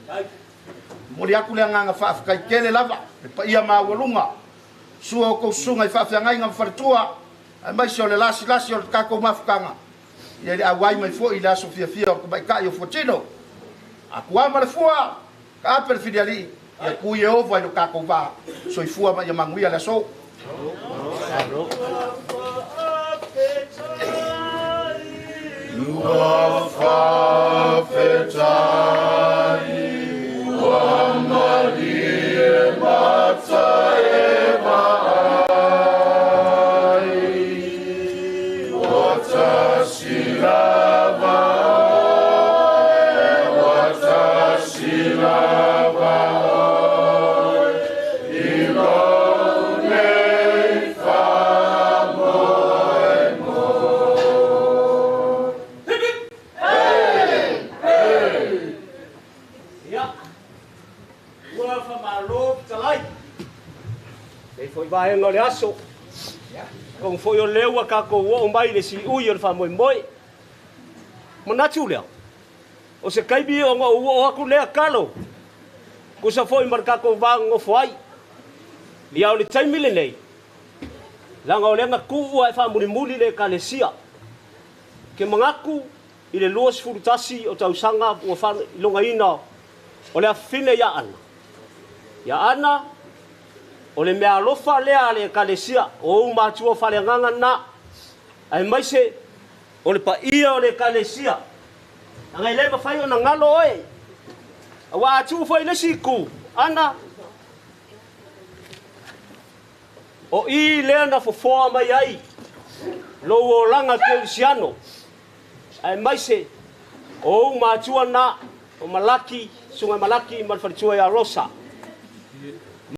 Momoli atu le agaga faafetai tele lava, le paia maualuga. Sua o tou susuga i faafeagaiga ma faletua, aemaise o le lasilasi o le tatou mafutaga. Ia i le auai mai foi i le aso fiafia o le tamaitai o Fuatino. Atua ma le fua, taape le filialii, ia tu Ieova i lo tatou va. Soifua ma ia manuia le aso. Ua faafetai ua malie mata e vaai, ua tasi lava oe, ua tasi lava oe, i lou nei faamoemoe. Ia, ua faamālō fetalai. Lei foi vaega o le aso. Kogo foi o lea ua tatou oo mai le siui o le faamoemoe. Manatu lea, o se taimi ona ou oo atu lea talo, tusa foi ma le tatou va nonofo ai. Ia o le taimi lenei, leaga o lea na tuu ae faamulimuli le Ekalesia. Ke manatu i le 21 o tausaga ua faailogaina o le afafine ia Ana. Ia Ana, o le mea alofa lea a le Ekalesia, o ou matua faaleagaga na, aemaise o le paia o le Ekalesia. Leaga e le mafai ona galo oe. Auā a tuu foi i le isi itu, Ana, o i lea na fofoa mai ai lou olaga kerisiano, aemaise o ou matua na, o Malaki, susuga Malaki ma le faletua ia Rosa.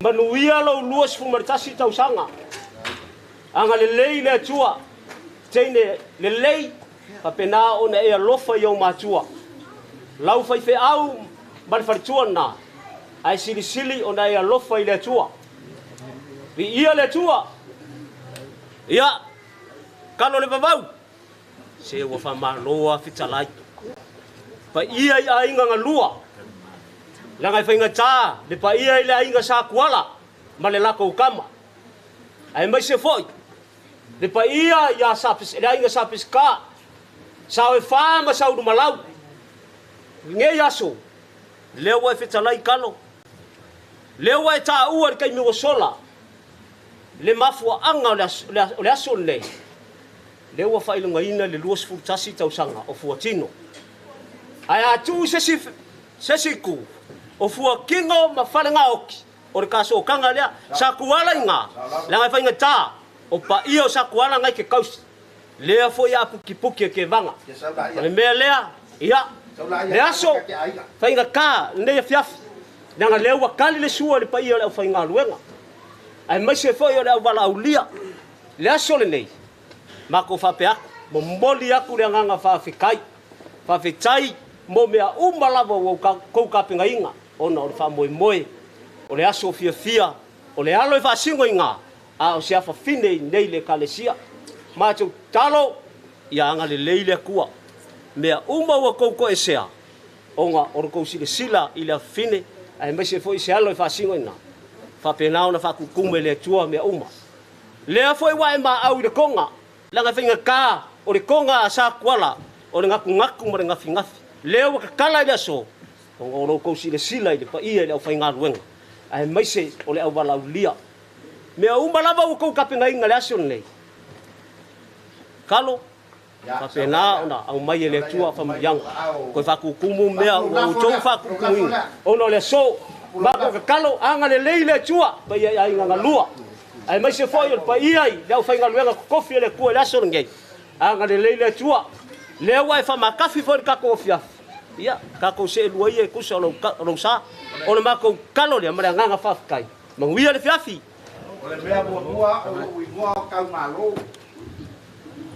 Manuia lou 21 tausaga. Agalelei le Atua, teine lelei, faapena ona e alofa i ou matua. Lau faifeau ma le faletua na, ae silisili ona e alofa i le Atua. Viia le Atua. Ia, talo le vavau, se ua faamālō a fetalai. Paia i aiga galua, leaga e faigata le paia i le aiga Sa Tuala. Ma le lakou kama. Ae mai se foi. Le paia ia sa le aiga sa pesika. Sa e wha ma sa malau. Ngei aso. Lea ua e fetalai kalo. Lea ua e tāua le kaimi ua sola. Le mafuaanga o le aso lenei. Lea ua faailogaina le 21 tausaga o fuatino. Ae a tuu se isi ku o fuakigo ma falegaoki o le kasokaga lea sakuala iga leaga e faigatā o paia o sakuala gai ke kausi lea foʻi a pukipuki e kevaga o le mea lea ia le aso faigatā lenei afiafi leaga lea ua kali le sua i le paia o le aufaigaluega ae maise foʻi o le auvalaaulia le aso lenei makou faapea aku momoli aku le agaga faafekai faafetai mo mea uma lava ua kou kapegaiga ona o le faamoemoe o le aso fiafia o le alo e faasigo iga a o se afafine i nei le ekalesia matou talo ia agalelei le Atua mea uma ua kou toesea ona o le kou silasila i le afafine ae maise foʻi se alo e faasigo iga faapena ona faakukumu e le Atua mea uma lea foʻi ua e maau i le koga leaga e faigatā o le koga a Sakuala o le gakugaku ma le gafigafi lea ua kakala i le aso ona o loutou silasila i le paia i le aufaigaluega ae maise o le auvalaulia mea uma lava ua kou kapegaiga le aso lenei kalo faapena ona aumai e le Atua faamanuiaga toe faakukumu mea ua outou faakukumuina ona o le aso makou kakalo agalelei le Atua paia i aiga galua ae maise foʻi o le paia i le aufaigaluega kokofi e le Atua i le aso lenei agalelei le Atua lea ua e faamakafi foi le tatou afiafi ia tatou seelua ia e tusa o lou sa o le matou kalo lea ma le agaga faafetai manuia le fiafi. O le mea muamua o lou igoa o Taumalo.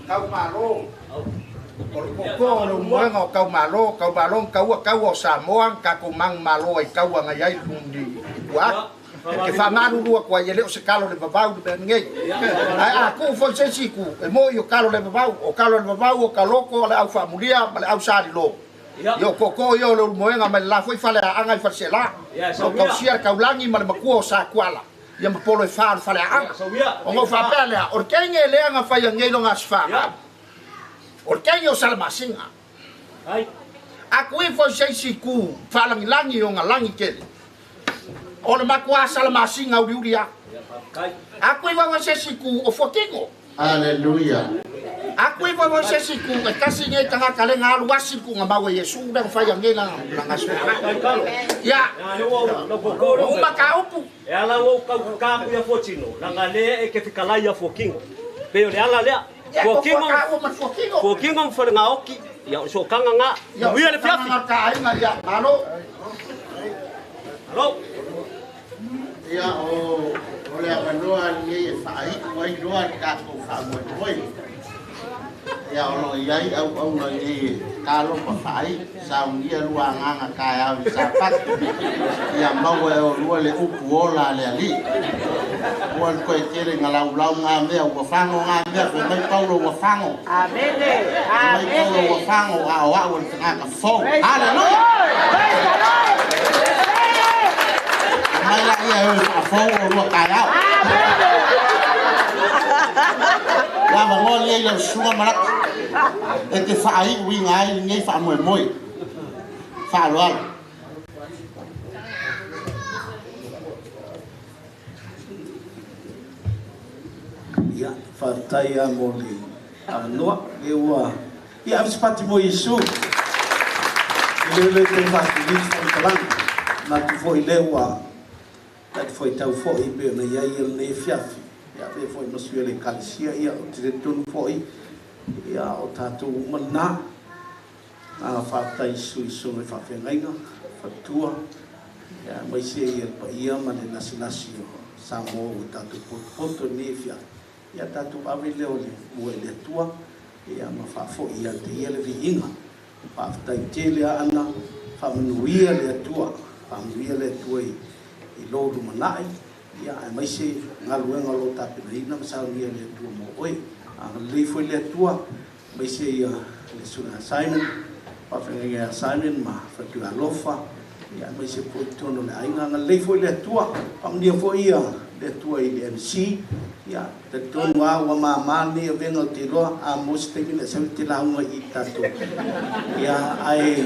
Taumalo. O le koko o le umuega o Taumalo, Taumalo taua taua o Samoa, tatou manumalo ai taua ngai ai ni tua. Ke whamaruru atu ai e leo se kalo le vavau le mea nei. Ai a ku foi se siku, e mo i o kalo le vavau, o kalo le vavau o kaloko o le au whamulia ma le au sārilo. Io koko ia o le ulumoenga mai le la foi fale a anga i fale se la. O kausia le kaulangi ma le makua o Sakuala. Ia ma polo e wha le fale a anga. O ngau whapea lea, o le kenge lea nga whai ngei longa aswhanga. O le kenge o Salamasinga. A kui foi se siku, whalangilangi o nga langi kele. O le makua Salamasinga uri uri a. A kui wawa se siku o fuakingo. Hallelujah. A kui wawa se siku e kasi ngei tangata le ngā alu asi ku ngā maua Yesu le ngā whai ngei la ngā sua. Ia. Uma ka upu. E ala wau kau kāku ia fuatino, la ngā lea e ke whikalai ia fuakingo. Pe o le ala lea. Fuakingo. Fuakingo mwhare ngā oki. Ia o kanga ngā. Uia le fiafi. Ia ka ainga ia. Alo. Alo. Ia o le avanoa nei e whaaiku ai noa le tātou whaamoemoe. Ia o lo iai au au nei e kalo pa whaai, saungia lua nganga kai au i sapatu. Ia maua e o lua le upu ola le ali. Ua le koe tele ngā lau lau ngā mea, ua whango ngā mea, fai mai Paulo ua whango. Amene, Mai Paulo ua whango, a o au le tangata fou. Hallelujah! Praise the Lord! Mai la ia e whaafou o lua kai au. Ia mangoli ei lau suga maraki. E te whaai ui ngai nei whaamoemoe. Whaaloalo. Ia, whaatai a mo le awanoa. Le ua. Ia, awisi pati mo Yesu. I le le te whaatuliti whantalanga. Nā tu foi le ua. Nā tu foi tau foi pe na ia ia le fiafi. Ia pe foi masua le kalisia ia o te tonu foi. Ia o tātou umana. Nā whaatai sui sunga whawhengainga. Whatua. Ia mai se ia pa ia ma le nasinasi o Samoa o tātou potopoto ni fiafi. Ia tātou ave leo le mua le atua. Ia ma whaafo ia te ia le viinga. Whaatai tele ana. Whaamanuia le atua. Whaamanuia le atua i lōru manai, ia e mai se ngaluenga lo tāpinaina masaunia le atua mō oe. A lei foi le atua, mai se ia le suna Simon, whawhengainga ia Simon ma whatua alofa, Ia mai se foi tonu le aiga agalelei foi le Atua. Faamanuia foi ia le Atua i le MC. Ia talitonu lava ua māmā lenei avega ou te iloa a maua se taimi ona e sau e te lauga i i tatou. Ia ae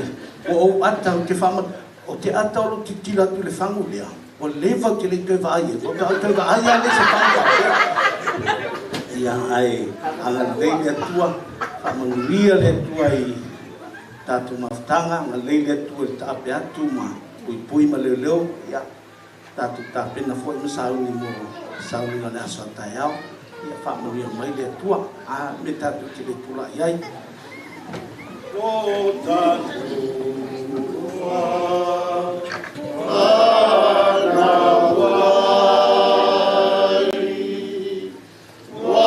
ua ou ata ou te faama ou te ata o lou tilotilo atu i le fagu lea, ua leva ou te le i toe vaai ai, faatoa ou toe vaai lava lea i se fagu faapea. Ia ae agalelei le Atua, faamanuia le Atua i tatou mafutaga, agalelei le Atua i le taape atu ma puipui ma leoleo, ia tatou tapena foi ma sauni mo sauniga o le aso a taeao, ia faamanuia mai le Atua. A mea tatou te le tulai ai. Lo tatou fanau ai, ua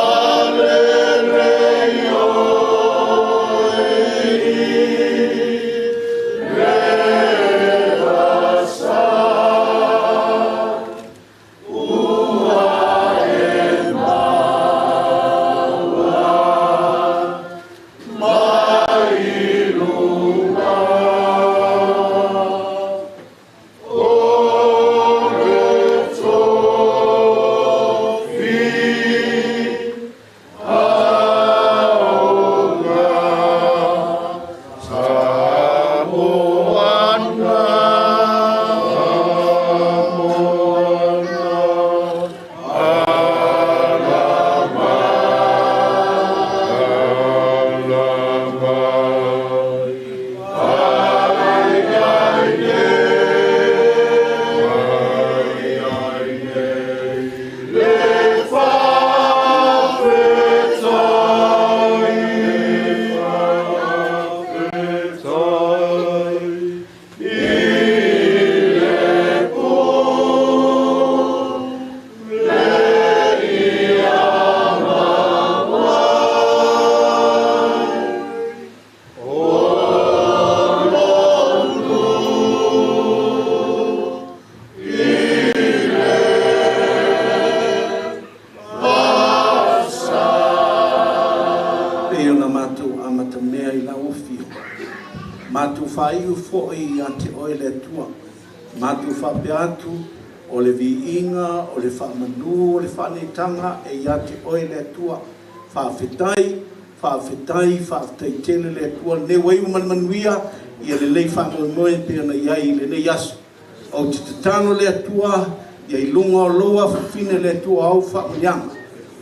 lelei oe i le vasa, ua e maua mai luga. O le tofi aoga Samoana, Samoana, ala mai, ala mai, ai, ai, nei, ai, ai, nei, le faafetai, faafetai, i le pule ia maua. O lou i le vasa. Pei ona matou amatamea i lau afio, matou faaiu foi ia te oe le Atua, matou faapea atu, o le viiga, o le faamanu, o le faaneetaga e ia te oe le Atua. Faafetai, faafetai, faafetai tele le Atua lenei ua iu ma le manuia ia lelei faamoemoe pei ona i ai i lenei aso. Ou te tatalo le Atua ia i luga o lou afafine le Atua o au faamanuiaga.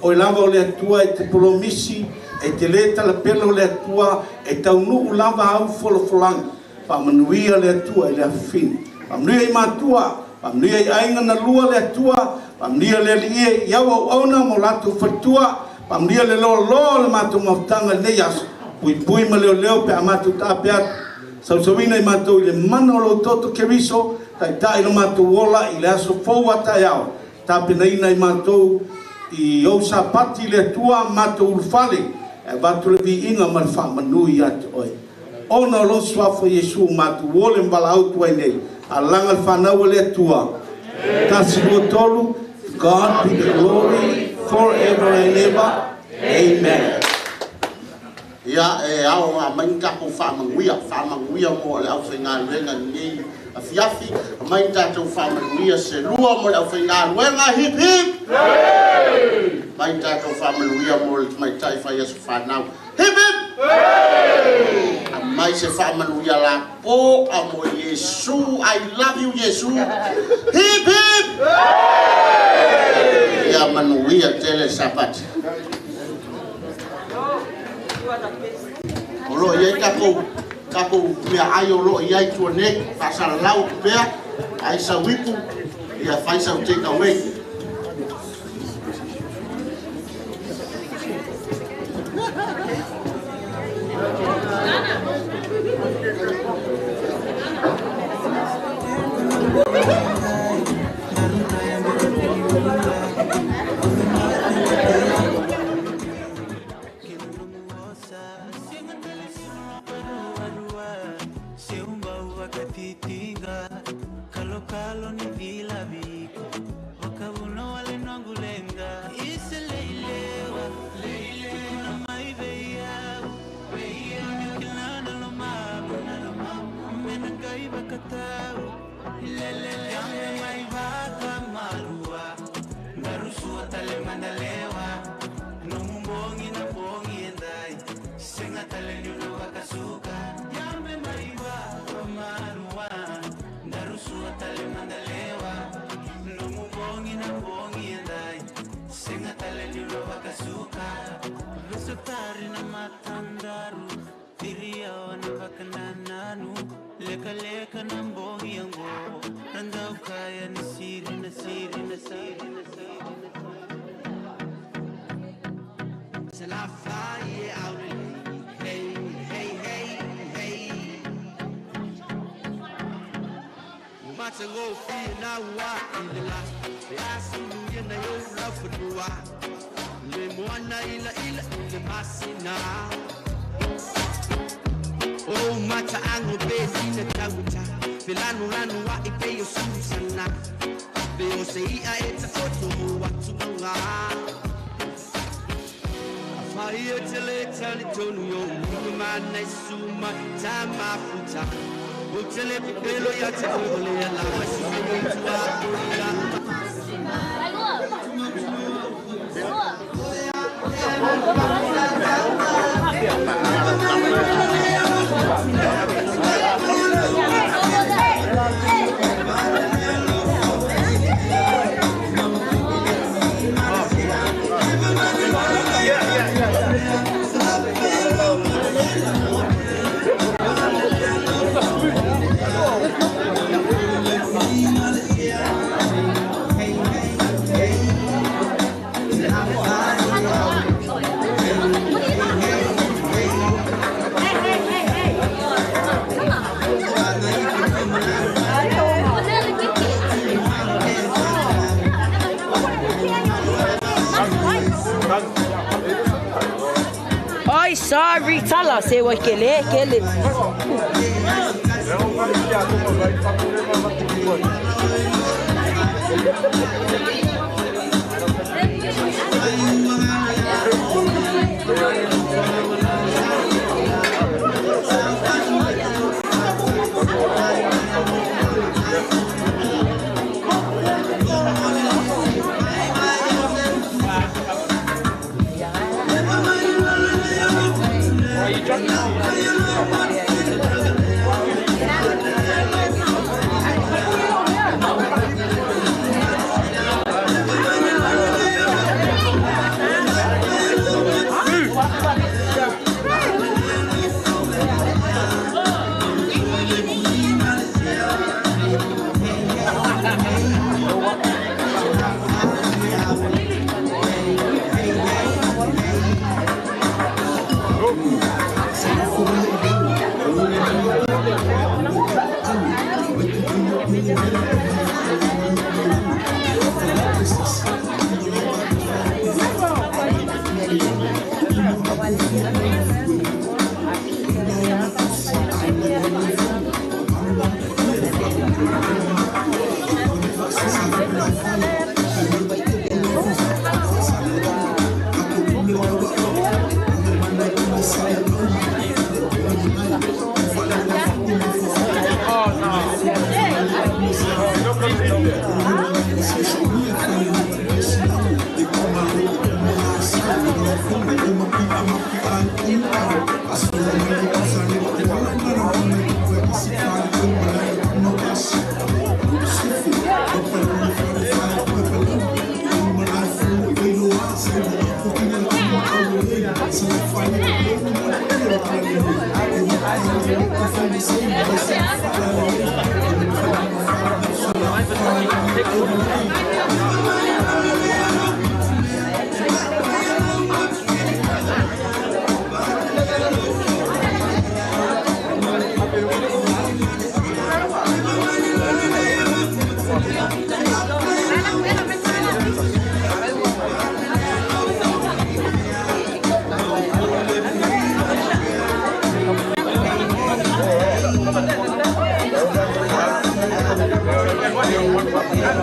Oe lava o le Atua e te polomisi, e te lē talapelo le Atua, e taunuu lava au folafolaga. Faamanuia le Atua i le afafine. Faamanuia i matua, faamanuia i aiga na lua le Atua, faamanuia le Alii e i au auauna ma o latou faletua, faamanuia le loaloa o le matou mafutaga i lenei aso, puipui ma leoleo pe a matou taape atu. Sausauina i matou i le mana o lou toto Keriso, taitai lo matou ola i le aso fou a taeao, tapenaina i matou i ou sapati le Atua matou ulufale, e avatu le viiga ma le faamanu ia te oe. Ona o lou suafa Iesu matou ole ma valaau atu ai nei, alaga le fanau a le Atua. Tasi, lua, tolu, to God be the glory forever and ever. Amen. Ia e ao aumai ni tatou faamanuia, faamanuia mo le aufaigaluega lenei afiafi, aumai ni tatou faamanuia se lua mo le aufaigaluega, hip hip! Aumai ni tatou faamanuia mo le tamaitai fai aso fanau, hip hip! Aumai se faamanuia lapoa mo Iesu, I love you Iesu, hip hip! Ia manuia tele le Sapati. O loo i ai tatou tatou meaai o loo i ai tua nei, faasalalau atu pea, ai sau ipu, ia fai sau take away. Lelele mai vaka marua Darusua tale mandalewa No mumbongi na bongi endai Senga tale nyuno vakasuka Yame mai vaka marua Darusua tale mandalewa No mumbongi na bongi endai Senga tale nyuno vakasuka Vesutari na matandaru Tiriawa na vakanananu Leka leka na mbongi yango Randa ukaya na siri na siri na siri na siri na Salafa ye hey hey hey hey Umatango fi na wa ila Asulu ye na yo la fudua Le moana ila ila le masina Oh mata ango besi na tauta Filanu lanu wa ipe yo susana Be o se ia eta oto wa tumanga Fire tele tele tonu yo mana suma tama futa Utele pelo ya te ole la masuma Oi, sorry, tala se wa kele kele.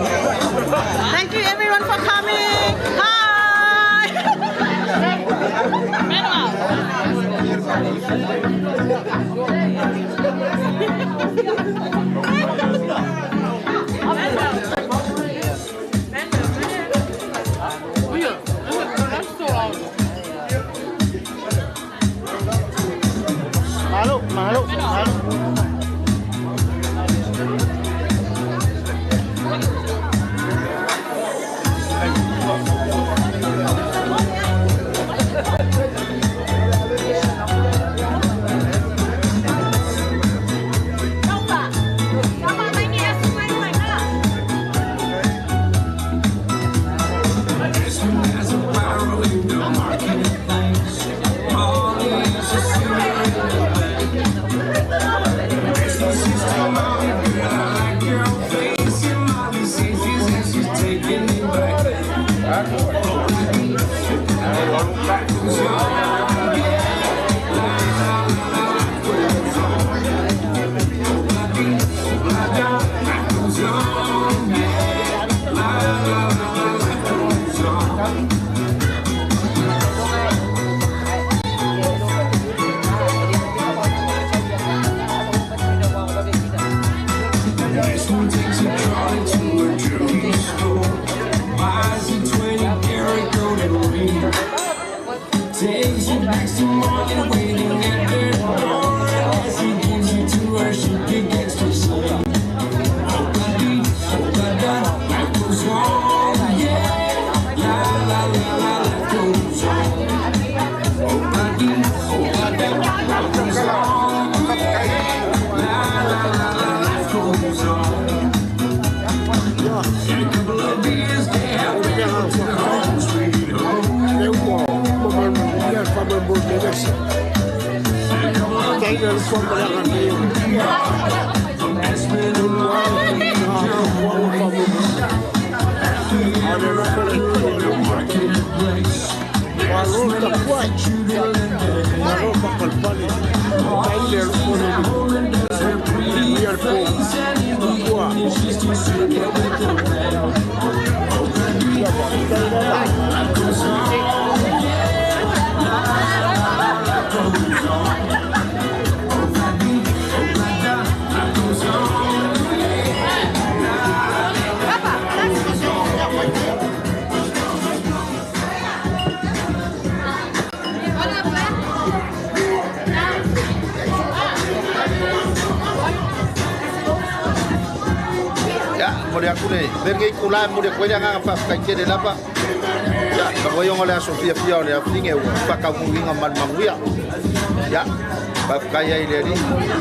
Thank you everyone for coming. Hi. It gets to say. Oh, da-dee, oh, da-da, life goes on, yeah. La, la, la, la, life goes on. Oh, da-dee, oh, da-da, life goes on, yeah. La, la, la, la, life goes on. In a couple of years, yeah, we'll be home, sweet home. Ia, mo le aku le, vergei kula mo le koe anga fa kai tele lapa. Ia, ka voi o le aso fia fia o le afinge ua whakaumunginga man manguia. Ia, pa kai ai le ri,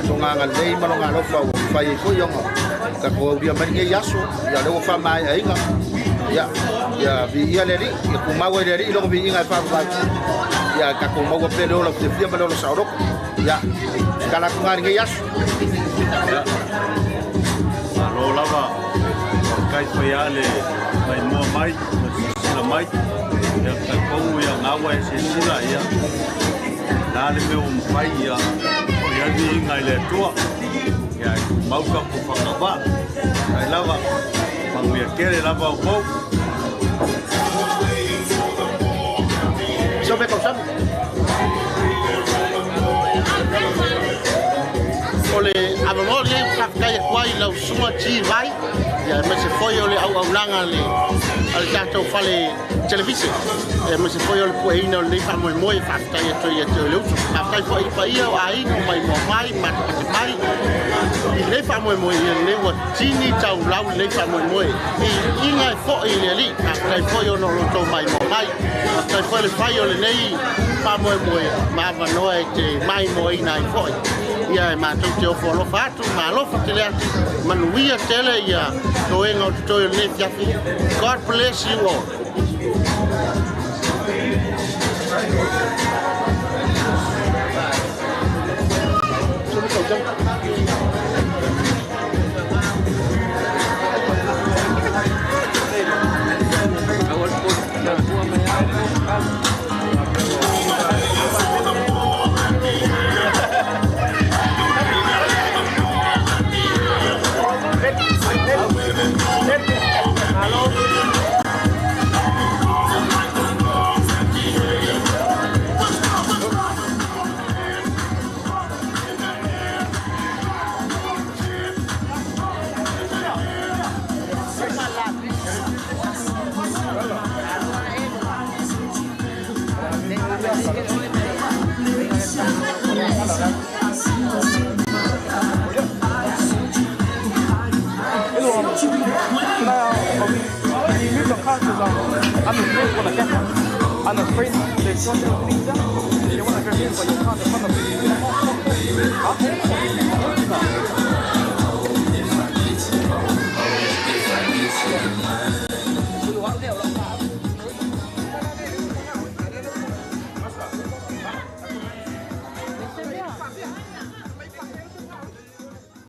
tonga nga lei ma longa lofa ua whai e koi onga. Ka ko auria mai ngei aso, ia le ua wha mai ainga. Ia, ia vi ia le ri, ia kumau e le ri, i longo vi inga e wha wha. Ia, ka ko maua pele ola fia fia ma le ola saoroko. Ia, kala ku ngā ngei aso. Ia. Malo lava, kai whai le mai mua mai, ma sisila mai, ia kai kongu ia ngawa e sisila ia. Nā le mea o mwhai ia, o ia vi inga i le atua, ia e mauka ko whakawa, kai lava, manguia kere lava o pou. So me kausami. O le avanoa lenei faafetai atu ai lau susuga G Vai, ia aemaise foi o le auaunaga le a le tatou fale televise, aemaise foi o le pueina o lenei faamoemoe e faafetai atu ai ia te oe le uso. Faafetai foi i paia o aiga o maimoa mai matapate mai i lenei faamoemoe ia lenei ua tini taulau lenei faamoemoe i iga e fo'i i le alii. Faafetai foi ona o loutou maimoa mai. Faafetai foi le fai o lenei faamoemoe ma avanoa e te maimoaina ai fo'i. Ia e matou te ofo alofa atu, ma alofa tele atu, manuia tele ia toega o totoe o lenei fiafi. God bless you all. I'm afraid there's social things up. You want to go in, but you can't.